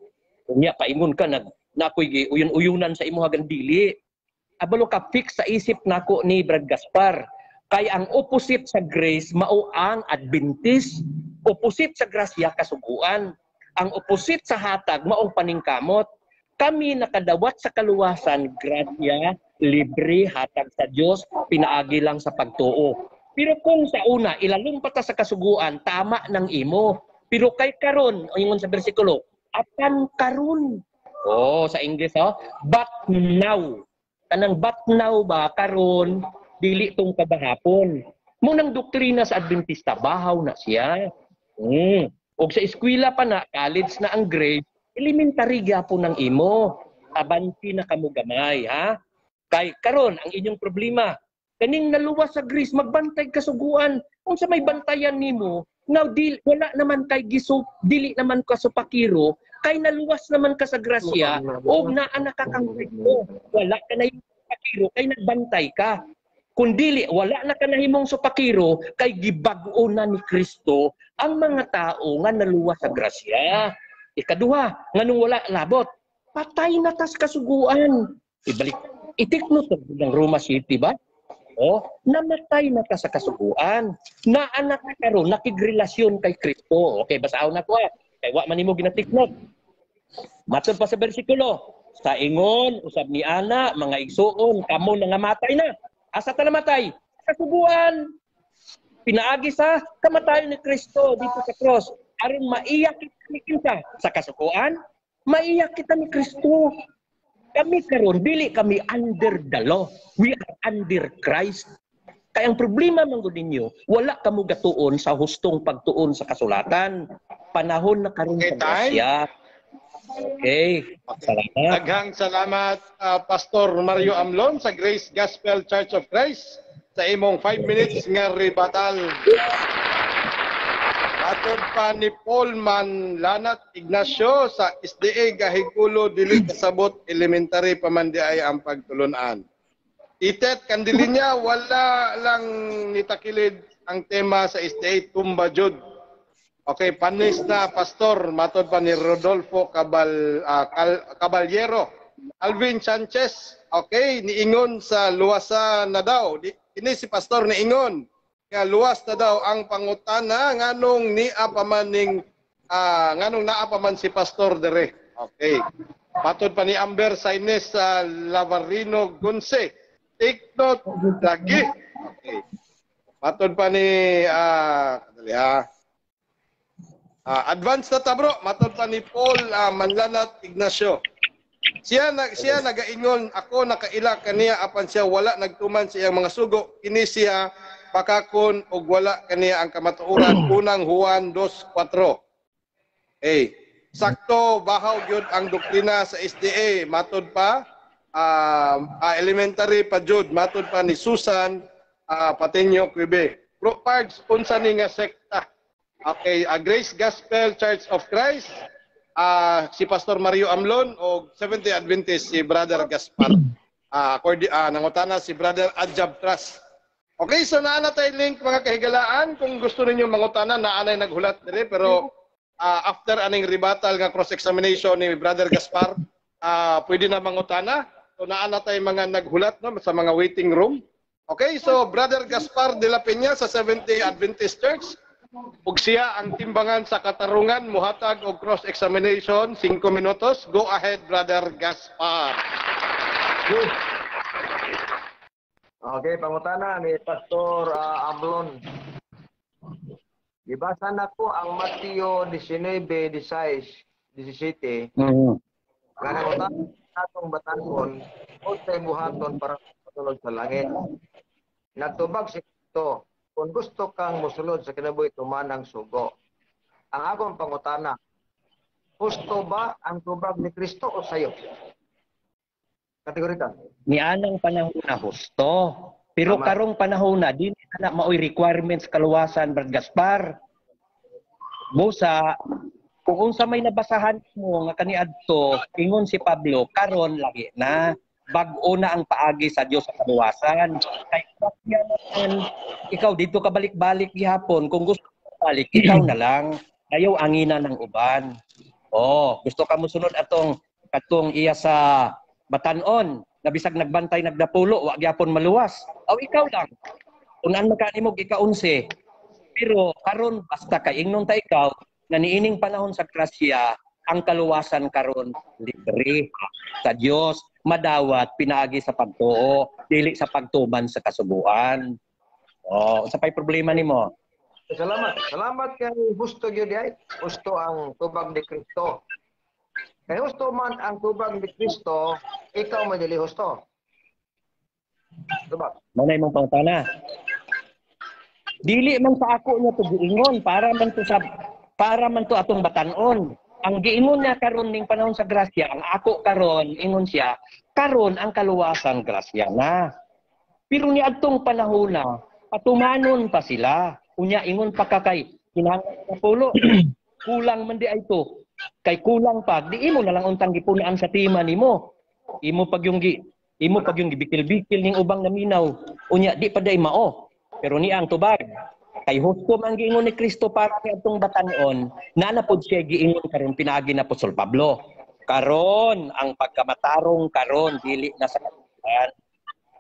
Unya paingon ka nag nakoy uyon-uyunan sa imuha gan dili. Abalo ka fix sa isip nako ni Brad Gaspar. Kay ang opposite sa grace mao ang Adventist, opposite sa grasya kasuguan. Ang opposite sa hatag maong paningkamot. Kami nakadawat sa kaluwasan, grasya, libre, hatag sa Dios, pinaagi lang sa pagtuo. Pero kung sa una ilalom pa ta sa kasuguan, tama ng imo. Pero kay karon, ingon sa bersikulo, apan karon. Oh, sa English oh, but now. Kanang but now ba karon dili tong kabahapon. Munang doktrina sa Adventista, bahaw na siya. Og sa eskwela pa na, college na ang grade, elementary gyapon ng imo. Abanti na kamo gamay, ha? Kay karon ang inyong problema, kaning naluwas sa grace, magbantay kasuguan. Unsa may bantayan nimo, nga dili, wala naman kay giso, dili naman ka supakiro, kay naluwas naman ka sa grasya, og naa na ka kang Kristo. Wala ka na yung pakiro, kay nagbantay ka. Kung dili, wala na ka nahimong supakiro kay gibag-o na ni Kristo ang mga tao nga naluwas sa grasya. Ikaduha, nganong wala labot, patay na tas kasuguan. Ibalik, itikno to ng Roma City ba? Oh, namatay na ka sa kasuguan. Naa na ka karon nakigrelasyon kay Kristo. Okay, basaon na ko ah. Kay wa man nimo ginatiknot. Matod pa sa bersikulo, sa ingon usab ni ana mga igsuon kamo nangamatay na. Asa ta namatay? Sa kasuguan. Pinaagi sa kamatayon ni Kristo dito sa cross aron maiyak kita ni kinsa sa kasuguan, maiyak kita ni Kristo. Kami karon dili kami under the law. We are under Christ. Kaya ang problema man gud ninyo, wala kamo gatuon sa hustong pagtuon sa kasulatan. Panahon na karon Okay, sa time. grasya. Okay. Salamat. Daghang salamat, Pastor Mario Amlon sa Grace Gospel Church of Christ sa imong 5 minutes nga rebuttal. Matod pa ni Paul Manlanat Ignacio sa SDA Gahigulo, dili kasabot, elementary pa man di ay ang pagtulunan. Itet Kandilinya, wala lang nitakilid ang tema sa SDA, tumba jud. Okay, panis na pastor, matod pa ni Rodolfo Caballero. Alvin Sanchez, okay, niingon sa luwasa na daw. Kini si pastor niingon nga luwas na daw ang pangutana nganong nia pa man ning nganong naa pa man si pastor dere. Okay. Matod pa ni Amber Saines sa Lavarino Gunse. Take note lagi. Okay. Matod pa ni dali ha. Advance na ta, bro. Matod pa ni Paul Manlanat Ignacio. Siya nagaingon ako nakaila kaniya apan siya wala nagtuman sa iyang mga sugo. Kini siya pakakon og wala kaniya ang kamatuoran. Unang Juan 2:4. Eh, sakto bahaw gyud ang doktrina sa SDA. Matod pa elementary pa jud, matod pa ni Susan Patenyo Quibe. Bro Pards, unsa ni nga sekta? Okay, Grace Gospel Church of Christ, si Pastor Mario Amlon o Seventh-day Adventist si Brother Gaspar. Nangutana si Brother Adjab Trust. Okay, so naa na tay link, mga kahigalaan kung gusto ninyo mangutana, naa nay naghulat dire pero after aning rebuttal nga cross examination ni Brother Gaspar, pwede na mangutana. So naa na tay mga naghulat, no, sa mga waiting room. Okay, so Brother Gaspar de la Peña sa Seventh-day Adventist Church, ug siya ang timbangan sa katarungan muhatag og cross-examination, 5 minutos. Go ahead, Brother Gaspar. Okay, pangutana ni Pastor Amlon. Gibasa na ko ang Mateo 19:16, 17. Nga nangutana atong batanon, unsay buhaton para mosulod sa langit. Nagtubag si Kristo, kung gusto kang mosulod sa kinabuhi, tuman ang sugo. Ang akong pangutana, husto ba ang tubag ni Kristo o sayo? Kategorika. Nianang panahon na husto. Pero Tama. Karong panahon na dili na maoy requirements kaluwasan, Brad Gaspar. Busa kung unsa may nabasahan mo nga kaniadto ingon si Pablo, karon lagi na bag-o na ang paagi sa Dios sa kaluwasan. Kay naman, ikaw dito ka balik-balik gihapon, kung gusto ka balik, ikaw na lang. Ayaw angina ng uban. Oh, gusto ka mosunod atong katong iya sa batanon, na bisag nagbantay nagdapulo, wa gyapon maluwas. Aw ikaw lang. Unan magkanimo ika-11. Pero karon basta kay ingnon ta ikaw nga niining panahon sa grasya, ang kaluwasan karon libre sa Dios, madawat pinaagi sa pagtuo, dili sa pagtuman sa kasuguan. Oh, unsa pay problema nimo? Salamat. Salamat kay husto gyud ay. Husto ang tubag ni Kristo. Kay husto man ang tubag ni Kristo, ikaw man dili husto. Tubag. Mao na imong pangutana. Dili man sa ako niya to giingon, para man to atong batan-on. Ang giingon niya karon ning panahon sa grasya, ang ako karon ingon siya, karon ang kaluwasan grasya na. Pero niadtong panahon na, patumanon pa sila. Unya ingon pa ka kay kinahanglan sa pulo. Kulang man di ay to. Kay kulang pa, di imo na lang untang gipunaan sa tima nimo. Imo pag yung gi Imo pag yung gibikil-bikil ning ubang naminaw. Unya di pa day mao. Pero niya ang tubag. Kay husto man giingon ni Kristo para ni atong batan-on, naa na pod siya giingon karon pinaagi na Apostol Pablo. Karon ang pagkamatarong karon dili na sa kasuguan.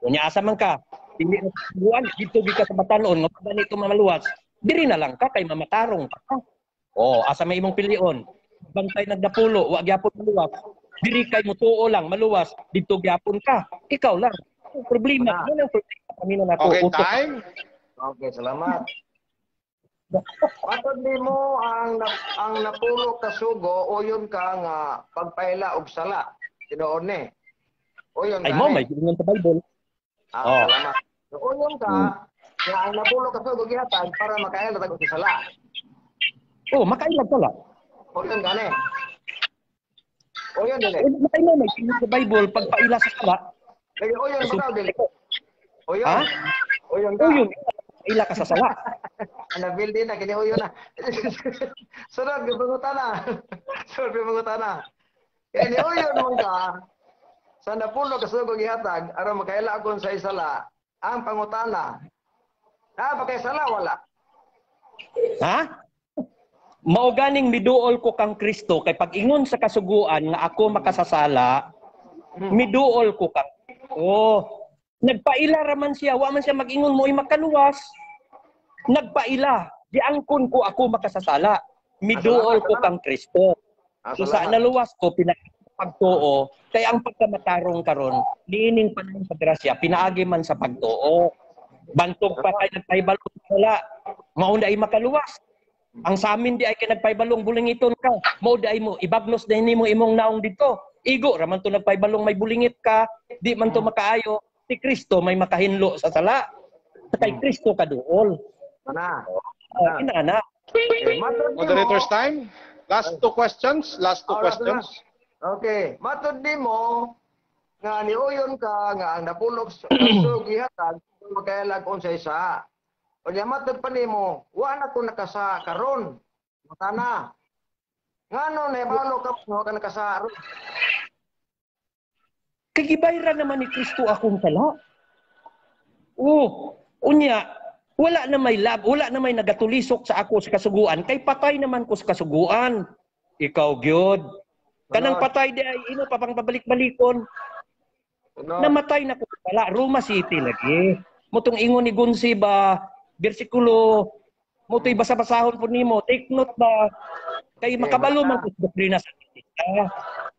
Unya asa man ka? Dili na sa kasuguan, dito gi ka sa batan-on nga ganito mamaluwas. Diri na lang ka kay mamatarong ka. Oh, asa may imong pilion? Bantay nagdapulo, wa gyapon maluwas. Diri kay mutuo lang maluwas, didto gyapon ka. Ikaw lang. Ang problema, ano ang problema kami na nato. Okay, utok. Time. Okay, salamat. Matod nimo ang napulo ka sugo uyon ka nga pagpaila og sala. Tinuod ni. Uyon Ay ka mo ni. May giingon sa Bible. Ah, Oh. salamat. So, uyon ka nga ang napulo ka sugo gihatag para makaila tag og sala. Oh, makailag sala. Uyon ka ni. Uyon dili. Eh, makay mo may giingon sa Bible pagpaila sa sala. Lagi uyon ba ka dili? Uyon. Ha? Uyon ka. Uyon, paila ka sa sala. Nabil din na kini uyon na. Sunod gipangutana. Sunod gipangutana. Kini uyon man ka sa napulo ka sugo gihatag aron makaila akon sa isala ang pangutana. Na pa kay sala wala. Ha? Mao ganing miduol ko kang Kristo kay pag-ingon sa kasuguan nga ako makasasala, miduol ko kang Oh, nagpaila ra man siya, wa man siya mag-ingon mo'y makaluwas. Nagpaila, giangkon ko ako makasasala. Miduol ko kang Kristo. Ah, So sa salamat. naluwas ko pinapagtuo kay ang pagkamatarong karon niining panahon sa grasya pinaagi man sa pagtuo. Bantog pa kay nagpahibalo wala, mao na ay makaluwas. Ang sa amin di ay kay nagpahibalong bulingiton ka, mao di ay mo ibagnos na nimo imong naong dito. Igo ra man to nagpahibalong may bulingit ka, di man to makaayo. Si Kristo may makahinlo sa sala. Sa kay Kristo kaduol. Ana. Oh, inana. Okay, matod nimo. Moderator's time. Last two questions. Last two Oh, last questions. Okay, matod nimo nga niuyon ka nga ang napulok sa sugo gihatag makailag unsay sa. Unya matod pa nimo, wa na ko nakasa karon. Matana. Ngano nahibalo ka wa ka nakasa ron? Kay gibayran naman ni Kristo akong sala. Oh, unya, wala na may lab, wala na may nagatulisok sa ako sa kasuguan, kay patay naman ko sa kasuguan. Ikaw gyud. Kanang patay di ay ino pa pang pabalik-balikon. Ano? Namatay na ko wala Roma City lagi. Motong ingon ni Gunsi ba bersikulo motoy basa-basahon po nimo. Take note ba kay makabalo man ko sa doktrina sa Katoliko.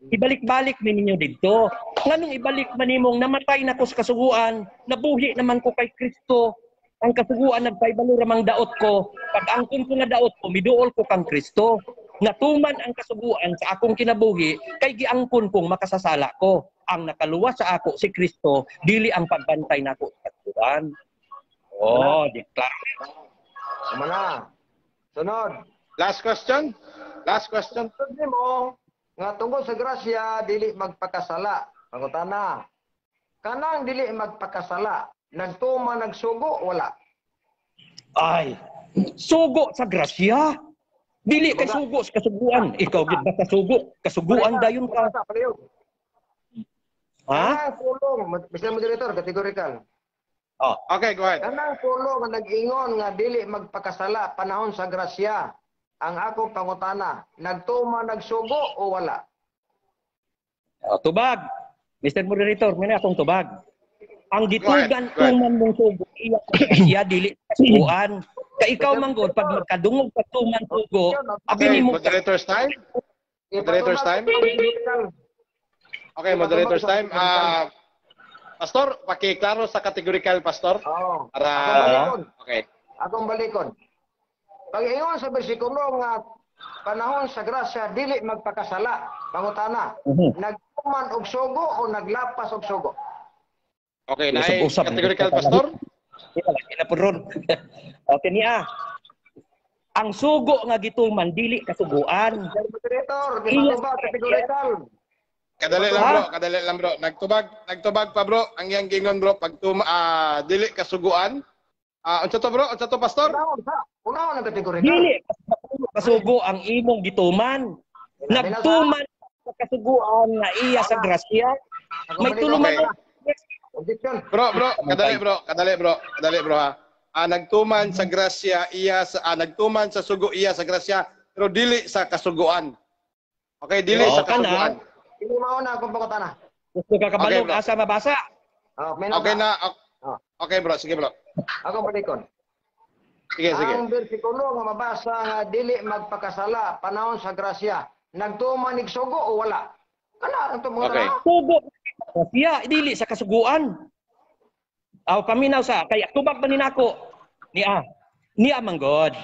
Ibalik-balik man ninyo didto. Nganong ibalik man nimong namatay na ko sa kasuguan, nabuhi naman ko kay Kristo. Ang kasuguan nagpaibalo ramang daot ko. Pag angkon ko nga daot ko, miduol ko kang Kristo. Natuman ang kasuguan sa akong kinabuhi kay giangkon kong makasasala ko. Ang nakaluwas sa ako si Kristo, dili ang pagbantay nako sa kasuguan. Oh, di klaro. Tama na. Sunod. Last question. Last question. Sunod nimo nga tungkol sa grasya dili magpakasala. Pangutana. Kanang dili magpakasala, nagtuma nagsugo wala. Ay, sugo sa grasya. Dili kay sugo sa kasuguan. Ikaw gid ba kasugo? Kasuguan dayon ka. Ha? Kanang pulong, Mr. Moderator, categorical. Oh, Okay, go ahead. Kanang pulong nga nag-ingon nga dili magpakasala panahon sa grasya. Ang akong pangutana, nagtuma nagsugo o wala? Oh, tubag. Mr. Moderator, may na akong tubag. Ang gitugan Go ahead. tuman mong sugo, iya sa grasya dili sa kasuguan. Kay ikaw man gud pag magkadungog ka tuman sugo, abi Okay, nimo moderator's time. Moderator's time. Okay, moderator's time. Pastor, pakiklaro sa categorical, Pastor. Oo. Para Akong balikon. Okay. Akong balikon. Pag-ingon sa bersikulo nga panahon sa grasya dili magpakasala, pangutana, nagtuman og sugo o naglapas og sugo? Okay, na Usap-usap. categorical, Pastor. Lagi na po ron. Okay niya. Ang sugo nga gituman dili kasuguan. Sir Moderator, di ba ba categorical? Kadali lang Ha? bro, kadali lang bro. Nagtubag pa bro. Ang iyang gingon bro pag dili kasuguan. Unsa to bro? Unsa to, Pastor? Unahon sa, unahon ang categorical. Dili kasugo ang imong gituman. Nagtuman sa kasuguan nga iya sa grasya. May tuluman Okay. yes, Objection. Bro, bro, kadali bro, kadali bro, kadali bro ha. Nagtuman sa grasya iya sa nagtuman sa sugo iya sa grasya, pero dili sa kasuguan. Okay, dili Oo, sa kasuguan. Hindi mao na akong pangutana. Gusto ka kabalo Okay, bro. asa mabasa? Oh, may Okay na. Ah. Okay bro, sige bro. Ako balikon. Sige, sige. Ang bersikulo nga mabasa nga dili magpakasala panahon sa grasya, nagtuman ig sugo o wala? Kana ang tumuo. Okay. Sugo siya dili sa kasuguan. Aw paminaw sa kay tubag ba ni nako? Niya. Niya manggod.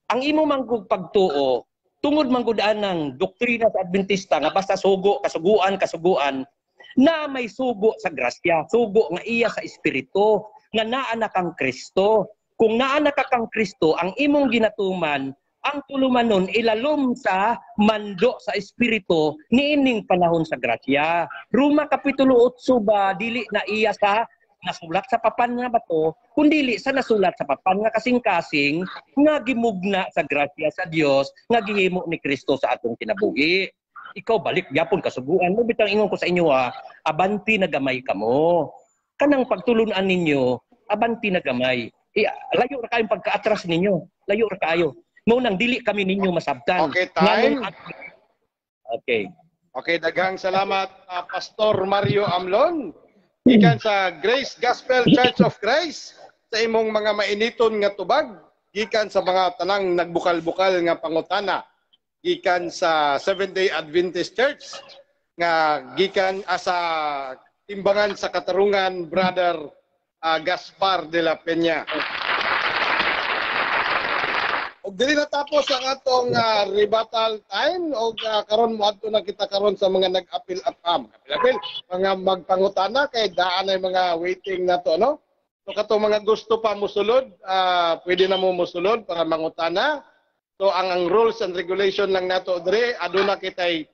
Ang imo manggug pagtuo tungod manggod ng doktrina sa Adventista nga basta sugo, kasuguan, kasuguan na may sugo sa grasya, sugo nga iya sa espiritu, nga naa na kang Kristo. Kung naa na ka kang Kristo, ang imong ginatuman, ang tulumanon ilalom sa mando sa espiritu niining panahon sa grasya. Roma Kapitulo 8 ba dili na iya sa nasulat sa papan nga bato, kundili sa nasulat sa papan nga kasing-kasing nga gimugna sa grasya sa Dios nga gihimo ni Kristo sa atong kinabuhi. Ikaw balik gyapon kasuguan mo bitang ingon ko sa inyo ha, abanti na gamay kamo. Kanang pagtulunan ninyo, abanti na gamay. Layo ra kayong pagkaatras ninyo. Layo ra kaayo. Mao nang dili kami ninyo masabtan. Okay, time. Okay. Okay, daghang salamat Pastor Mario Amlon. Gikan sa Grace Gospel Church of Christ sa imong mga mainiton nga tubag, gikan sa mga tanang nagbukal-bukal nga pangutana, gikan sa Seventh-day Adventist Church nga gikan sa timbangan sa katarungan, Brother Gaspar de la Peña. Og dili na tapos ang atong rebuttal time og karon moadto na kita karon sa mga nag-apil apil mga magpangutana kay daan ay mga waiting nato, no? So katong mga gusto pa mosulod, pwede na mo mosulod para mangutana. So ang rules and regulation lang nato dre, aduna kitay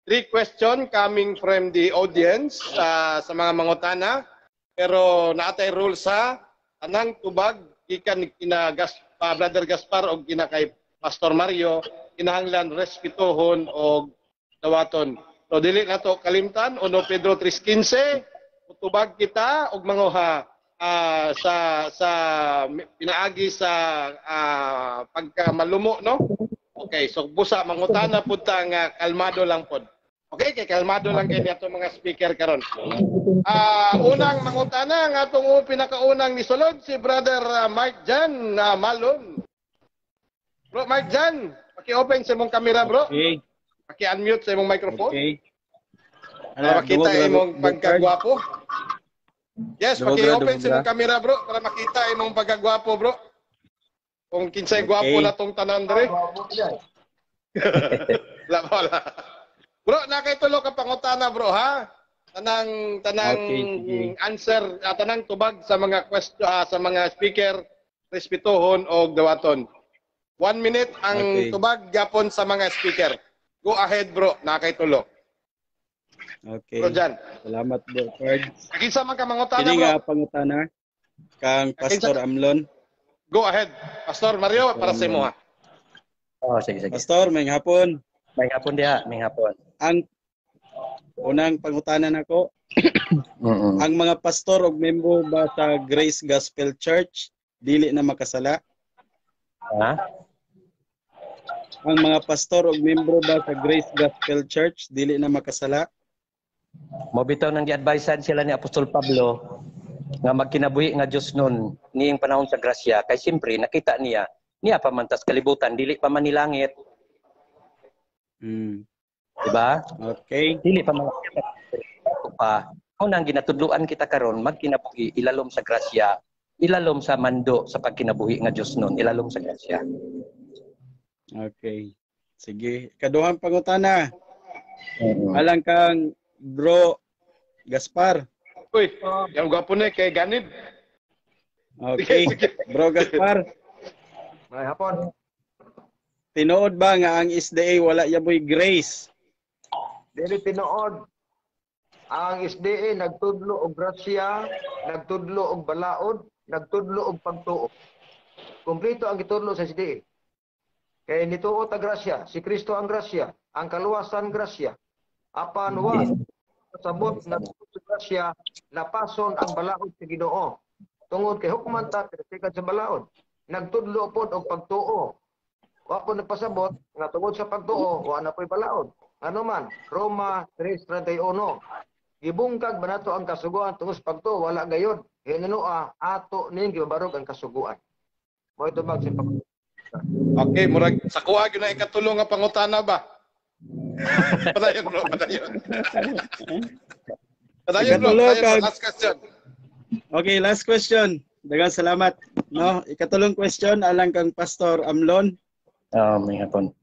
3 question coming from the audience sa mga mangutana, pero naatay rules sa anang tubag gikan kina Brother Gaspar og kina kay Pastor Mario, kinahanglan respetuhon og dawaton. So dili nato kalimtan 1 Pedro 3:15, tubag kita og manguha sa pinaagi sa pagkamalumo, no? Okay, so busa mangutana pud ta nga kalmado lang pod. Okay, kay kalmado lang kay ato mga speaker karon. Unang mangutana ang atong pinakaunang nisulod si Brother Mike Jan Malon. Bro Mike Jan, paki-open sa imong camera, bro. Okay. Paki-unmute sa imong microphone. Okay. Para makita imong pagkagwapo. Yes, paki-open sa imong camera, bro, para makita imong pagkagwapo, bro. Kung kinsay gwapo na tong tanan dre. Wala, wala. Bro, nakaitulo ka pangutana, bro, ha? Tanang okay, answer, tanang tubag sa mga question, sa mga speaker, respetuhon og dawaton. 1 minute ang tubag gapon sa mga speaker. Go ahead, bro, nakaitulo. Okay. Bro Jan. Salamat, bro. Kinsa man ka mangutana, bro? Kini nga pangutana kang Pastor Amlon. Go ahead, Pastor Mario, para sa imo ha. Oh, sige, sige. Pastor, may hapon. May hapon diha, may hapon. Ang unang pangutana nako, ang mga pastor og membro ba sa Grace Gospel Church dili na makasala? Ha? Ang mga pastor og membro ba sa Grace Gospel Church dili na makasala? Mao bitaw nang gi-advisean sila ni Apostol Pablo nga magkinabuhi nga Dios nun niing panahon sa grasya kay siyempre nakita niya niya pa man tas kalibutan dili pa man ni langit. Diba? Okay. Dili pa man pa. Unang ginatudloan kita karon magkinabuhi ilalom sa grasya, ilalom sa mando sa pagkinabuhi nga Dios nun, ilalom sa grasya. Okay. Sige. Kaduhang pangutana. Alang kang Bro Gaspar. Uy, yung gwapo na kay ganid. Okay. Sige, sige. Bro Gaspar. May hapon. Tinuod ba nga ang SDA wala yaboy grace? Dili tinuod. Ang SDA nagtudlo og grasya, nagtudlo og balaod, nagtudlo og pagtuo. Kompleto ang gitudlo sa SDA. Kay nituo ta grasya, si Kristo ang grasya, ang kaluwasan grasya. Apan wa sabot na Grasya, lapason ang balaod sa Ginoo. Tungod kay hukman ta pinasikad sa balaod. Nagtudlo pod og pagtuo. Wa po nagpasabot nga tungod sa pagtuo wa na po'y balaod. Ano man, Roma 3:31. Gibungkag ba nato ang kasuguan tungod sa pagtuo? Wala gayod. Hinunua ato ning gibabarog ang kasuguan. Mo ito bag sa pag Okay, murag sa kuha gyud na ikatulo nga pangutana ba? Padayon, bro, padayon. Padayon, bro, padayon, bro. Last question. Okay, last question. Daghang salamat. No, ikatulong question alang kang Pastor Amlon. May hapon.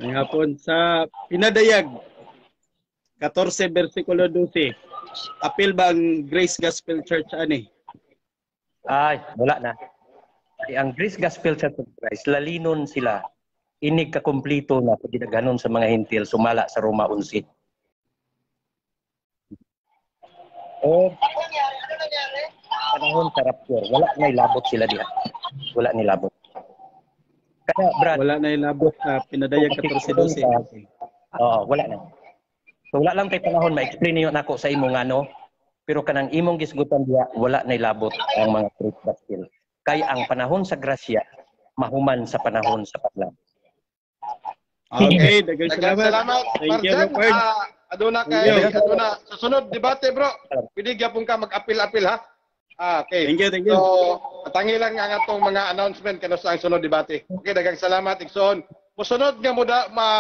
May hapon sa Pinadayag 14 versikulo 12. Apil ba ang Grace Gospel Church ani? Ay, wala na. Ay, ang Grace Gospel Church of Christ, lalinon sila. Inig kakumplito na pagidaganon sa mga hintil sumala sa Roma 11. O panahon sa rapture, wala na ilabot sila diha. Wala nilabot. Kaya, Brad, wala na ilabot sa Pinadayag 14:12. Oo, wala na. So wala lang kay panahon ma-explain niyo nako sa imo ngano, pero kanang imong gisgutan diha wala na ilabot ang mga truth gospel. Kay ang panahon sa grasya mahuman sa panahon sa paglaom. Okay, daghang salamat. Salamat. Thank you, Rupert. Aduna kay aduna susunod debate, bro. Pwede gyapon ka mag-apil-apil ha. Okay. Thank you, thank you. So, atangi lang ang atong mga announcement kano sa ang sunod debate. Okay, daghang salamat igsoon. Mosunod nga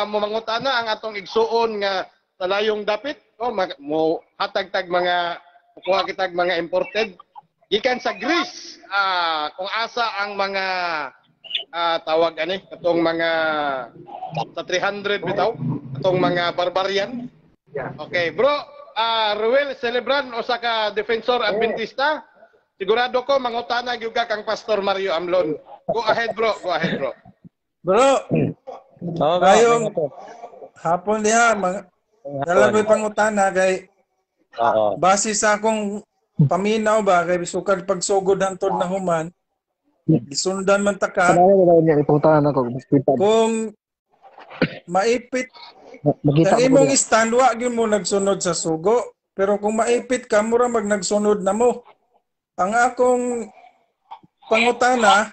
mangutana ang atong igsuon nga sa layong dapit, oh, mo hatag tag mga kuha kitag mga imported gikan sa Greece. Kung asa ang mga tawag ani katong mga sa 300 bitaw katong mga barbarian. Okay, bro, Ruel Celebran usa ka defensor Adventista. Sigurado ko mangutana gyud ka kang Pastor Mario Amlon. Go ahead, bro, go ahead, bro. Bro. Oh, ayong hapon diha dala ko'y pangutana kay base sa akong paminaw ba kay sukad pagsugod hantod na human gisundan man ta ka. Kung maipit ang imong stand wa gyud mo nagsunod sa sugo, pero kung maipit ka mura mag nagsunod na mo. Ang akong pangutana,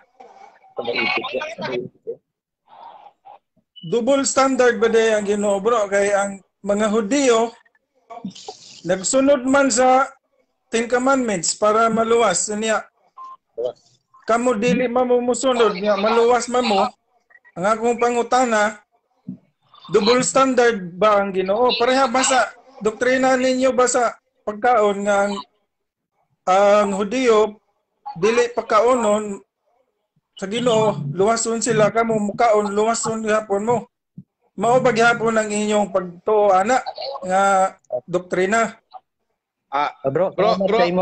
double standard ba day ang Ginoo, bro? Kay ang mga Hudiyo nagsunod man sa Ten Commandments para maluwas niya. Kamo dili man mo musunod niya, maluwas man mo. Ang akong pangutana, double standard ba ang Ginoo? Pareha ba sa doktrina ninyo ba sa pagkaon nga ang Hudiyo dili pagkaonon sa Ginoo, luwason sila, kamo mukaon luwason gihapon mo. Mao ba gihapon ang inyong pagtuo ana nga doktrina? Bro, bro,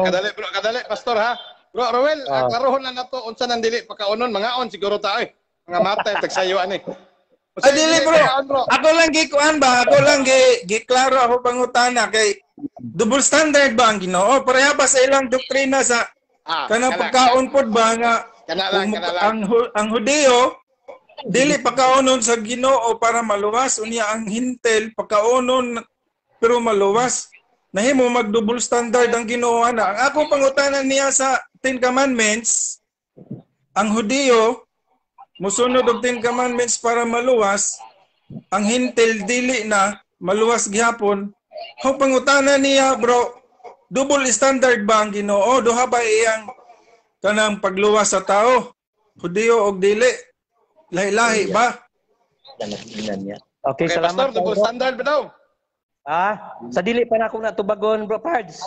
kadali, bro, kadali, pastor ha. Bro Ruel, klarohon na nato unsa nang dili pagkaonon, mangaon siguro ta oy. Mga matay tagsayo ani. Ay dili, bro. Ako lang gikuan ba? Ako lang giklaro ako pangutana kay double standard ba ang Ginoo? Pareha ba sa ilang doktrina sa kanang pagkaon pod ba nga ang Hudiyo dili pagkaonon sa Ginoo para maluwas, unya ang hintel pagkaonon pero maluwas. Nahimo mag double standard ang Ginoo ana. Ang akong pangutana niya sa Ten Commandments, ang Hudiyo musunod og Ten Commandments para maluwas, ang hintel dili na maluwas gihapon. Ho pangutana niya, bro, double standard ba ang Ginoo? Duha ba iyang kanang pagluwas sa tao? Hudiyo og dili? Lahi-lahi ba? Okay, salamat. Pastor, double standard ba daw? Sa dili pa na akong natubagon, bro Pards.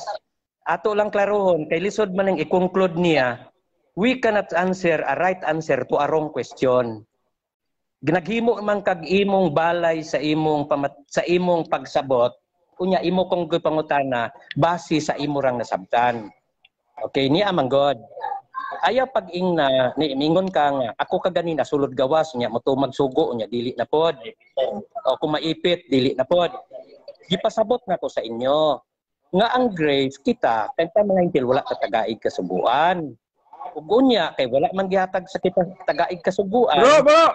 Ato lang klarohon, kay lisod man ang i-conclude niya, we cannot answer a right answer to a wrong question. Ginaghimo man kag imong balay sa imong sa imong pagsabot, unya imo kong gipangutana base sa imo rang nasabtan. Okay, niya man God. Ayaw pag-ingna ni mingon ka nga ako kaganina sulod gawas nya mo magsugo nya dili na pod. O kung maipit dili na pod. Gipasabot na ko sa inyo nga ang grace kita kay mga hintil wala katagaig kasuguan. Ug unya kay wala man gihatag sa kita tagaig kasuguan. Bro, bro.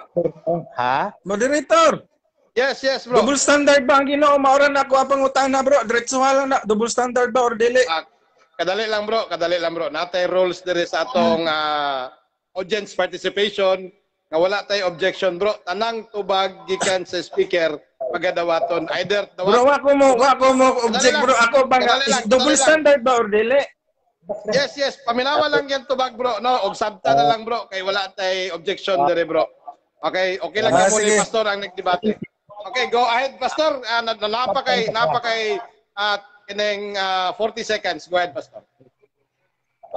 Ha? Moderator. Yes, yes, bro. Double standard ba ang Ginoo? Maura na ako ang pangutana, bro. Diretso lang na. Double standard ba or dili? Kadali lang, bro. Kadali lang, bro. Natay rules diri sa atong audience participation nga wala tay objection, bro. Tanang tubag gikan sa speaker pagadawaton. Either dawat. Bro, wa ko mo object, bro. Ako ba nga double standard ba or dili? Yes, yes. Paminawa lang yan tubag, bro. No, og sabta na lang, bro. Kay wala tay objection diri, bro. Okay, okay lang kamo ni pastor ang nagdebate. Okay, go ahead, pastor. Napakay kining 40 seconds. Go ahead, pastor.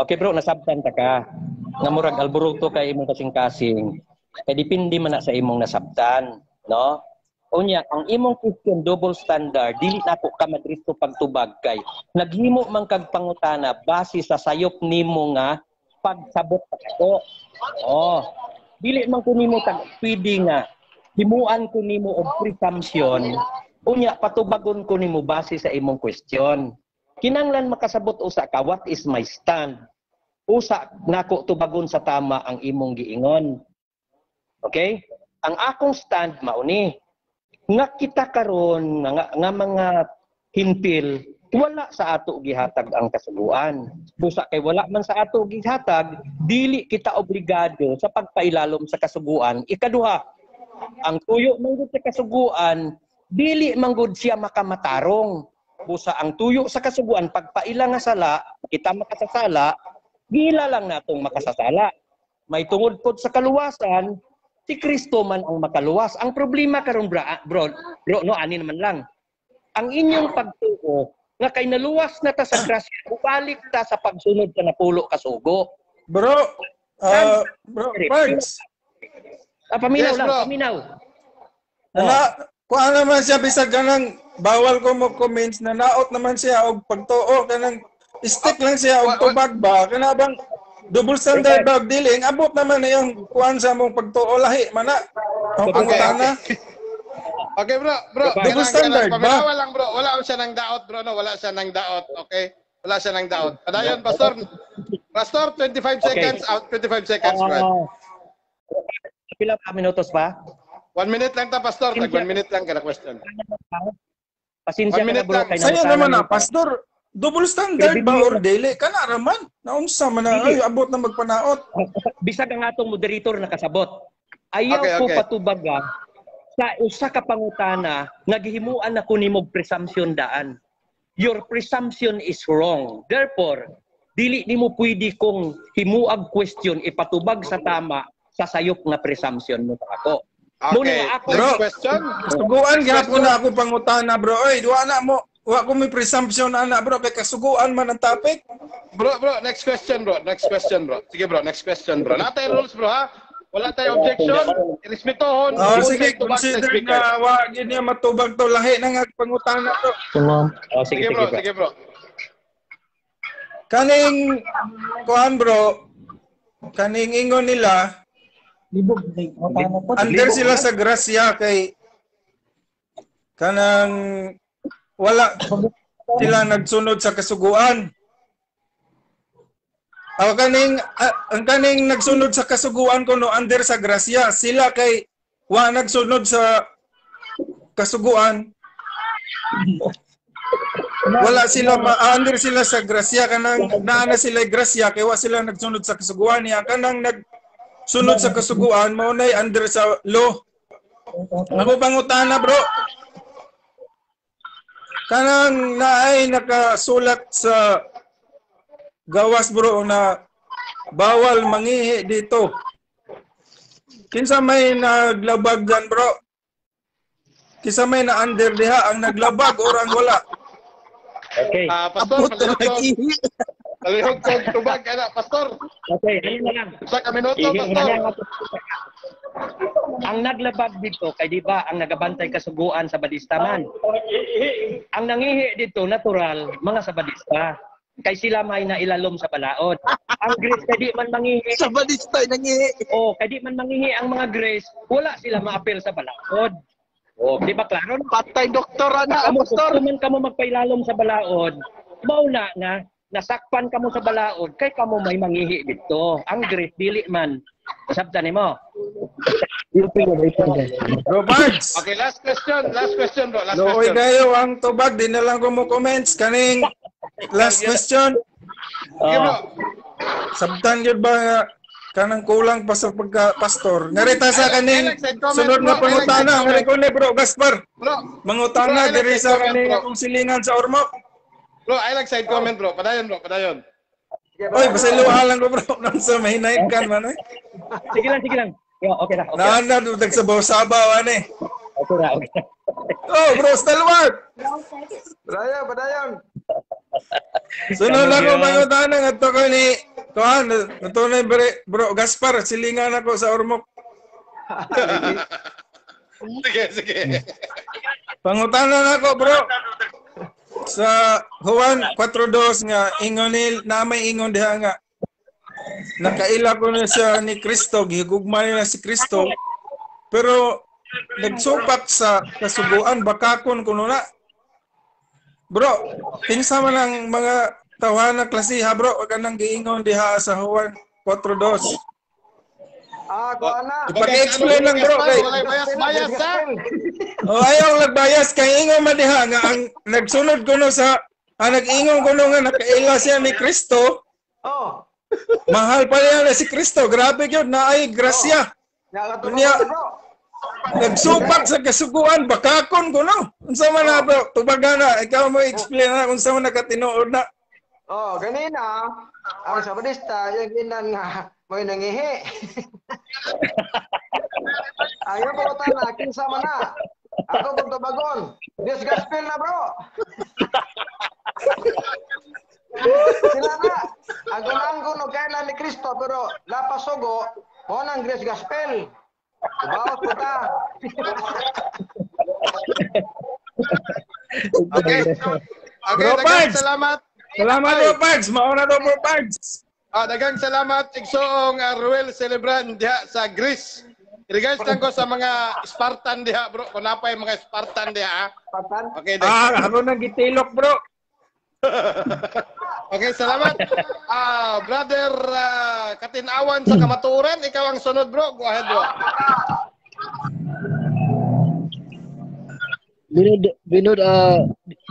Okay, bro, nasabtan ta ka. Nga murag alboroto kay imong kasing-kasing. Kay depende man na sa imong nasabtan, no? Unya, ang imong question double standard, dili nako ka madristo pagtubag kay naghimo man kag pangutana base sa sayop nimo nga pagsabot ako. Oh. Dili man ko nimo tag pwede nga himuan ko nimo og presumption, unya patubagon ko nimo base sa imong question. Kinanglan makasabot usa ka, what is my stand? Usa nako tubagon sa tama ang imong giingon. Okay? Ang akong stand mauni nga kita karon nga, nga mga hintil wala sa ato gihatag ang kasuguan. Busa kay wala man sa ato gihatag, dili kita obligado sa pagpailalom sa kasuguan. Ikaduha, ang tuyo manggod sa kasuguan, dili manggod siya makamatarong. Busa ang tuyo sa kasuguan, pagpaila nga sala, kita makasasala, gila lang natong makasasala. May tungod pod sa kaluwasan, si Kristo man ang makaluwas. Ang problema karon bro, no, ani naman lang. Ang inyong pagtuo nga kay naluwas na ta sa grasya, balik ta sa pagsunod sa napulo kasugo. Bro, bro, Pards. Paminaw yes, lang, bro. Paminaw. Oh. Kuha naman siya bisag kanang bawal ko mo comments na naot naman siya og pagtuo kanang stick lang siya og tubag ba kana bang double standard ba og dili ang abot naman na yung kuan sa mong pagtuo lahi man na. Okay, okay. Okay, bro, bro. Double standard ba? Paminawa lang, bro. Wala siya nang daot, bro, no. Wala siya nang daot, okay? Wala siya nang daot. Padayon, pastor. Pastor, 25 seconds out, 25 seconds, bro. Pila pa minutos pa? 1 minute lang ta, pastor. Tag 1 minute lang kada question. Pasensya ka na, bro. Sayo naman na, pastor. Double standard ba or dili? Kana raman. Naunsa man na ay abot na magpanaot. Bisag ang atong moderator nakasabot. Ayaw okay, ko patubaga sa usa ka pangutana nga gihimuan na ko nimog presumption daan. Your presumption is wrong. Therefore, dili nimo pwede kong himuag question ipatubag sa tama sa sayop nga presumption mo sa ako. Okay. Ako, bro, question. Kasuguan gihapon na ako pangutana, bro. Oy, duwa na mo. Wa ko may presumption ana, bro, kay kasuguan man ang topic. Bro, bro, next question, bro. Next question, bro. Sige, bro, next question, bro. Natay rules, bro, ha? Wala tayong objection. Irespetuhon. Oh, sige, consider na wa gid niya matubag to lahi na nga pangutana, bro. Oh, sige, sige, bro, sige, bro. Kaning kuan, bro. Kaning ingon nila under sila sa grasya kay kanang wala sila nagsunod sa kasuguan. Ang kaning nagsunod sa kasuguan kuno under sa grasya, sila kay wa nagsunod sa kasuguan. Wala sila under sila sa grasya kanang naa na sila grasya kay wa sila nagsunod sa kasuguan niya kanang nagsunod sa kasuguan mao nay under sa law. Ako pangutana, bro. Kanang naay nakasulat sa gawas, bro, na bawal mangihi dito. Kinsa may naglabag dyan, bro? Kinsa may na-under diha ang naglabag or ang wala? Okay. Pastor, palihog kong tubag, ana, pastor. Okay, ayun na lang. Sa kaminuto, pastor. Ang naglabag dito, kay di ba ang nagabantay kasuguan sa badista man? Ang nangihi dito, natural, mga sabadista. Kay sila may nailalom sa balaod. Ang Grace, kay di man mangihi. Sa badista nangihi. Oh, kay di man mangihi ang mga Grace, wala sila maapel sa balaod. Oh, di ba klaro? Patay doktor ana, pastor. Kung man kamo magpailalom sa balaod, mauna na nasakpan kamo sa balaod kay kamo may mangihi dito. Ang Grace dili man. Sabtan nimo. Bro Pards. Okay, last question. Last question, bro. Last Looy question. kayo ang tubag. Di na lang ko mo comments. Kaning last question. Okay, bro. Sabtan yun ba nga kanang kulang pa sa pagka-pastor? Ngarita sa kaning sunod na pangutana. Ngari ko ni bro Gaspar. Bro. Mangutana diri sa kaning akong silingan sa Ormoc. Bro, I like side comment, bro. Padayon, bro. Padayon. Oy, basta lang ko, bro. Nang sa mahinahit kan man eh. Sige lang, sige lang. Yeah, okay na, okay. Naan na, nagsabaw-sabaw, ano eh. Okay na, okay. Oh, bro, stalwart! Padayon, padayon. Sunod ako mangutana nga to ko ni kuan, ito na bro Gaspar, silingan ako sa Ormoc. Sige, sige. Pangutana na ako, bro. Sa Juan 4:2 nga ingon ni na may ingon diha nga nakaila ko na siya ni Kristo, gihugma niya si Kristo, pero nagsupak sa kasuguan, bakakon kuno na. Bro, kinsa man ang mga tawhana klasiha, bro, kanang giingon diha sa Juan 4:2. Ah, kuha na. Ipaki-explain lang, bro. Kay bayas, ha? Oh, ayaw nagbayas kay ingon man diha nga ang nagsunod kuno sa ang nag-ingon kuno nga nakaila siya ni Kristo. Oh. Mahal pa niya na si Kristo. Grabe yun, naay grasya. Oh. Niya, nagsupak sa kasuguan, bakakon kuno. Unsa man na, bro? Tubaga na. Ikaw mo explain na kung sa man nakatinuod na. Oh, ganina, ang Sabadista, yung ginan nga, may nangihi. Ayaw po na, kinsa man na. Ako kung tubagon. Diyos gospel na, bro. Sila na. Ang gunang no kailan ni Kristo, pero lapasugo, mo nang Grace Gospel. Tubaos po ta. Okay. Okay, Bro daghang Pards. salamat. Salamat, bro Pards. Mauna daw, bro Pards. Ah, daghang salamat igsoong Ruel Celebran diha sa Greece. Regards lang ko sa mga Spartan diha, bro. Kung napay mga Spartan diha, ah. Spartan? Okay, Ah, ako nang gitilok, bro. Okay, salamat. Brother Katinawan sa Kamatuoran, ikaw ang sunod, bro. Go ahead, bro. Binod,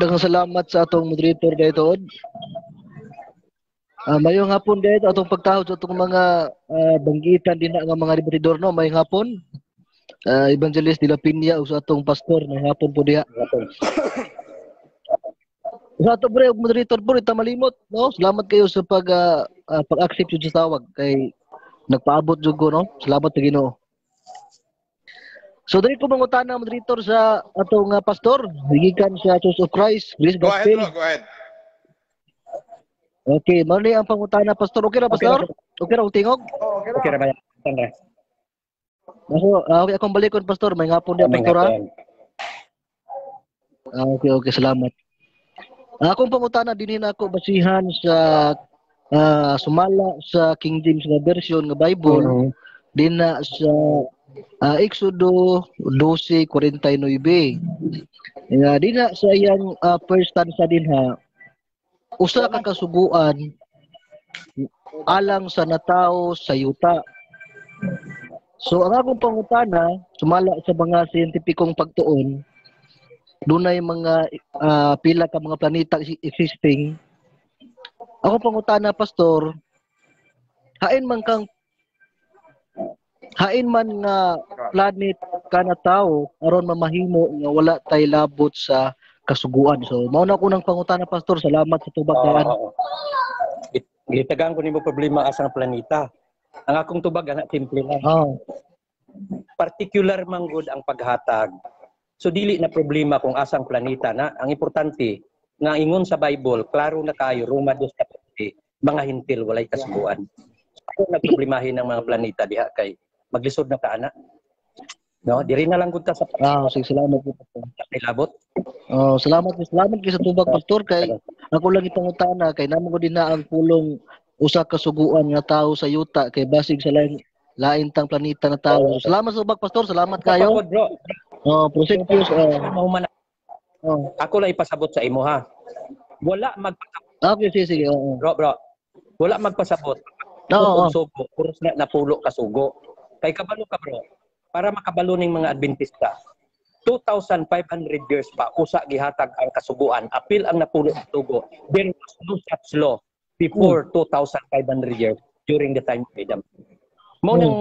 daghang salamat sa atong moderator daytoon. Mayong hapon dayto atong pagtahod sa atong mga banggitan din na nga mga debatidor, no. Mayong hapon. Evangelist de la Piña ug sa atong pastor, mayong hapon po diha. Sa ato bre, moderator bro, ita malimot, no? Salamat kayo sa pag pag-accept jud sa tawag kay nagpaabot jud ko, no? Salamat sa Ginoo. So diri ko mangutana moderator sa atong pastor, gikan sa Church of Christ, Grace Go ahead, Gospel. bro. Go ahead. Okay, mao ni ang pangutana pastor. Okay ra pastor? Okay ra tingog? Oh, okay ra. Okay ra ba? So, okay akong balikon pastor, may ngapon diha pastor ha. Okay, okay, salamat. Akong pangutana dinhi na ako basihan sa sumala sa King James nga version nga Bible, din na sa Exodo 12:49. Din na sa iyang first stanza din ha, usa ka kasuguan alang sa natao sa yuta. So ang akong pangutana sumala sa mga siyentipikong pagtuon, dunay mga pila ka mga planeta existing. Ako pangutana pastor, hain man nga planet kana tao aron mamahimo nga wala tay labot sa kasuguan. So mao na ko nang pangutana pastor, salamat sa tubag daan. Gitagaan ko nimo problema asa nga planeta. Ang akong tubag ana simple lang. Particular man gud ang paghatag. So dili na problema kung asang planeta na. Ang importante nga ingon sa Bible, klaro na kayo, Roma 2:14, mga hintil walay kasuguan. So nagproblemahin ang mga planeta diha kay maglisod na ka ana. No, diri na lang gud ta sa sige, salamat po. Labot. Oh, salamat kay sa tubag pastor kay ako lang ipangutana kay namo ko din na ang pulong usa ka suguan nga tao sa yuta kay basig sa lain tang planeta na tao. Salamat sa tubag pastor, salamat kayo. Bro. Oh, proceed po. Ako lang ipasabot sa imo ha. Wala magpasabot. Okay, sige, sige. Bro. Wala magpasabot. Oo. Sugo, puros na napulo ka sugo. Kay kabalo ka bro. Para makabalo ning mga Adventista, 2,500 years pa usa gihatag ang kasuguan, apil ang napulo sa sugo. There was no such law before 2,500 years during the time of Adam. Mao nang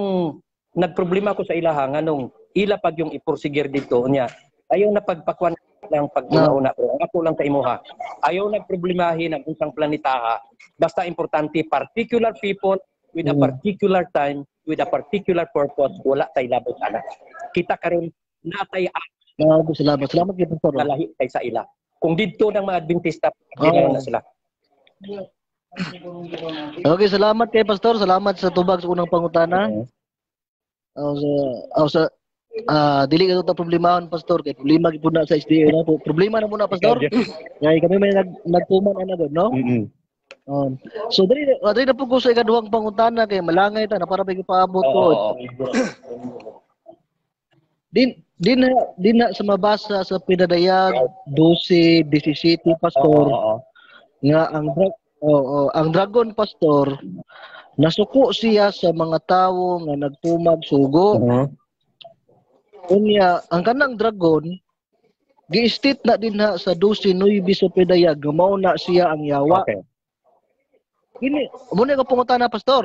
nagproblema ko sa ilaha nganong ila pag yung iporsigir dito niya. Ayaw na pagpakuan ng paguna-una pero ang ako lang sa imuha. Ayaw na problemahin ang unsang planetaha. Basta importante particular people with a particular time with a particular purpose, wala tay labot ana. Kita karon natay Salamat. Salamat kay Pastor. Kalahi kay sa ila. Kung didto ng mga Adventista, oh, na sila. Okay, salamat kay Pastor. Salamat sa tubag sa unang pangutana. Sa dili ka ta problemahon, Pastor, kay problema gyud na sa SDA na po. Problema na muna, Pastor. Kay kami may nagtuman ana gud, no? So dali na po ko sa ikaduhang pangutana kay malangay ta na para may gipaabot ko. Din na sa mabasa sa Pinadayag 12:17, Pastor, nga ang dragon, Pastor, nasuko siya sa mga tawo nga nagtumag sugo. Unya ang kanang dragon gi-state na dinha sa 12:9 sa Pinadayag nga mao na siya ang yawa. Okay. Kini mo na ka pangutana, Pastor.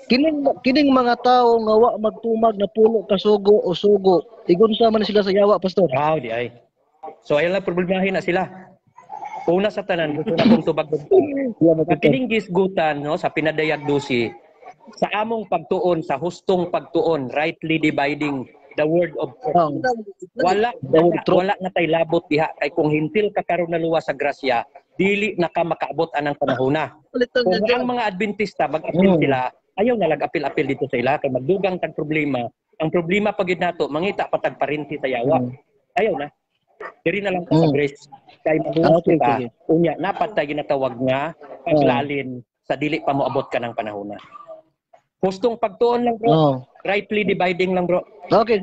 Kining mga tao nga wa magtumag na pulo ka sugo o sugo, igunsa man sila sa yawa, Pastor? Ah, di ay. So ayaw lang problemahin na sila. Una sa tanan, gusto na kong tubag. Kining gisgutan, no, sa Pinadayag 12, sa among pagtuon, sa hustong pagtuon, rightly dividing the word of truth. Wala na tay labot diha kay kung hintil ka karon naluwas sa grasya, dili na ka makaabot anang panahona. Kung ang mga Adventista mag-apil sila, ayaw na lang apil-apil dito sa ila kay magdugang tag problema. Ang problema pag gid nato, mangita pa tag parinti sa yawa. Ayaw na. Diri na lang ta sa grace kay mahuwas kita. Unya napat tay ginatawag nga paglalin sa dili pa moabot ka ng panahona. Hustong pagtuon lang, bro. Rightly dividing lang, bro. Okay.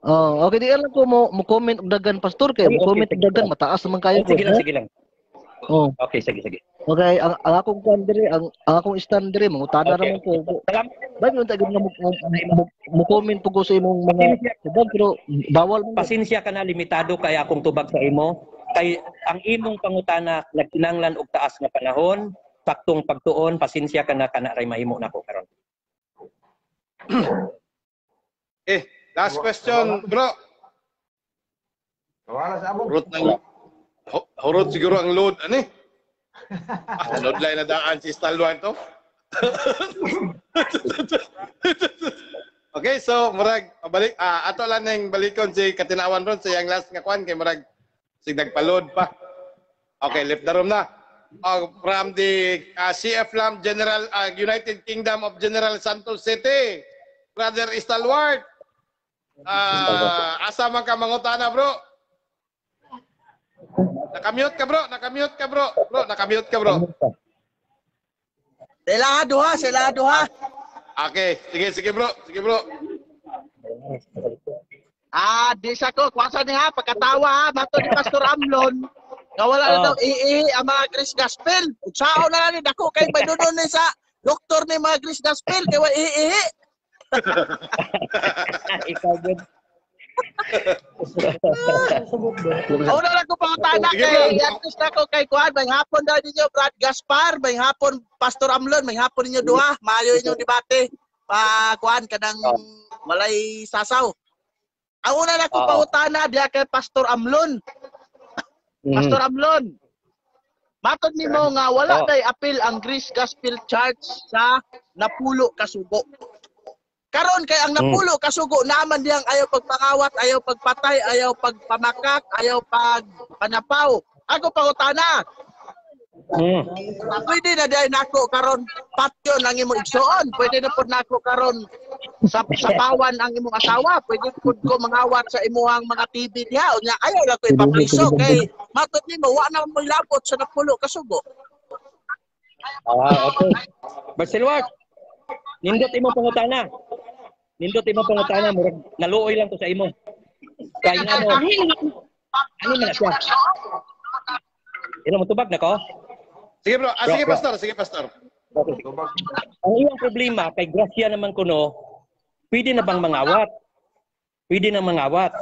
Okay, di alam ko mo comment og dagan, Pastor, kay mo comment og dagan mataas naman kayo. Sige lang, sige lang. Oh. Okay, sige, sige. Okay, ang akong kuan diri, ang akong stand diri, mangutana ra man ko. Ba't mo tagod nga mo comment po ko sa imong mga tubag, pero bawal mo. Pasensya ka na, limitado kay akong tubag sa imo. Kay ang imong pangutana nagkinahanglan og taas nga panahon, saktong pagtuon, pasensya ka na kana ray mahimo nako karon. Last question, bro. Wala sa among. Hurot siguro ang load ani. Load line na daan si Stalwan to. Okay, so murag balik ato lang ning balikon si Katinawan ron sa iyang last nga kwan kay murag sig nagpa-load pa. Okay, left the room na. From the CF Lam General United Kingdom of General Santos City, Brother Stalwart. Asa man ka mangutana, bro? Nakamute ka, bro. Nakamute ka, bro. Bro, nakamute ka, bro. Sila duha, sila duha. Okay, sige, sige, bro. Sige, bro. Di sa ko kwasa niya pagkatawa ha, mato ni Pastor Amlon. Nga wala na daw iihi ang mga Grace Gospel. Ugsao na lang ni dako kay madunon ni sa doktor ni mga Grace Gospel kay wa iihi. Ikaw good. Una lang ko pangutana kay Yantis na ko kay Kuan, may hapon daw ninyo Brad Gaspar, may hapon Pastor Amlon, may hapon ninyo duha, maayo inyong debate. Pa kuan kanang walay sasaw. Ang una na ko pangutana diha kay Pastor Amlon. Pastor Amlon, matod nimo nga wala day apil ang Grace Gospel Church sa napulo kasugo. Karon kay ang napulo kasugo naman diyang ayaw pagpangawat, ayaw pagpatay, ayaw pagpamakak, ayaw pagpanapaw. Ako pangutana. Pwede na diay nako karon patyon ang imong igsoon. Pwede na pud nako karon sa sapawan ang imong asawa. Pwede pud ko mangawat sa imuhang mga TV diha. Unya ayaw na ko ipapriso kay matod nimo wa na mo labot sa napulo kasugo. Okay. Barcelwart, nindot imong pangutana. Nindot imong pangutana, murag naluoy lang ko sa imo. Kay ngano? Ano man siya? Ila mo tubag na ko? Sige bro, sige pastor, sige pastor. Okay. Ang iyang problema kay grasya naman kuno, Pwede na bang mangawat? Pwede na mangawat.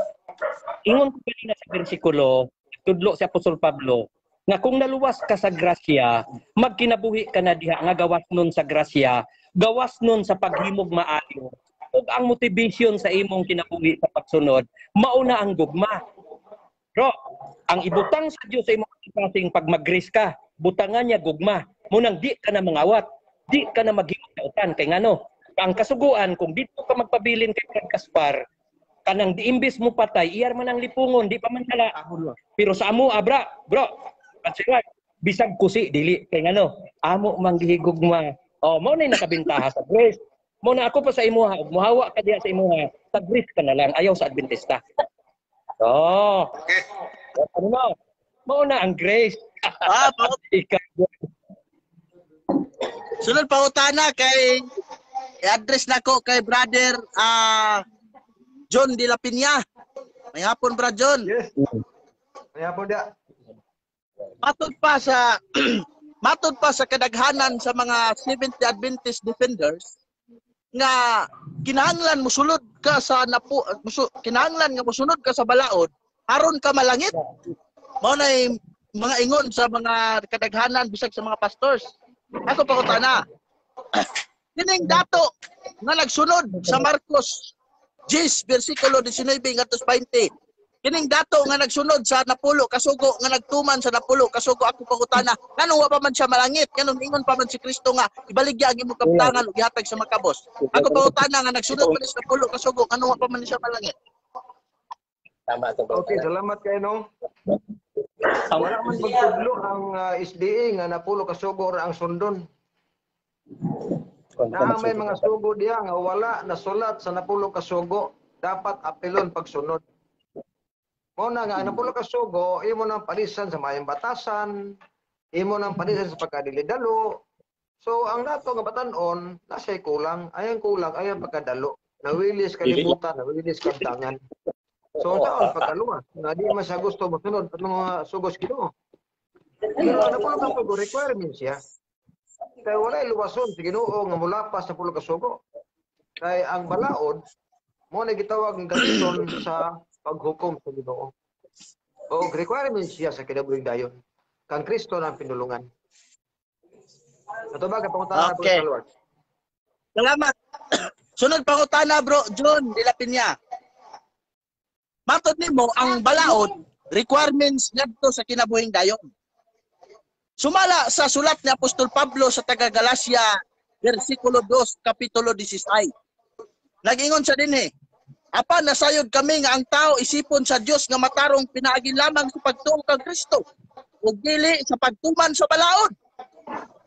Ingon ko kanina sa bersikulo, tudlo si Apostol Pablo, nga kung naluwas ka sa grasya, magkinabuhi ka na diha nga gawas nun sa grasya, gawas nun sa paghimog maayo, ug ang motivation sa imong kinabuhi sa pagsunod, mauna ang gugma. Bro, ang ibutang sa Dios sa imong kasing pag mag-grace ka, butangan niya gugma. Munang di ka na mangawat, di ka na maghimog sa utan. Kay ngano, ang kasuguan, kung dito ka magpabilin kay Brad Gaspar, kanang di imbis mo patay, iyar man ang lipungon, di pa man sala. Pero sa amo, abra, bro, at bisag kusi, dili. Kay ngano, amo mang gihigugma. Oh, mao na nakabintaha sa grace. Mo na ako pa sa imuha, ug muhawa ka diha sa imuha, sa grace ka na lang, ayaw sa Adventista. Oh. Okay. Ano na? Mao na ang grace. Ah, Ikaw. Sunod pangutana kay i-address na ko kay brother John De La Peña. May hapon, Brad John. Yes. May hapon dia. Matod pa sa matod pa sa kadaghanan sa mga Seventh-day Adventist defenders nga kinahanglan mosulod ka sa napu, kinahanglan nga mosunod ka sa balaod aron ka malangit. Mao nay mga ingon sa mga kadaghanan bisag sa mga pastors. Ako pangutana. Kining dato nga nagsunod sa Marcos 10 bersikulo 19 ngadto 20. Kining dato nga nagsunod sa napulo kasugo nga nagtuman sa napulo kasugo, ako pangutana, nganong wa pa man siya malangit? Nganong ingon pa man si Kristo nga ibaligya ang imong kabtangan ug ihatag sa makabos? Ako pangutana, nga nagsunod pa ni sa napulo kasugo, nganong wa pa man siya malangit? Tama itong Okay, salamat kayo no. Wala man pagtudlo ang SDA nga napulo kasugo ra ang sundon. Na may mga sugo diha nga wala nasulat sa napulo kasugo, dapat apilon pagsunod. Mao na nga ang napulo kasugo imo nang palisan sa mayong batasan, imo nang palisan sa pagkadili-dalo. So ang dato nga batan-on nasay kulang, ayang kulang ayang pagkadalo. Nawilis kalibutan, nawilis kabtangan. So taon pagkaluwas nga di man siya gusto mosunod sa mga sugos Ginoo. Pero ang napulo kasugo requirements siya. Kay walay luwason sa Ginoo nga mulapas sa napulo kasugo. Kay ang balaod mo na gitawag nga gamiton sa paghukom sa Ginoo. O requirements siya sa kinabuhing dayon. Kang Kristo na ang pinulungan. Ato ba pangutana? Okay. Bro, Salamat. Sunod pangutana, bro John De La Peña. Matod nimo ang balaod requirements ngadto sa kinabuhing dayon. Sumala sa sulat ni Apostol Pablo sa taga Galacia versikulo 2 kapitulo 16. Nag-ingon siya dinhi, apan nasayod kami nga ang tao isipon sa Dios nga matarong pinaagi lamang sa pagtuo kang Kristo ug dili sa pagtuman sa balaod.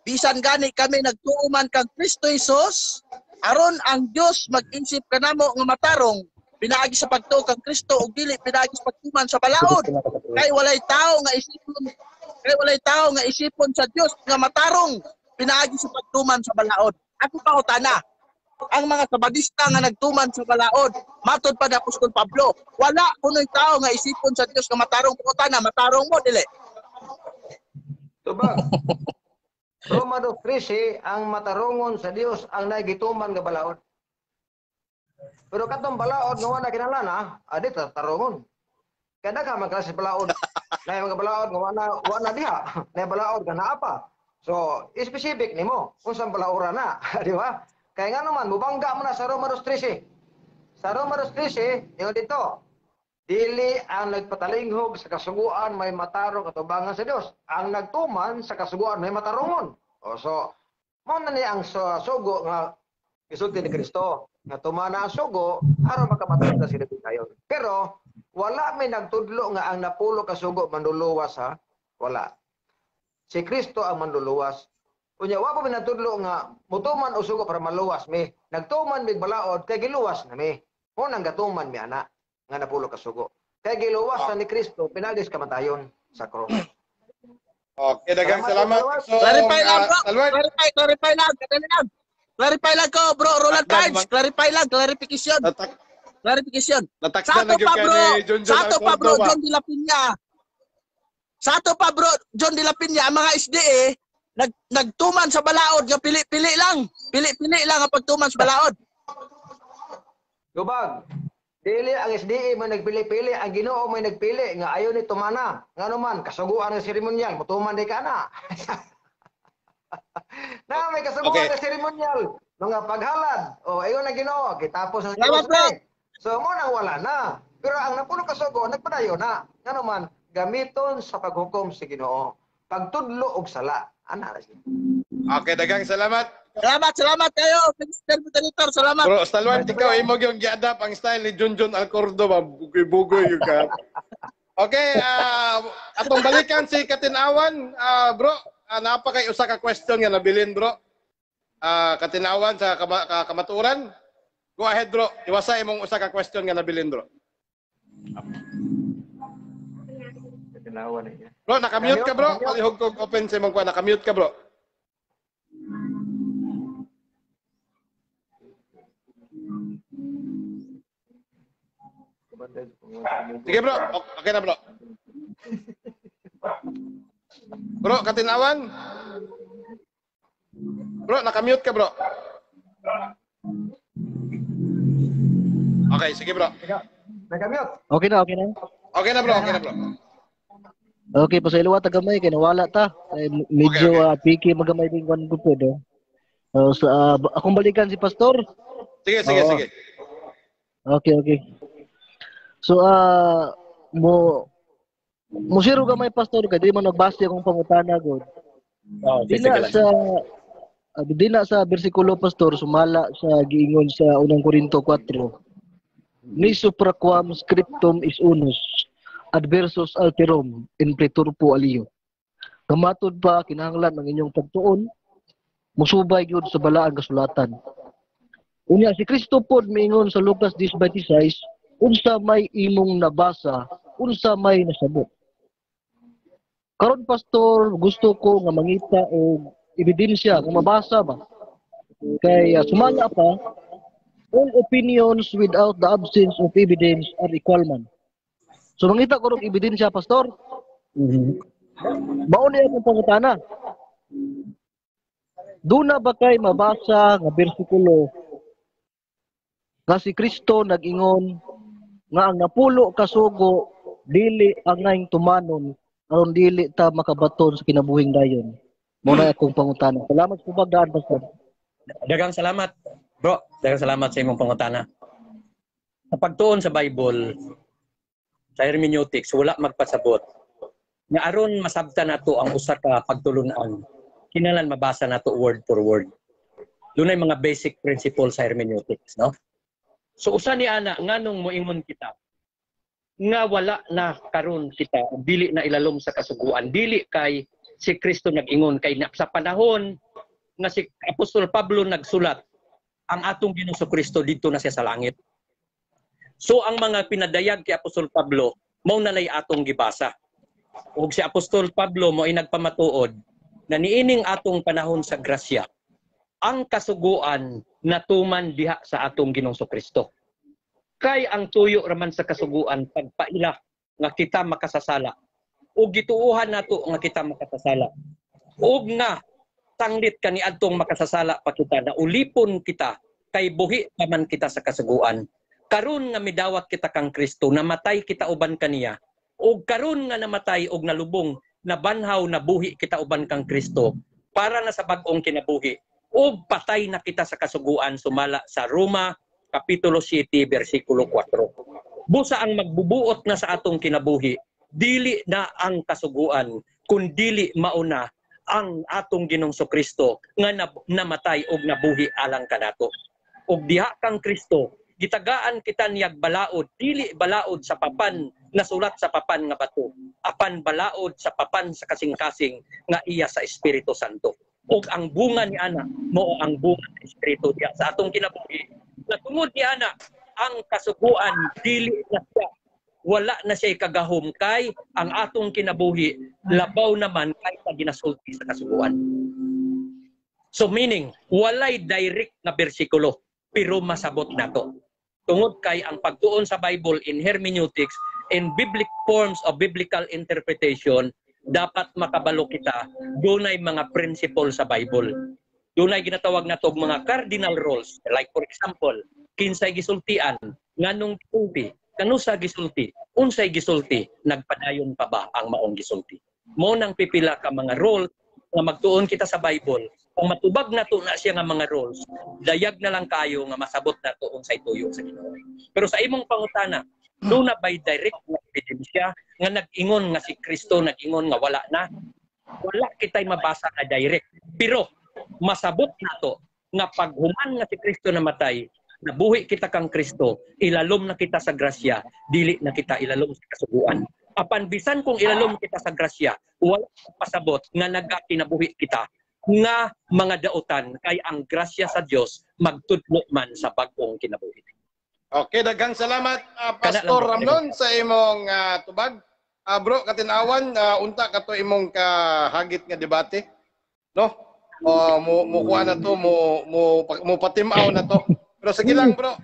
Bisan gani kami nagtuo man kang Kristo Hesus, aron ang Dios mag-isip kanamo nga matarong pinaagi sa pagtuo kang Kristo ug dili pinaagi sa pagtuman sa balaod. Kay walay tao nga isipon, kay walay tao nga isipon sa Dios nga matarong pinaagi sa pagtuman sa balaod. Ako pangutana, ang mga Sabadista nga nagtuman sa balaod, matod pa ni Apostol Pablo, wala kunoy tao nga isipon sa Dios nga matarong. Pangutana, matarong mo dili? Tubag. Roma 2:13, ang matarongon sa Dios ang nagituman nga balaod. Pero katong balaod nga wala kinahanglan, adi tarongon. Kada ka man klase balaod. Nay mga balaod nga wala diha. Nay balaod nga naa pa. So, specific nimo unsang balaora na, di ba? Kaya nga naman mubangga mo na sa Roma 2:13. Sa Roma 2:13, ingon dito, dili ang nagpatalinghog sa kasuguan may matarong katubangan sa Dios. Ang nagtuman sa kasuguan may matarongon. O so, mao na ni ang sugo nga gisulti ni Kristo nga tumana ang sugo aron makamatay sa sila tayo. Pero wala may nagtudlo nga ang napulo ka sugo manluluwas, ha? Wala. Si Kristo ang manluluwas. Unya wa pa may nagtudlo nga mutuman o sugo para maluwas mi. Nagtuman mig balaod kay giluwas na mi. Mo nang gatuman mi ana nga napulo ka sugo. Kay giluwas na ni Kristo pinagis kamatayon sa krus. Okay, daghang salamat. So, clarify lang, bro. Clarify lang. Kadali lang. Clarify lang ko, bro. Roland Pards. Clarify lang. Clarification. Clarification. Sa ato pa, bro. Sa ato pa, bro, John De La Peña. Sa ato pa, bro, John De La Peña, ang mga SDA, nagtuman sa balaod nga pili-pili lang. Pili-pili lang ang pagtuman sa balaod. Lubag. Dili ang SDA may nagpili-pili, ang Ginoo may nagpili nga ayo ni tumana. Ngano man kasuguan ng seremonyal, motuman di ka na. Na may kasuguan ng seremonyal, mga paghalad. O ayon ang Ginoo, kitapos ang Salamat, bro. So mo nang wala na. Pero ang napulo kasugo nagpadayon na. Ngano man gamiton sa paghukom sa Ginoo. Pagtudlo og sala. Ana ra siya. Okay, daghang salamat. Salamat, salamat kayo, Mr. Moderator. Salamat. Bro, Stalwart, ikaw imo gyud gi-adapt ang style ni Junjun Alcordo ba, bugoy-bugoy yun ka. Okay, atong balikan si Katinawan, bro. Napakay usa ka question nga nabilin, bro. Katinawan sa kamatuoran. Go ahead, bro. Iwasa imong usa ka question nga nabilin, bro. Katinawan niya. Bro, naka-mute ka, bro. Palihog ko open sa imong kuan, naka-mute ka, bro. Sige, bro. Okay na, bro. Bro, Katinawan. Bro, naka-mute ka, bro. Okay, sige, bro. Naka-mute. Okay na, okay na. Okay na, bro. Okay na, bro. Okay, pasaylo ta gamay kay nawala ta. Ay, medyo okay. Piki magamay din kwan ko po do. Sa akong balikan si Pastor. Sige, sige, sige. Okay, okay. So mo musiro gamay Pastor kay di man nagbase akong pangutana god. Oh, dina sa dina sa bersikulo Pastor sumala sa giingon sa unang Korinto 4. Ni supraquam scriptum is unus adversus alterum in preturpo alio. Kamatod pa kinahanglan ang inyong pagtuon musubay gyud sa balaang kasulatan. Unya si Kristo pod miingon sa Lucas 10:26, unsa may imong nabasa, unsa may nasabot. Karon Pastor, gusto ko nga mangita og ebidensya nga mabasa ba. Kay sumala pa, all opinions without the absence of evidence are equal man. So mangita ko og ebidensya, Pastor. Mao ni akong pangutana. Duna ba kay mabasa nga bersikulo nga si Kristo nag-ingon nga ang napulo kasugo dili angay tumanon aron dili ta makabaton sa kinabuhing dayon? Mao na akong pangutana. Salamat sa pagdaan, Pastor. Daghang salamat, bro. Daghang salamat sa imong pangutana. Sa pagtuon sa Bible, sa hermeneutics, wala magpasabot nga aron masabtan nato ang usa ka pagtulun-an, kinahanglan mabasa nato word for word. Dunay mga basic principle sa hermeneutics, no? So usa ni ana nganong moingon kita nga wala na karon kita, dili na ilalom sa kasuguan, dili kay si Kristo nag-ingon kay na, sa panahon nga si Apostol Pablo nagsulat, ang atong Ginoong Kristo didto na siya sa langit. So ang mga pinadayag kay Apostol Pablo mao na lay atong gibasa. Ug si Apostol Pablo mo ay nagpamatuod na niining atong panahon sa grasya, ang kasuguan natuman diha sa atong Ginoong Kristo. Kay ang tuyo raman sa kasuguan pagpaila nga kita makasasala. Ug gituohan nato nga kita makasasala. Ug nga sanglit kaniadtong makasasala pa kita, na ulipon kita kay buhi pa man kita sa kasuguan. Karon nga midawat kita kang Kristo, namatay kita uban kaniya. Og karon nga namatay og nalubong, nabanhaw, nabuhi kita uban kang Kristo para na sa bag-ong kinabuhi. Og patay na kita sa kasuguan sumala sa Roma kapitulo 7 bersikulo 4. Busa ang magbubuot na sa atong kinabuhi, dili na ang kasuguan, kun dili mauna ang atong Ginoong Kristo nga namatay og nabuhi alang kanato. Og diha kang Kristo, gitagaan kita niyag balaod, dili balaod sa papan na sulat sa papan nga bato, apan balaod sa papan sa kasing-kasing nga iya sa Espiritu Santo. Og ang bunga ni ana mao ang bunga sa Espiritu diha sa atong kinabuhi. Na tungod ni ana ang kasuguan dili na siya, wala na siya kagahom kay ang atong kinabuhi labaw naman kay sa ginasulti sa kasuguan. So meaning, walay direct na bersikulo pero masabot nato. Tungod kay ang pagtuon sa Bible in hermeneutics, in biblical forms of biblical interpretation, dapat makabalo kita dunay mga principle sa Bible. Dunay ginatawag nato og mga cardinal rules. Like for example, Kinsay gisultian, nganong gisulti, kanusa gisulti, unsay gisulti, nagpadayon pa ba ang maong gisulti? Mo nang pipila ka mga role nga magtuon kita sa Bible. Kung matubag nato na siya nga mga roles, dayag na lang kayo nga masabot nato unsay tuyo sa Ginoo. Pero sa imong pangutana, duna by direct nga ebidensya nga nag-ingon nga si Kristo nag-ingon nga wala na? Wala kitay mabasa nga direct. Pero masabot nato nga paghuman nga si Kristo namatay, nabuhi kita kang Kristo, ilalom na kita sa grasya, dili na kita ilalom sa kasuguan. Apan bisan kung ilalom kita sa grasya, wala pasabot nga nagakinabuhi kita nga mga dautan, kay ang grasya sa Dios magtudlo man sa bag-ong kinabuhi. Okay, daghang salamat Pastor Ramon sa imong tubag. Bro, katinawan, unta kato imong kahagit nga debate. No? Mo kuha na to, mo patimaw na to. Pero sige lang bro,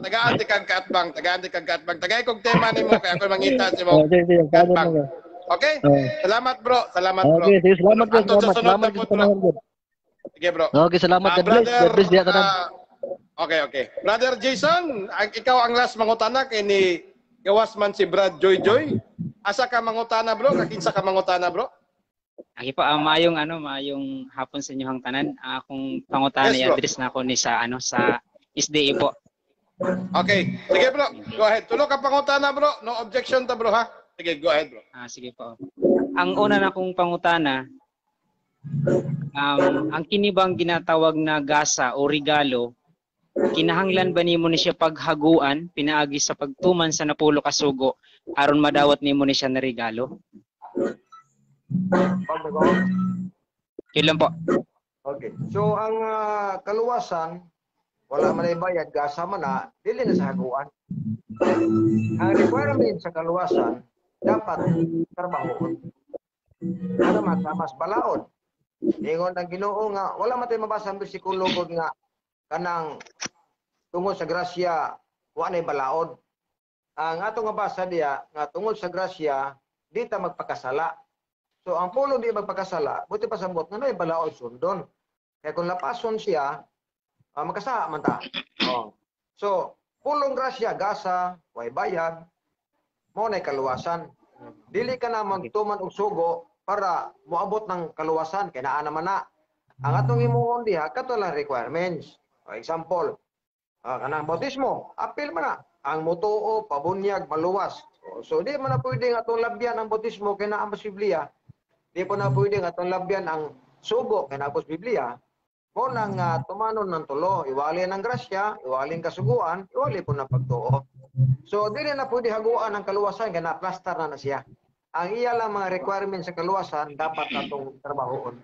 tagaan di kag kaatbang, tagaan di kag kaatbang. Tagay kog tema nimo kay ako mangita sa imong kaatbang. Okay? Salamat bro, salamat bro. Okay, sige, salamat bro, salamat. Salamat bro. Sige bro. Okay, salamat. God bless. God bless diha tanan. Okay, okay. Brother Jason, ikaw ang last mangutana kay ni gawas man si Brad Joy Joy. Asa ka mangutana bro? Kakinsa ka mangutana bro? Okay po, maayong maayong hapon sa inyong tanan. Akong pangutana, yes, i-address na ako ni sa sa SDA po. Okay. Sige bro, go ahead. Tulo ka pangutana bro. No objection ta bro ha. Sige, go ahead bro. Sige po. Ang una na kong pangutana, ang kini bang ginatawag na gasa o regalo, kinahanglan ba nimo ni siya paghaguan pinaagi sa pagtuman sa napulo ka sugo aron madawat nimo ni siya na regalo? Yun lang po. Okay. So ang kaluwasan, wala man ay bayad, gasa man na, dili na sa haguan. Ang requirement sa kaluwasan, dapat trabahoon. Ano man, sa mas balaod. Ingon ang Ginoo nga, wala man tayo mabasa ang bersikulo nga kanang tungod sa grasya, wa na'y balaod. Ang atong nga basa diya, nga tungod sa grasya, di ta magpakasala. So ang pulong di magpakasala, buti pasabot nga na'y balaod sundon. Kaya kung lapason siya, makasala man ta. Oh. So, pulong grasya, gasa, way bayad, mo na'y kaluwasan. Dili ka na magtuman og sugo para moabot ng kaluwasan, kay naa naman na. Ang atong himuon diha, kato lang requirements. For example, kanang bautismo, apil man na. Ang mutuo, pabunyag, maluwas. So, di man na pwede nga atong labyan ang bautismo kay naa sa Biblia. Di po na pwede nga atong labyan ang sugo kay naa sa Biblia. Mo nang tumanon ng tulo, iwali ng grasya, iwali ng kasuguan, iwali po ng pagtuo. So, dili na pwede haguan ang kaluwasan kay na-plaster na na siya. Ang iya lang mga requirements sa kaluwasan dapat natong trabahoon.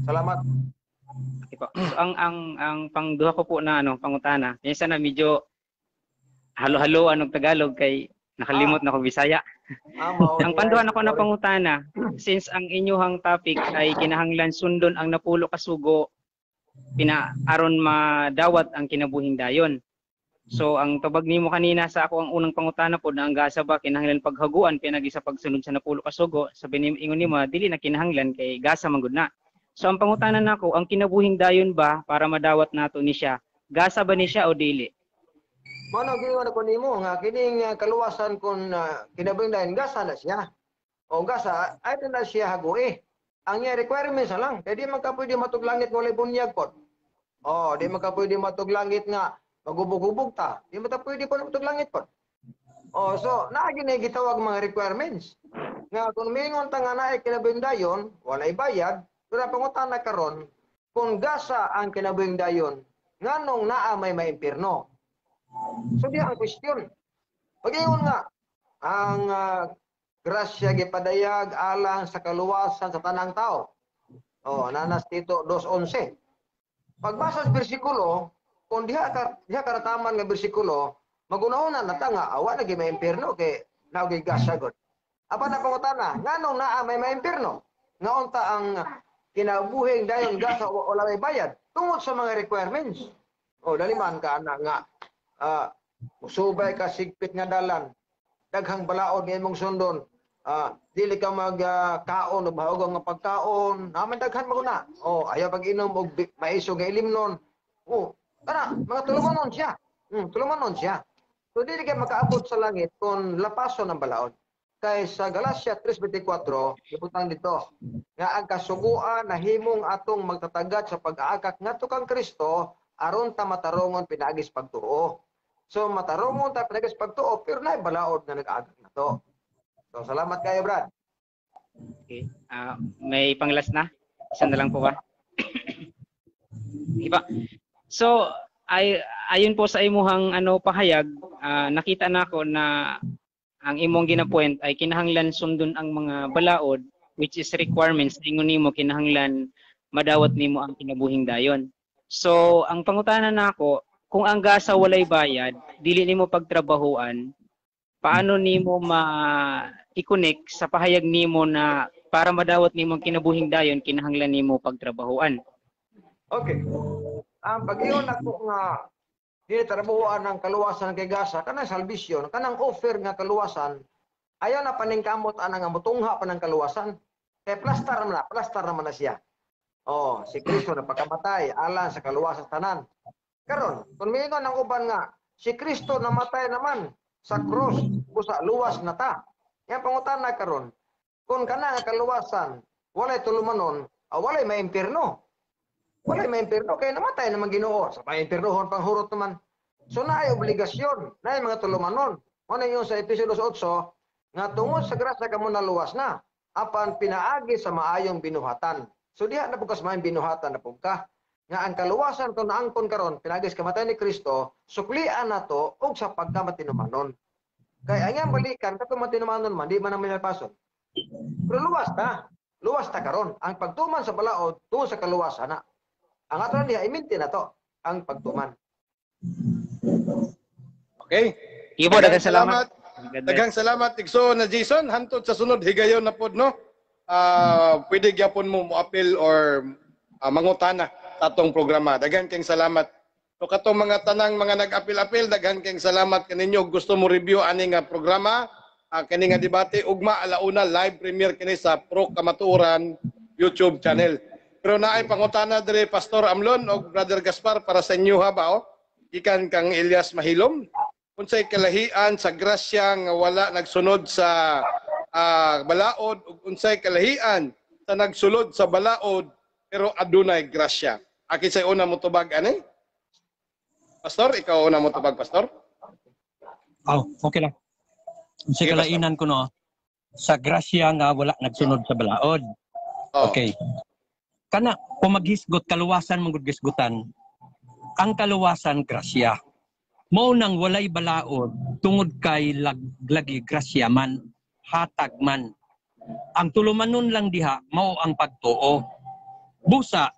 Salamat. Okay po. So, ang pangduha ko po na pangutana. Minsan na medyo halo-halo anong Tagalog kay nakalimot na ko Bisaya. Ang panduha nako na pangutana, since ang inyuhang topic ay kinahanglan sundon ang napulo ka sugo pina aron madawat ang kinabuhing dayon. So ang tubag nimo kanina sa ako ang unang pangutana po na ang gasa ba kinahanglan paghaguan pinagi sa pagsunod sa napulo ka sugo, sabi ni ingon nimo dili na kinahanglan kay gasa man gud na. So ang pangutana nako, ang kinabuhing dayon ba para madawat nato ni siya, gasa ba ni siya o dili? Mano giingon ako nimo nga kining kaluwasan kun kinabuhing dayon gasa na siya. O gasa ay na siya hagui. Ang iya requirements na lang. Kaya di man ka pwede matug langit nga walay bunyag pod. Oh, di man ka pwede matug langit nga magubog-hubog ta. Di man ta pwede po matug langit pod. Oh, so naa gini gitawag mga requirements. Nga kung mingon ta nga naay kinabuhing dayon, walay bayad, pero pangutana karon kung gasa ang kinabuhing dayon, nganong naa may maimpirno? So diya ang question. Pag-ingon nga ang grasya gipadayag alang sa kaluwasan sa tanang tao. Oh, nanas Tito 2:11. Pagbasa sa bersikulo, kung diha karataman nga bersikulo, magunahuna na ta nga awa na gyud may impierno kay naa gyud gasa gud. Apan ang pangutana, nganong naa may maimpierno? Ngaunta ang kinabuhing dayon gasa wala may bayad tungod sa mga requirements. Oh, dali man ka ana nga musubay ka sigpit nga dalan, daghang balaod nga imong sundon. Dili ka magkaon og mahugong nga pagkaon, naman daghan maguna. Oh, ayaw pag-inom og maisog nga ilimnon. Oh, Kana mga tulumanon siya. Tulumanon siya. So dili kay makaabot sa langit kung lapason ang balaod. Kay sa Galatia 3:24 ibutang dito nga ang kasuguan nahimong atong magtatagat sa pag-aagak ngadto kang Kristo aron ta matarongon pinaagis pagtuo. So matarongon ta pinaagis pagtuo pero naay balaod nga nag-agak nato. So salamat kayo, Brad. Okay. May panglas na? Isa na lang po ba? Iba. So ay ayon po sa imuhang pahayag, nakita na ako na ang imong ginapoint ay kinahanglan sundon ang mga balaod, which is requirements ingon nimo kinahanglan madawat nimo ang kinabuhing dayon. So ang pangutana nako, kung ang gasa walay bayad, dili nimo pagtrabahuan, paano nimo ma-i-connect sa pahayag nimo na para madawat nimo ang kinabuhing dayon kinahanglan nimo pagtrabahuan? Okay. Ang pag-iyon ako nga dili trabahuan ang kaluwasan kay gasa kanang salbisyon, kanang offer nga kaluwasan, ayaw na paningkamot ana nga mutungha pa ng kaluwasan. Kay plastar naman na siya. Oh, si Kristo na pagkamatay alang sa kaluwasan tanan. Karon, kung miingon ang uban nga si Kristo namatay naman sa krus, busa luwas na ta. Yang pangutana karon, kung kana nga kaluwasan walay tulumanon, walay maimpierno. Walay maimpierno kay namatay naman Ginoo. Sa maimpiernohon panghurot naman. So naay obligasyon, naay mga tulumanon. Mo na yung sa Efeso 2:8 nga tungod sa grasya kamo naluwas na apan pinaagi sa maayong binuhatan. So diha na pud ka sa maayong binuhatan na pud ka nga ang kaluwasan kung naangkon karon pinaagi sa kamatay ni Kristo, suklian nato og sa pagkamatinumanon. Kay ang balikan katong matinumanon man di man naman malpason. Pero luwas ta. Luwas ta karon. Ang pagtuman sa balaod tungod sa kaluwasan na. Ang ato niya iminti na to ang pagtuman. Okay. Ibo, daghang salamat. Daghang salamat igsoon na Jason. Hantod sa sunod higayon na pod no. Pwede gyapon mo moapil or mangutana sa atong programa. Daghan kayong salamat. So katong mga tanang mga nag-apil-apil, daghan kayong salamat kaninyo. Gusto mo review ani nga programa, kini nga debate ugma alauna live premiere kini sa Pro Kamatuoran YouTube channel. Pero naay pangutana diri Pastor Amlon og Brother Gaspar para sa inyo ha ba oh? Gikan kang Elias Mahilom. Unsay kalahian sa grasya nga wala nagsunod sa balaod ug unsay kalahian sa nagsulod sa balaod pero adunay grasya? Aki say una mo tubag ani? Pastor, ikaw una mo tubag, Pastor? Oh, okay lang. Unsay kalainan ko no sa grasya nga wala nagsunod sa balaod. Oh. Okay. Kana kung maghisgot kaluwasan man gud gisgutan, ang kaluwasan grasya. Mao nang walay balaod tungod kay lagi grasya man, hatag man. Ang tulumanon lang diha mao ang pagtuo. Busa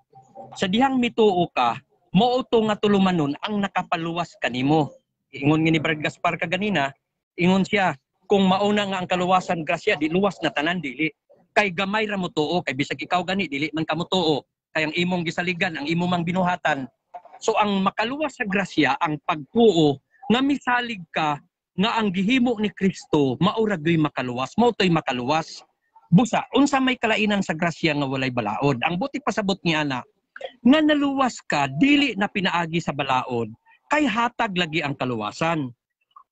sa dihang mituo ka, mao to nga tulumanon ang nakapaluwas kanimo. Ingon ni Brad Gaspar kaganina, ingon siya kung mauna nga ang kaluwasan grasya di luwas na tanan dili. Kay gamay ra mo tuo, kay bisag ikaw gani dili man kamo tuo, kay ang imong gisaligan, ang imong mang binuhatan. So ang makaluwas sa grasya ang pagtuo nga misalig ka nga ang gihimo ni Kristo mao ra gyud makaluwas, mao toy makaluwas. Busa unsa may kalainan sa grasya nga walay balaod? Ang buti pasabot niya na nga naluwas ka dili na pinaagi sa balaod, kay hatag lagi ang kaluwasan.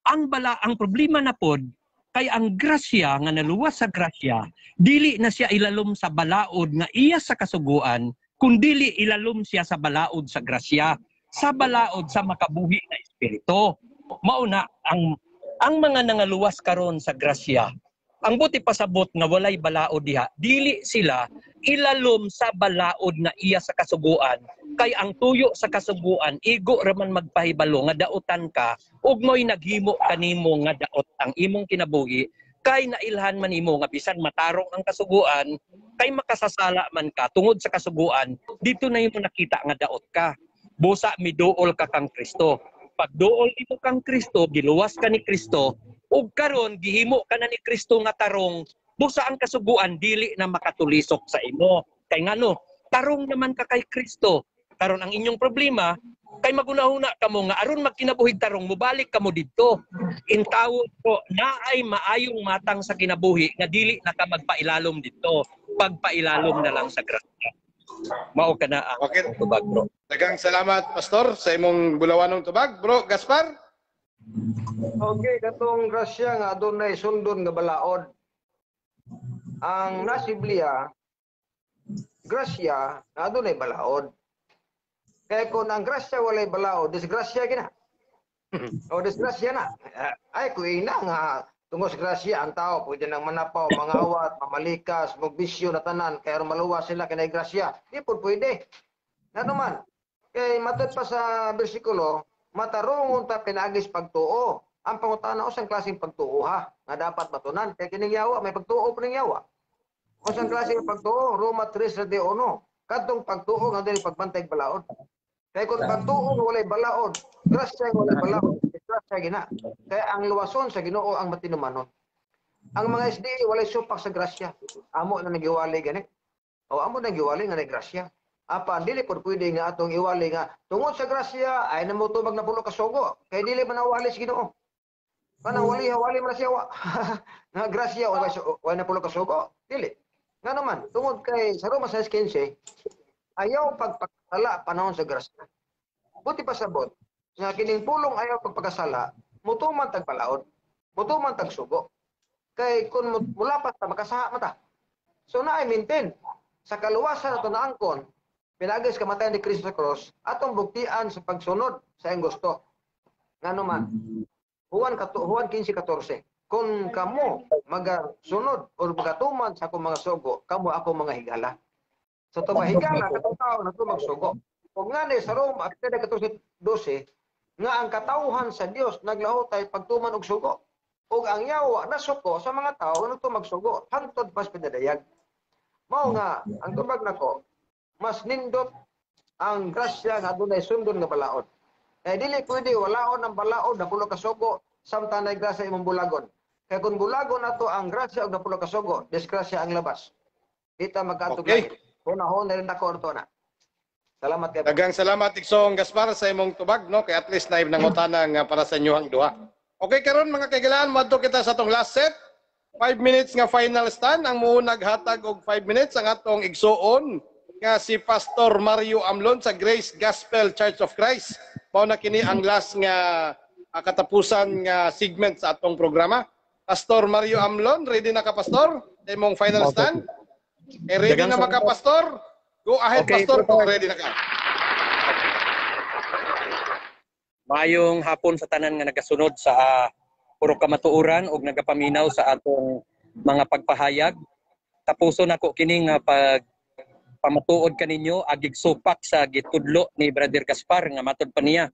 Ang ang problema na pod kay ang grasya nga naluwas sa grasya dili na siya ilalom sa balaod nga iya sa kasuguan, kundili ilalom siya sa balaod sa grasya, sa balaod sa makabuhi na espiritu. Mauna ang mga nangaluwas karon sa grasya, ang buti pasabot nga walay balaod diha, dili sila ilalom sa balaod na iya sa kasuguan, kay ang tuyo sa kasuguan igo raman magpahibalo nga dautan ka ug mo'y naghimo kanimo nga daot ang imong kinabuhi, kay nailhan man imo nga bisan matarong ang kasuguan kay makasasala man ka tungod sa kasuguan, dito na imo nakita nga daot ka. Busa miduol ka kang Kristo. Pagduol imo kang Kristo, giluwas ka ni Kristo, ug karon gihimo ka na ni Kristo nga tarong, busa ang kasuguan dili na makatulisok sa imo. Kay ngano, tarong naman ka kay Kristo. Karon ang inyong problema kay magunahuna kamo nga aron magkinabuhig tarong mobalik kamo didto. Intawo ko naay maayong matang sa kinabuhi nga dili na ka magpailalom didto. Pagpailalom na lang sa grasya. Mao kana ang Okay. tubag, bro. Daghang salamat, Pastor, sa imong bulawanong tubag. Bro Gaspar? Okay, katong grasya nga adunay sundon nga balaod. Ang nasa Biblia, grasya nga adunay balaod. Kaya kung ang grasya walay balaod, disgrasya gina. O disgrasya na. Ay, kung ina nga tungod sa grasya ang tao pwede nang manapaw, mangawat, mamalikas, magbisyo na tanan, kaya aron maluwas sila kay grasya. Di pud pwede. Ngano man, kay matod pa sa bersikulo, matarungon ta pinaagi sa pagtuo. Ang pangutana, usang klaseng pagtuo ha nga dapat batunan? Kay kining yawa may pagtuo pa ning yawa. Usang klaseng pagtuo? Roma 3:1. Kadtong pagtuo nga dili pagbantay balaod. Kay kung pagtuo nga walay balaod, grasya nga walay balaod, grasya gina. Kaya ang luwason sa Ginoo ang matinumanon. Ang mga SDA walay supak sa grasya. Amo na nagiwali gani. O amo na nagiwali nga grasya. Apan dili pud pwede nga atong iwali nga tungod sa grasya ay namo tubag 10 ka sugo. Kay dili man nawali sa Ginoo. Kanang wali wali man siya wa. Nga grasya wala wala 10 ka sugo. Dili. Ngano man, tungod kay sa Roma 6:15, ayaw pagpakasala panahon sa grasya. Buti pasabot nga kining pulong ayaw pagpakasala, mutuman tag balaod, mutuman tag sugo. Kay kung mulapas ta makasaha man ta. So naay maintain sa kaluwasan ato naangkon pinaagi sa kamatayan ni Kristo sa cross, atong buktian sa pagsunod sa iyang gusto. Ngano man, Juan 15:14, kung kamo magasunod o magatuman sa akong mga sugo, kamo ako mga higala. So to higala katong tao na magsugo. Ug ngani sa Roma 14:12 nga ang katawhan sa Dios naglahutay pagtuman og sugo. Ug ang yawa nasuko sa mga tao nga nagtumag sugo hangtod pas pinadayag. Mao nga ang tubag nako, mas nindot ang grasya nga adunay sundon nga balaod. Kay dili pwede walaon ang balaod 10 ka sugo samtang nay grasya imong bulagon. Kay kung bulagon nato ang grasya og 10 ka sugo, disgrasya ang labas. Di ta magkaatog. Okay. Hunahon na rin ako orto na. Salamat kay. Daghang salamat, Igsoong Gaspar, sa imong tubag, no? Kay at least naib nangutana nga para sa inyohang duha. Okay, karon mga kaigalaan, moadto kita sa atong last set. 5 minutes nga final stand. Ang muunag hatag og 5 minutes ang atong igsoon nga si Pastor Mario Amlon sa Grace Gospel Church of Christ. Mao na kini ang last nga katapusan nga segment sa atong programa. Pastor Mario Amlon, ready na ka, Pastor? Sa imong final stand? Eh, ready Daghang na maka, Pastor? Go ahead, Okay, Pastor, kung Pastor. ready na ka. Maayong hapon sa tanan nga nagasunod sa puro kamatuoran og nagapaminaw sa atong mga pagpahayag. Tapuson nako kini nga pag pamatuod kaninyo agig supak sa gitudlo ni Brother Gaspar nga matod pa niya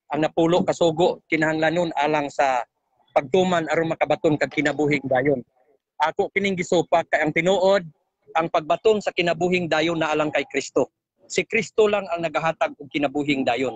ang 10 ka sugo kinahanglanon alang sa pagtuman aron makabaton kag kinabuhing dayon. Ako kining gisupak kay ang tinuod ang pagbaton sa kinabuhing dayon na alang kay Kristo. Si Kristo lang ang nagahatag og kinabuhing dayon.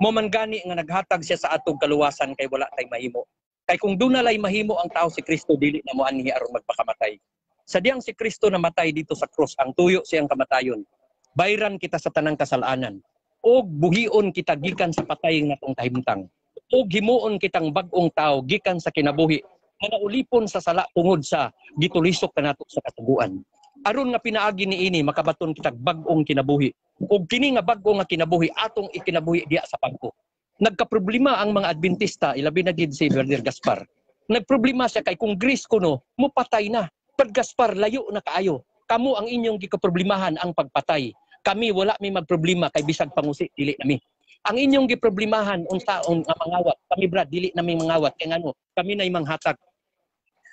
Mo man gani nga naghatag siya sa atong kaluwasan kay wala tay mahimo. Kay kung dunalay mahimo ang tao, si Kristo dili na moanhi aron magpakamatay. Sa diyang si Kristo namatay dito sa krus, ang tuyo siyang kamatayon. Bayran kita sa tanang kasalanan. Og buhion kita gikan sa patay nga atong kahimtang. Og himuon kitang bag-ong tao gikan sa kinabuhi nga naulipon sa sala tungod sa gitulisok kanato sa kasuguan. Aron nga pinaagi niini makabaton kitag bag-ong kinabuhi. Og kini nga bag-o nga kinabuhi atong ikinabuhi diya sa pagko. Nagkaproblema ang mga Adventista, ilabi na gid si Brother Gaspar. Nagproblema siya kay kung Grace kuno, mupatay na. Brother Gaspar, layo na kaayo. Kamo ang inyong gikaproblemahan ang pagpatay. Kami wala mi magproblema kay bisag pangusi dili nami. Ang inyong giproblemahan unsaon nga mangawat. Kami brad dili nami mangawat kay ngano, kami nay manghatag.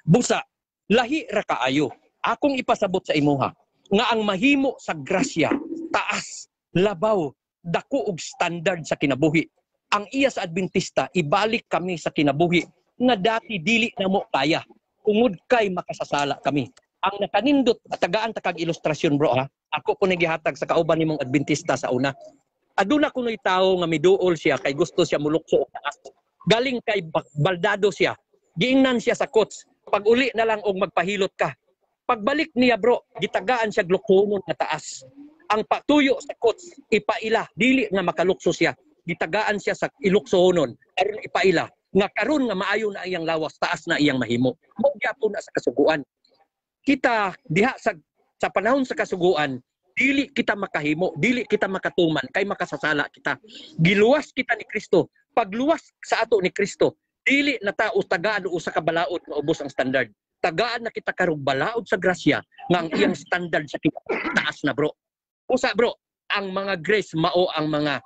Busa, lahi ra kaayo. Akong ipasabot sa imuha nga ang mahimo sa grasya taas, labaw, dako og standard sa kinabuhi. Ang iya sa Adventista, ibalik kami sa kinabuhi nga dati dili na mo kaya. Tungod kay makasasala kami. Ang nakanindot, tagaan ta kag ilustrasyon bro ha. Ako po nagihatag sa kauban nimong Adventista sa una. Aduna kunoy tawo nga miduol siya kay gusto siya mulukso og taas. Galing kay baldado siya. Giingnan siya sa coach. Pag uli na lang og magpahilot ka. Pagbalik niya bro, gitagaan siya luksonon nga taas. Ang patuyo sa coach, ipaila, dili nga makalukso siya. Gitagaan siya sa iluksonon, aron ipaila nga karon nga maayo na iyang lawas, taas na iyang mahimo. Mao gyapon na sa kasuguan. Kita diha sa panahon sa kasuguan, Dili kita makahimo, dili kita makatuman kay makasasala kita. Giluwas kita ni Kristo. Pagluwas sa ato ni Kristo, dili na ta tagaan usa ka balaod nga ubos ang standard. Tagaan na kita karong balaod sa grasya nga ang iyang standard sa kita taas na, bro. Usa, bro, ang mga grace mao ang mga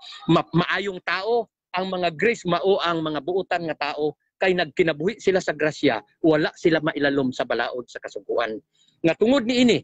maayong tao, ang mga grace mao ang mga buutan nga tao kay nagkinabuhi sila sa grasya, wala sila mailalom sa balaod sa kasuguan. Nga tungod niini,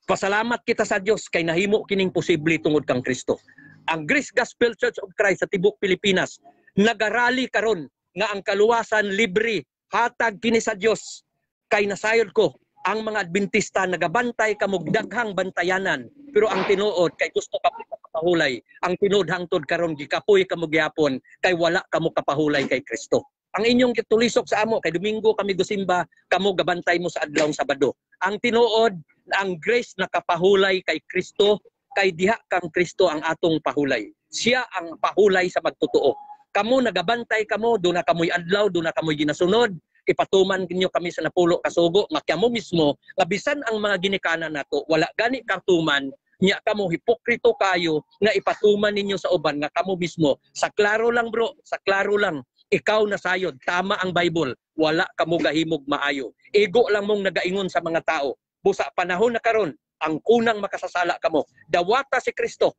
pasalamat kita sa Dios kay nahimo kining posible tungod kang Kristo. Ang Grace Gospel Church of Christ sa tibok Pilipinas nagarali karon nga ang kaluwasan libre, hatag kini sa Dios. Kay nasayod ko ang mga Adventista nagabantay kamog daghang bantayanan, pero ang tinuod kay gusto ka kapahulay, ang tinuod hangtod karon gikapoy kamo gyapon kay wala kamo kapahulay kay Kristo. Ang inyong gitulisok sa amo kay Domingo kami gusimba, kamo gabantay mo sa adlawng Sabado. Ang tinuod, ang grace nakapahulay kay Kristo, kay diha kang Kristo ang atong pahulay. Siya ang pahulay sa magtotoo. Kamo nagabantay kamo, do na kamoy adlaw, do na kamoy ginasunod, ipatuman ninyo kami sa napulo kasugo nga kamo mismo nga bisan ang mga ginikanan nato wala gani kartuman nya kamo hipokrito kayo nga ipatuman ninyo sa uban nga kamo mismo sa klaro lang, bro, sa klaro lang ikaw nasayod, tama ang Bible, wala kamo gahimog maayo, ego lang mong nagaingon sa mga tao. Busa panahon na karon ang kunang makasasala kamo, dawata si Kristo,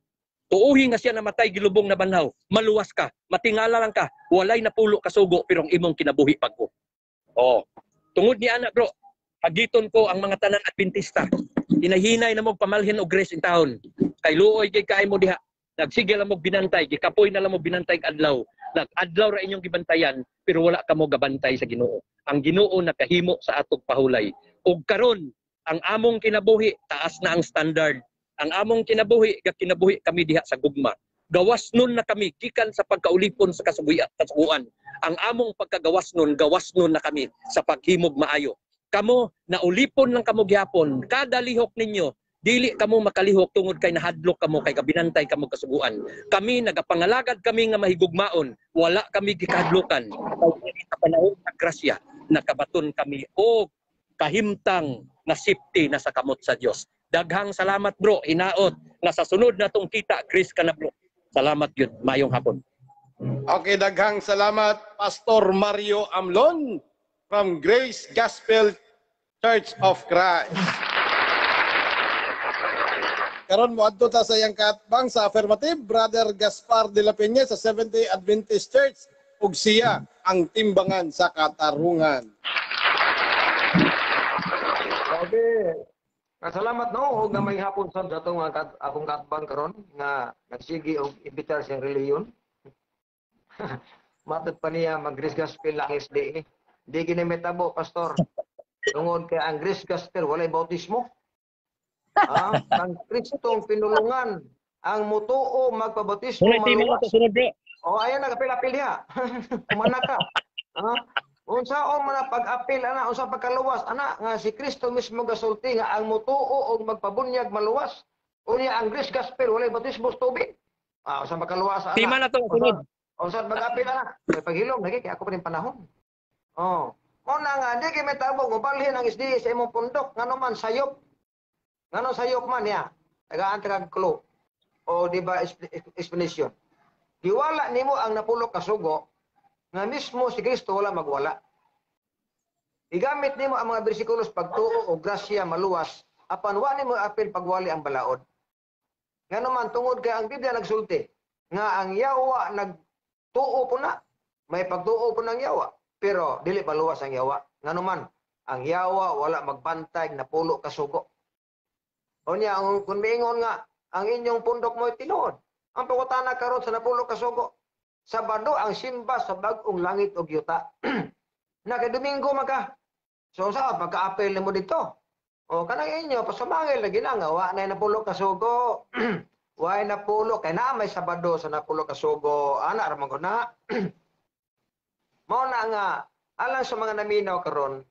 tuuhi nga siya namatay gilubong na banhaw, maluwas ka, matingala lang ka, walay napulo kasugo pero ang imong kinabuhi pagko. Oh, tungod ni ana, bro, hagiton ko ang mga tanang Adventista. Hinahinay na mo pamalhin og grace in town. Kay luoy kay kaay mo diha. Nagsige lang mo binantay, gikapoy na lang mo binantay adlaw. Nag-adlaw ra inyong gibantayan pero wala kamo gabantay sa Ginoo. Ang Ginoo nakahimo sa atong pahulay. Ug karon ang among kinabuhi taas na ang standard. Ang among kinabuhi gakinabuhi kami diha sa gugma. Gawas nun na kami gikan sa pagkaulipon sa kasuguan. Ang among pagkagawas nun, gawas nun na kami sa paghimog maayo. Kamo naulipon lang kamo gihapon, kada lihok ninyo dili kamo makalihok tungod kay nahadlok kamo kay kabinantay kamo kasuguan. Kami nagapangalagad kami nga mahigugmaon, wala kami gikahadlokan. Sa panahon sa grasya nakabaton kami og kahimtang na safety na sa kamot sa Dios. Daghang salamat, bro, hinaot nga sa sunod natong kita grace ka na, bro. Salamat yun. Mayong hapon. Okay, daghang salamat Pastor Mario Amlon from Grace Gospel Church of Christ. Karon moadto ta sa iyang kaatbang sa affirmative, Brother Gaspar de la Peña sa Seventh-day Adventist Church ug siya ang timbangan sa katarungan. Okay. Salamat no og may hapon sa atong akong kaatbang karon nga nagsige og imbitar sa relihiyon. Matod pa niya mag Grace Gospel lang SDA. Di kini metabo, pastor. Tungod kay ang Grace Gospel walay bautismo. Ang Kristong pinulungan ang mutuo magpabautismo maluwas. O ayan na kapil-apil diha. Kumana ka. Unsaon man ang pag-apil ana, unsa pagkaluwas ana nga si Kristo mismo gasulti nga ang mutuo og magpabunyag maluwas. Unya ang Grace Gospel walay bautismo sa tubig. Unsa pagkaluwas ana? Tima na to sunod. Unsa pag-apil ana? May paghilom lagi kay ako pa ning panahon. Oh. Mo na nga di kay metabo mobalhin ang SDA sa imong pundok ngano man sayop. Ngano sayop man niya? Tagaan ta kag clue. O di ba explanation. Giwala nimo ang napulo ka sugo nga mismo si Kristo wala magwala. Igamit nimo ang mga bersikulos pagtuo o grasya maluwas apan wa nimo apil pagwali ang balaod. Ngano man tungod kay ang Biblia nagsulti nga ang yawa nagtuo po na, may pagtuo po ng yawa, pero dili maluwas ang yawa. Ngano man ang yawa wala magbantay napulo ka sugo. Unya kung miingon nga ang inyong pundok mo'y tinuod. Ang pangutana karon sa napulo ka sugo, Sabado ang simba sa bag-ong langit ug yuta. Na kay Domingo man ka. So sa pagka-apel nimo dito. O kanang inyo pasamangil lagi na nga wa na napulo ka sugo. Wa napulo kay naa may Sabado sa napulo ka sugo. Ana ra man ko na. Mao na nga alang sa mga naminaw karon.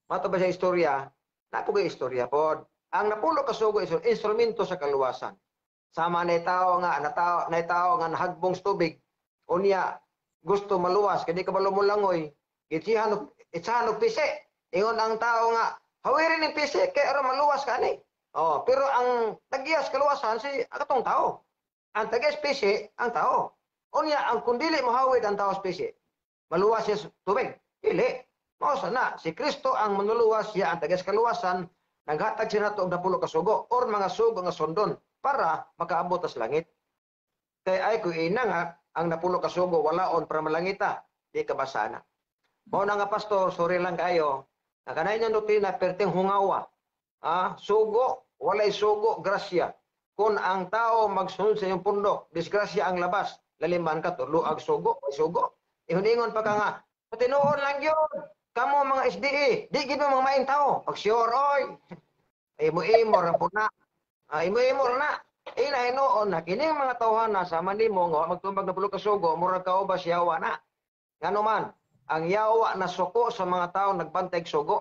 Mato ba sa istorya? Napo kay istorya pod. Ang napulo ka sugo is instrumento sa kaluwasan. Sama na tao nga na tao nga nahagbong sa tubig. Unya gusto maluwas kay di ka balo molangoy. Itsahan og pisi. Ingon ang tao nga hawirin ning pisi kay aron maluwas ka ani. Oh, pero ang tagiyas kaluwasan si katong tao. Ang tagiyas pisi ang tao. Unya ang kung dili mohawid ang tao sa pisi, maluwas siya sa tubig. Dili. Mao sana si Kristo ang manluluwas, siya ang tagiyas kaluwasan, naghatag siya nato og napulo ka sugo or mga sugo nga sundon para makaabot sa langit. Kay ay ko ina nga ang napulo ka sugo walaon para malangita, di ka basa na. Mao na nga pastor, sorry lang kayo. Nga kanay inyong doktrina perting hungawa. Ah, sugo, walay sugo, grasya. Kung ang tao magsunod sa iyong pundok, disgrasya ang labas, laliman ka to, luag sugo, ay sugo. Ihun-ingon pa ka nga, patinuon lang yun. Kamo mga SDE, di gid mo mga maing tao. Pag sure, oy. Imo-imo ra po na. Ah, imo-imo ra na. Ina hinuon na kining mga tawhana sama nimo nga wa magtubag na pulo ka sugo, murag ka ubas yawa na. Ngano man, ang yawa na suko sa mga tao nagbantay og sugo.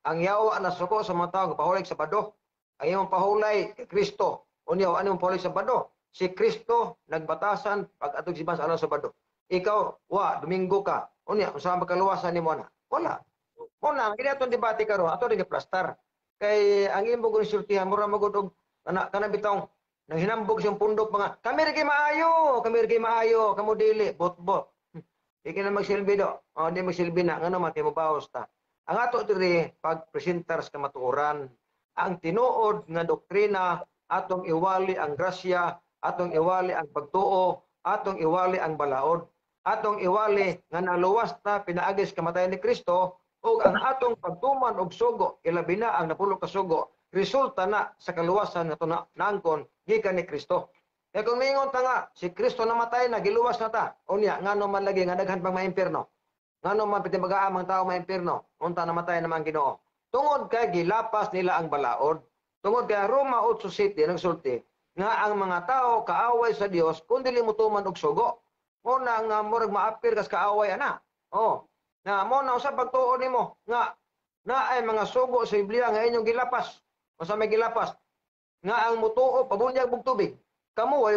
Ang yawa na suko sa mga tao pahulig sa bado. Ang imong pahulay kay Kristo. Unya wa nimong pahulay sa bado. Si Kristo nagbatasan pag atog si Bas sa bado. Ikaw wa Domingo ka. Unya unsa makaluwasan nimo na? Wala. Muna kini atong debate karon, ato rin plastar. Kay ang imong sultihan mura magud og kana kana bitong nang hinambog siyang pundok mga kami ra kay maayo, kami ra kay maayo, kamo dili bot-bot. Di ka na magsilbi do. O, di magsilbi na ngano man kay mobaos ta. Ang ato diri pag-presentar sa kamatuoran, ang tinuod nga doktrina, atong iwali ang grasya, atong iwali ang pagtuo, atong iwali ang balaod, atong iwali nga naluwas ta pinaagi sa kamatayan ni Kristo ug ang atong pagtuman og sugo, ilabi na ang napulo ka sugo, resulta na sa kaluwasan nga na naangkon gikan ni Kristo. Kaya kung miingon ta nga si Kristo namatay na giluwas na ta, unya ngano man lagi nga daghan pang maimpierno. Ngano man piti magaam ang tao maimpierno, unta namatay naman Ginoo. Tungod kay gilapas nila ang balaod. Tungod kay Roma 8:7 nagsulti nga ang mga tao kaaway sa Dios kun dili motuman og sugo. Mo na nga murag maapir kas kaaway ana. Oh, na mo na usa pagtuo nimo nga naay mga sugo sa Biblia nga inyong gilapas. Unsa may gilapas? Nga ang mutuo pabunyag og tubig. Kamo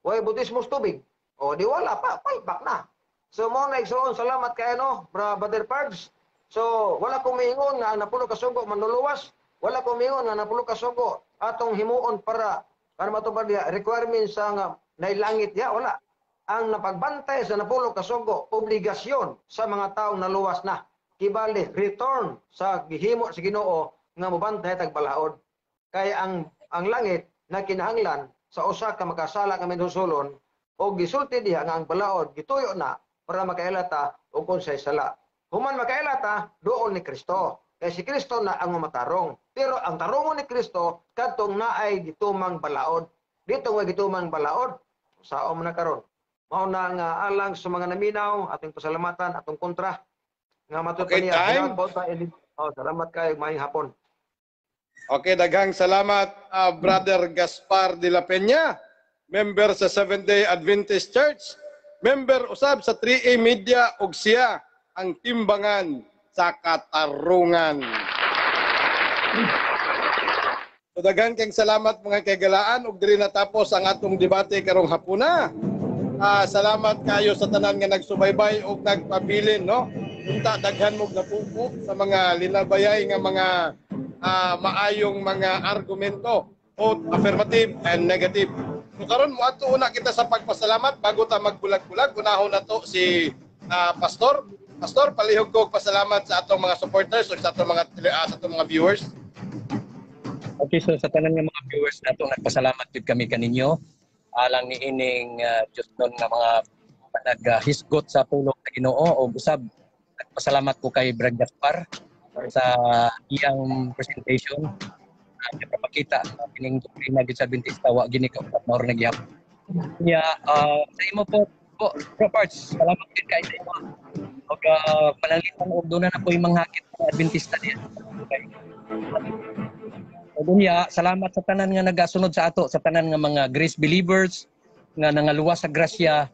way bautismo sa tubig. O di wala pa, palpak na. So mo na igsoon, salamat kay ano, Brother Pards. So wala ko miingon nga ang napulo ka sugo manluluwas, wala ko miingon nga napulo ka sugo atong himuon para para matupad diya requirements sa nga nailangit diya, wala. Ang napagbantay sa napulo ka sugo obligasyon sa mga taong naluwas na. Kibali return sa gihimo sa Ginoo nga mobantay tag balaod. Kay ang langit na kinahanglan sa usa ka makasala nga minhusulon o gisulti diha nga ang balaod gituyo na para makaila ta og unsay sala. Human makaila ta doon ni Kristo. Kay si Kristo na ang matarong. Pero ang tarongon ni Kristo kadtong naay gitumang balaod. Dito way gitumang balaod, sao man na karon. Mao na nga alang sa mga naminaw, atong pasalamatan, atong kontra nga matud Okay, niya. time. Oh, salamat kayo, maayong hapon. Okay, daghang salamat Brother Gaspar de la Peña, member sa Seventh-day Adventist Church, member usab sa 3A Media ug siya ang timbangan sa katarungan. So daghan kang salamat mga kaigalaan ug diri natapos ang atong debate karong hapuna. Salamat kayo sa tanan nga nagsubaybay ug nagpabilin, no? Unta daghan mog napupo sa mga linabayay nga mga maayong mga argumento, both affirmative and negative. So karon moadto una kita sa pagpasalamat bago ta magbulag-bulag. Unahon na to si Pastor. Pastor, palihog ko pasalamat sa atong mga supporters ug sa atong mga viewers. Okay, so sa tanan nga mga viewers nato, nagpasalamat gid kami kaninyo alang niining Diyos nun nga mga naghisgot sa pulong sa Ginoo o usab nagpasalamat ko kay Brad Gaspar sa iyang presentation. Napakita kining doktrina gid sa Adventista wa gini ka mao ra nagyap. Nya sa imo po Bro Pards, salamat gid kay sa imo. Og pananglitan og duna na po yung mga hakit ng Adventista diya. Okay. Ug unya, salamat sa tanan nga nagasunod sa ato, sa tanan nga mga grace believers nga nangaluwas sa grasya.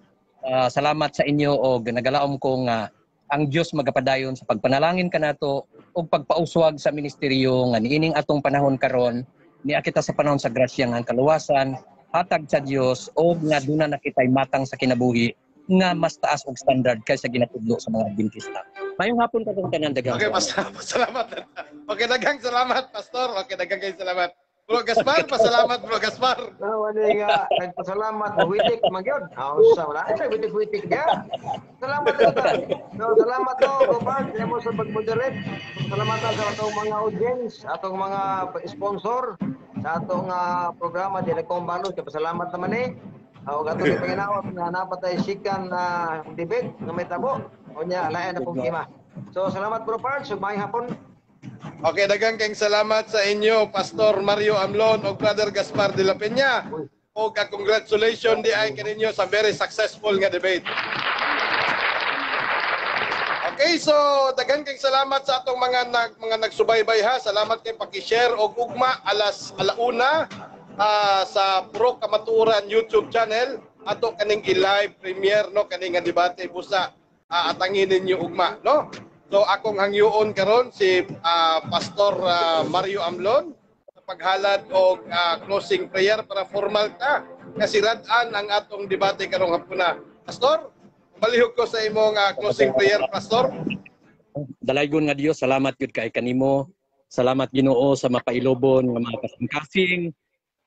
Salamat sa inyo og nagalaom ko nga ang Dios magapadayon sa pagpanalangin kanato ug pagpauswag sa ministeryo nga niining atong panahon karon niya kita sa panahon sa grasya nga ang kaluwasan hatag sa Dios og nga duna na kitay matang sa kinabuhi nga mas taas og standard kaysa ginatudlo sa mga Adventista. Mayong hapon katong tanan, daghang. Okay, pasalamat. Okay, daghang salamat, Pastor. Okay, daghang kay salamat. Bro Gaspar, pasalamat Bro Gaspar. No, wala nga nagpasalamat witik man gyud. Ah, sa wala ay witik-witik ya. Salamat ta. No, salamat to Bro Park mo sa pag-moderate. Salamat sa atong mga audience, atong mga sponsor sa atong programa dili kong balo. Kay pasalamat naman eh. Og atong gipanginaot nga napatay sikan na debate nga may tabo. Unya lain na pong kima. So salamat Bro Park, ug maayong hapon. Okay, daghang kayong salamat sa inyo, Pastor Mario Amlon o Brother Gaspar de la Peña. O congratulations di ay kaninyo sa very successful nga debate. Okay, so daghan kayong salamat sa atong mga nagsubaybay ha. Salamat kay paki-share og ugma alas 1:00 sa Pro Kamatuoran YouTube channel ato kaning i-live premiere no kaning nga debate busa atangin ninyo ugma no. So akong hangyoon karon si Pastor Mario Amlon sa paghalad og closing prayer para formal ta kasi rad-an ang atong debate karong hapuna. Pastor, balihog ko sa imong closing prayer, Pastor. Dalaygon nga Dios, salamat gyud kay kanimo. Salamat Ginoo sa mapailobon nga mga kasing-kasing.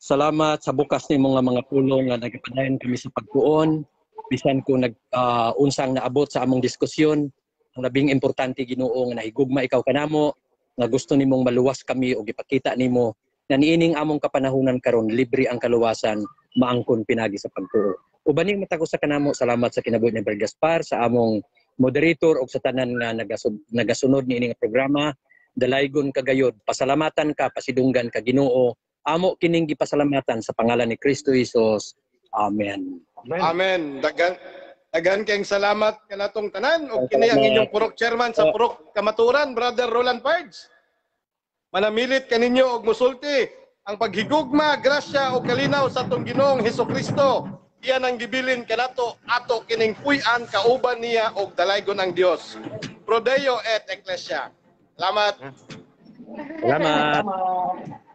Salamat sa bukas nimo nga mga pulong nga nagapadayon kami sa pagtuon bisan kung nag unsang naabot sa among diskusyon. Ang labing importante Ginoo nga nahigugma ikaw kanamo nga gusto nimong maluwas kami o gipakita nimo na niining among kapanahunan karon libre ang kaluwasan maangkon pinagi sa pagtuo. Ubaning mata ko sa kanamo, salamat sa kinabuhi ni Brother Gaspar, sa among moderator ug sa tanan nga nagasunod niini nga programa. Dalaygon kagayod, pasalamatan ka, pasidunggan ka Ginoo. Amo kining gipasalamatan sa pangalan ni Kristo Jesus. Amen. Amen. Amen. Daghan kayong salamat kanatong tanan ug kini ang inyong purok chairman sa Purok Kamatuoran, Brother Roland Pards. Manamilit kaninyo og musulti ang paghigugma, grasya ug kalinaw sa atong Ginoong Hesukristo. Iyan ang gibilin kanato ato kining puy-an kauban niya og dalaygon ang Dios. Pro Deo et Ecclesia. Salamat. Salamat. Salamat.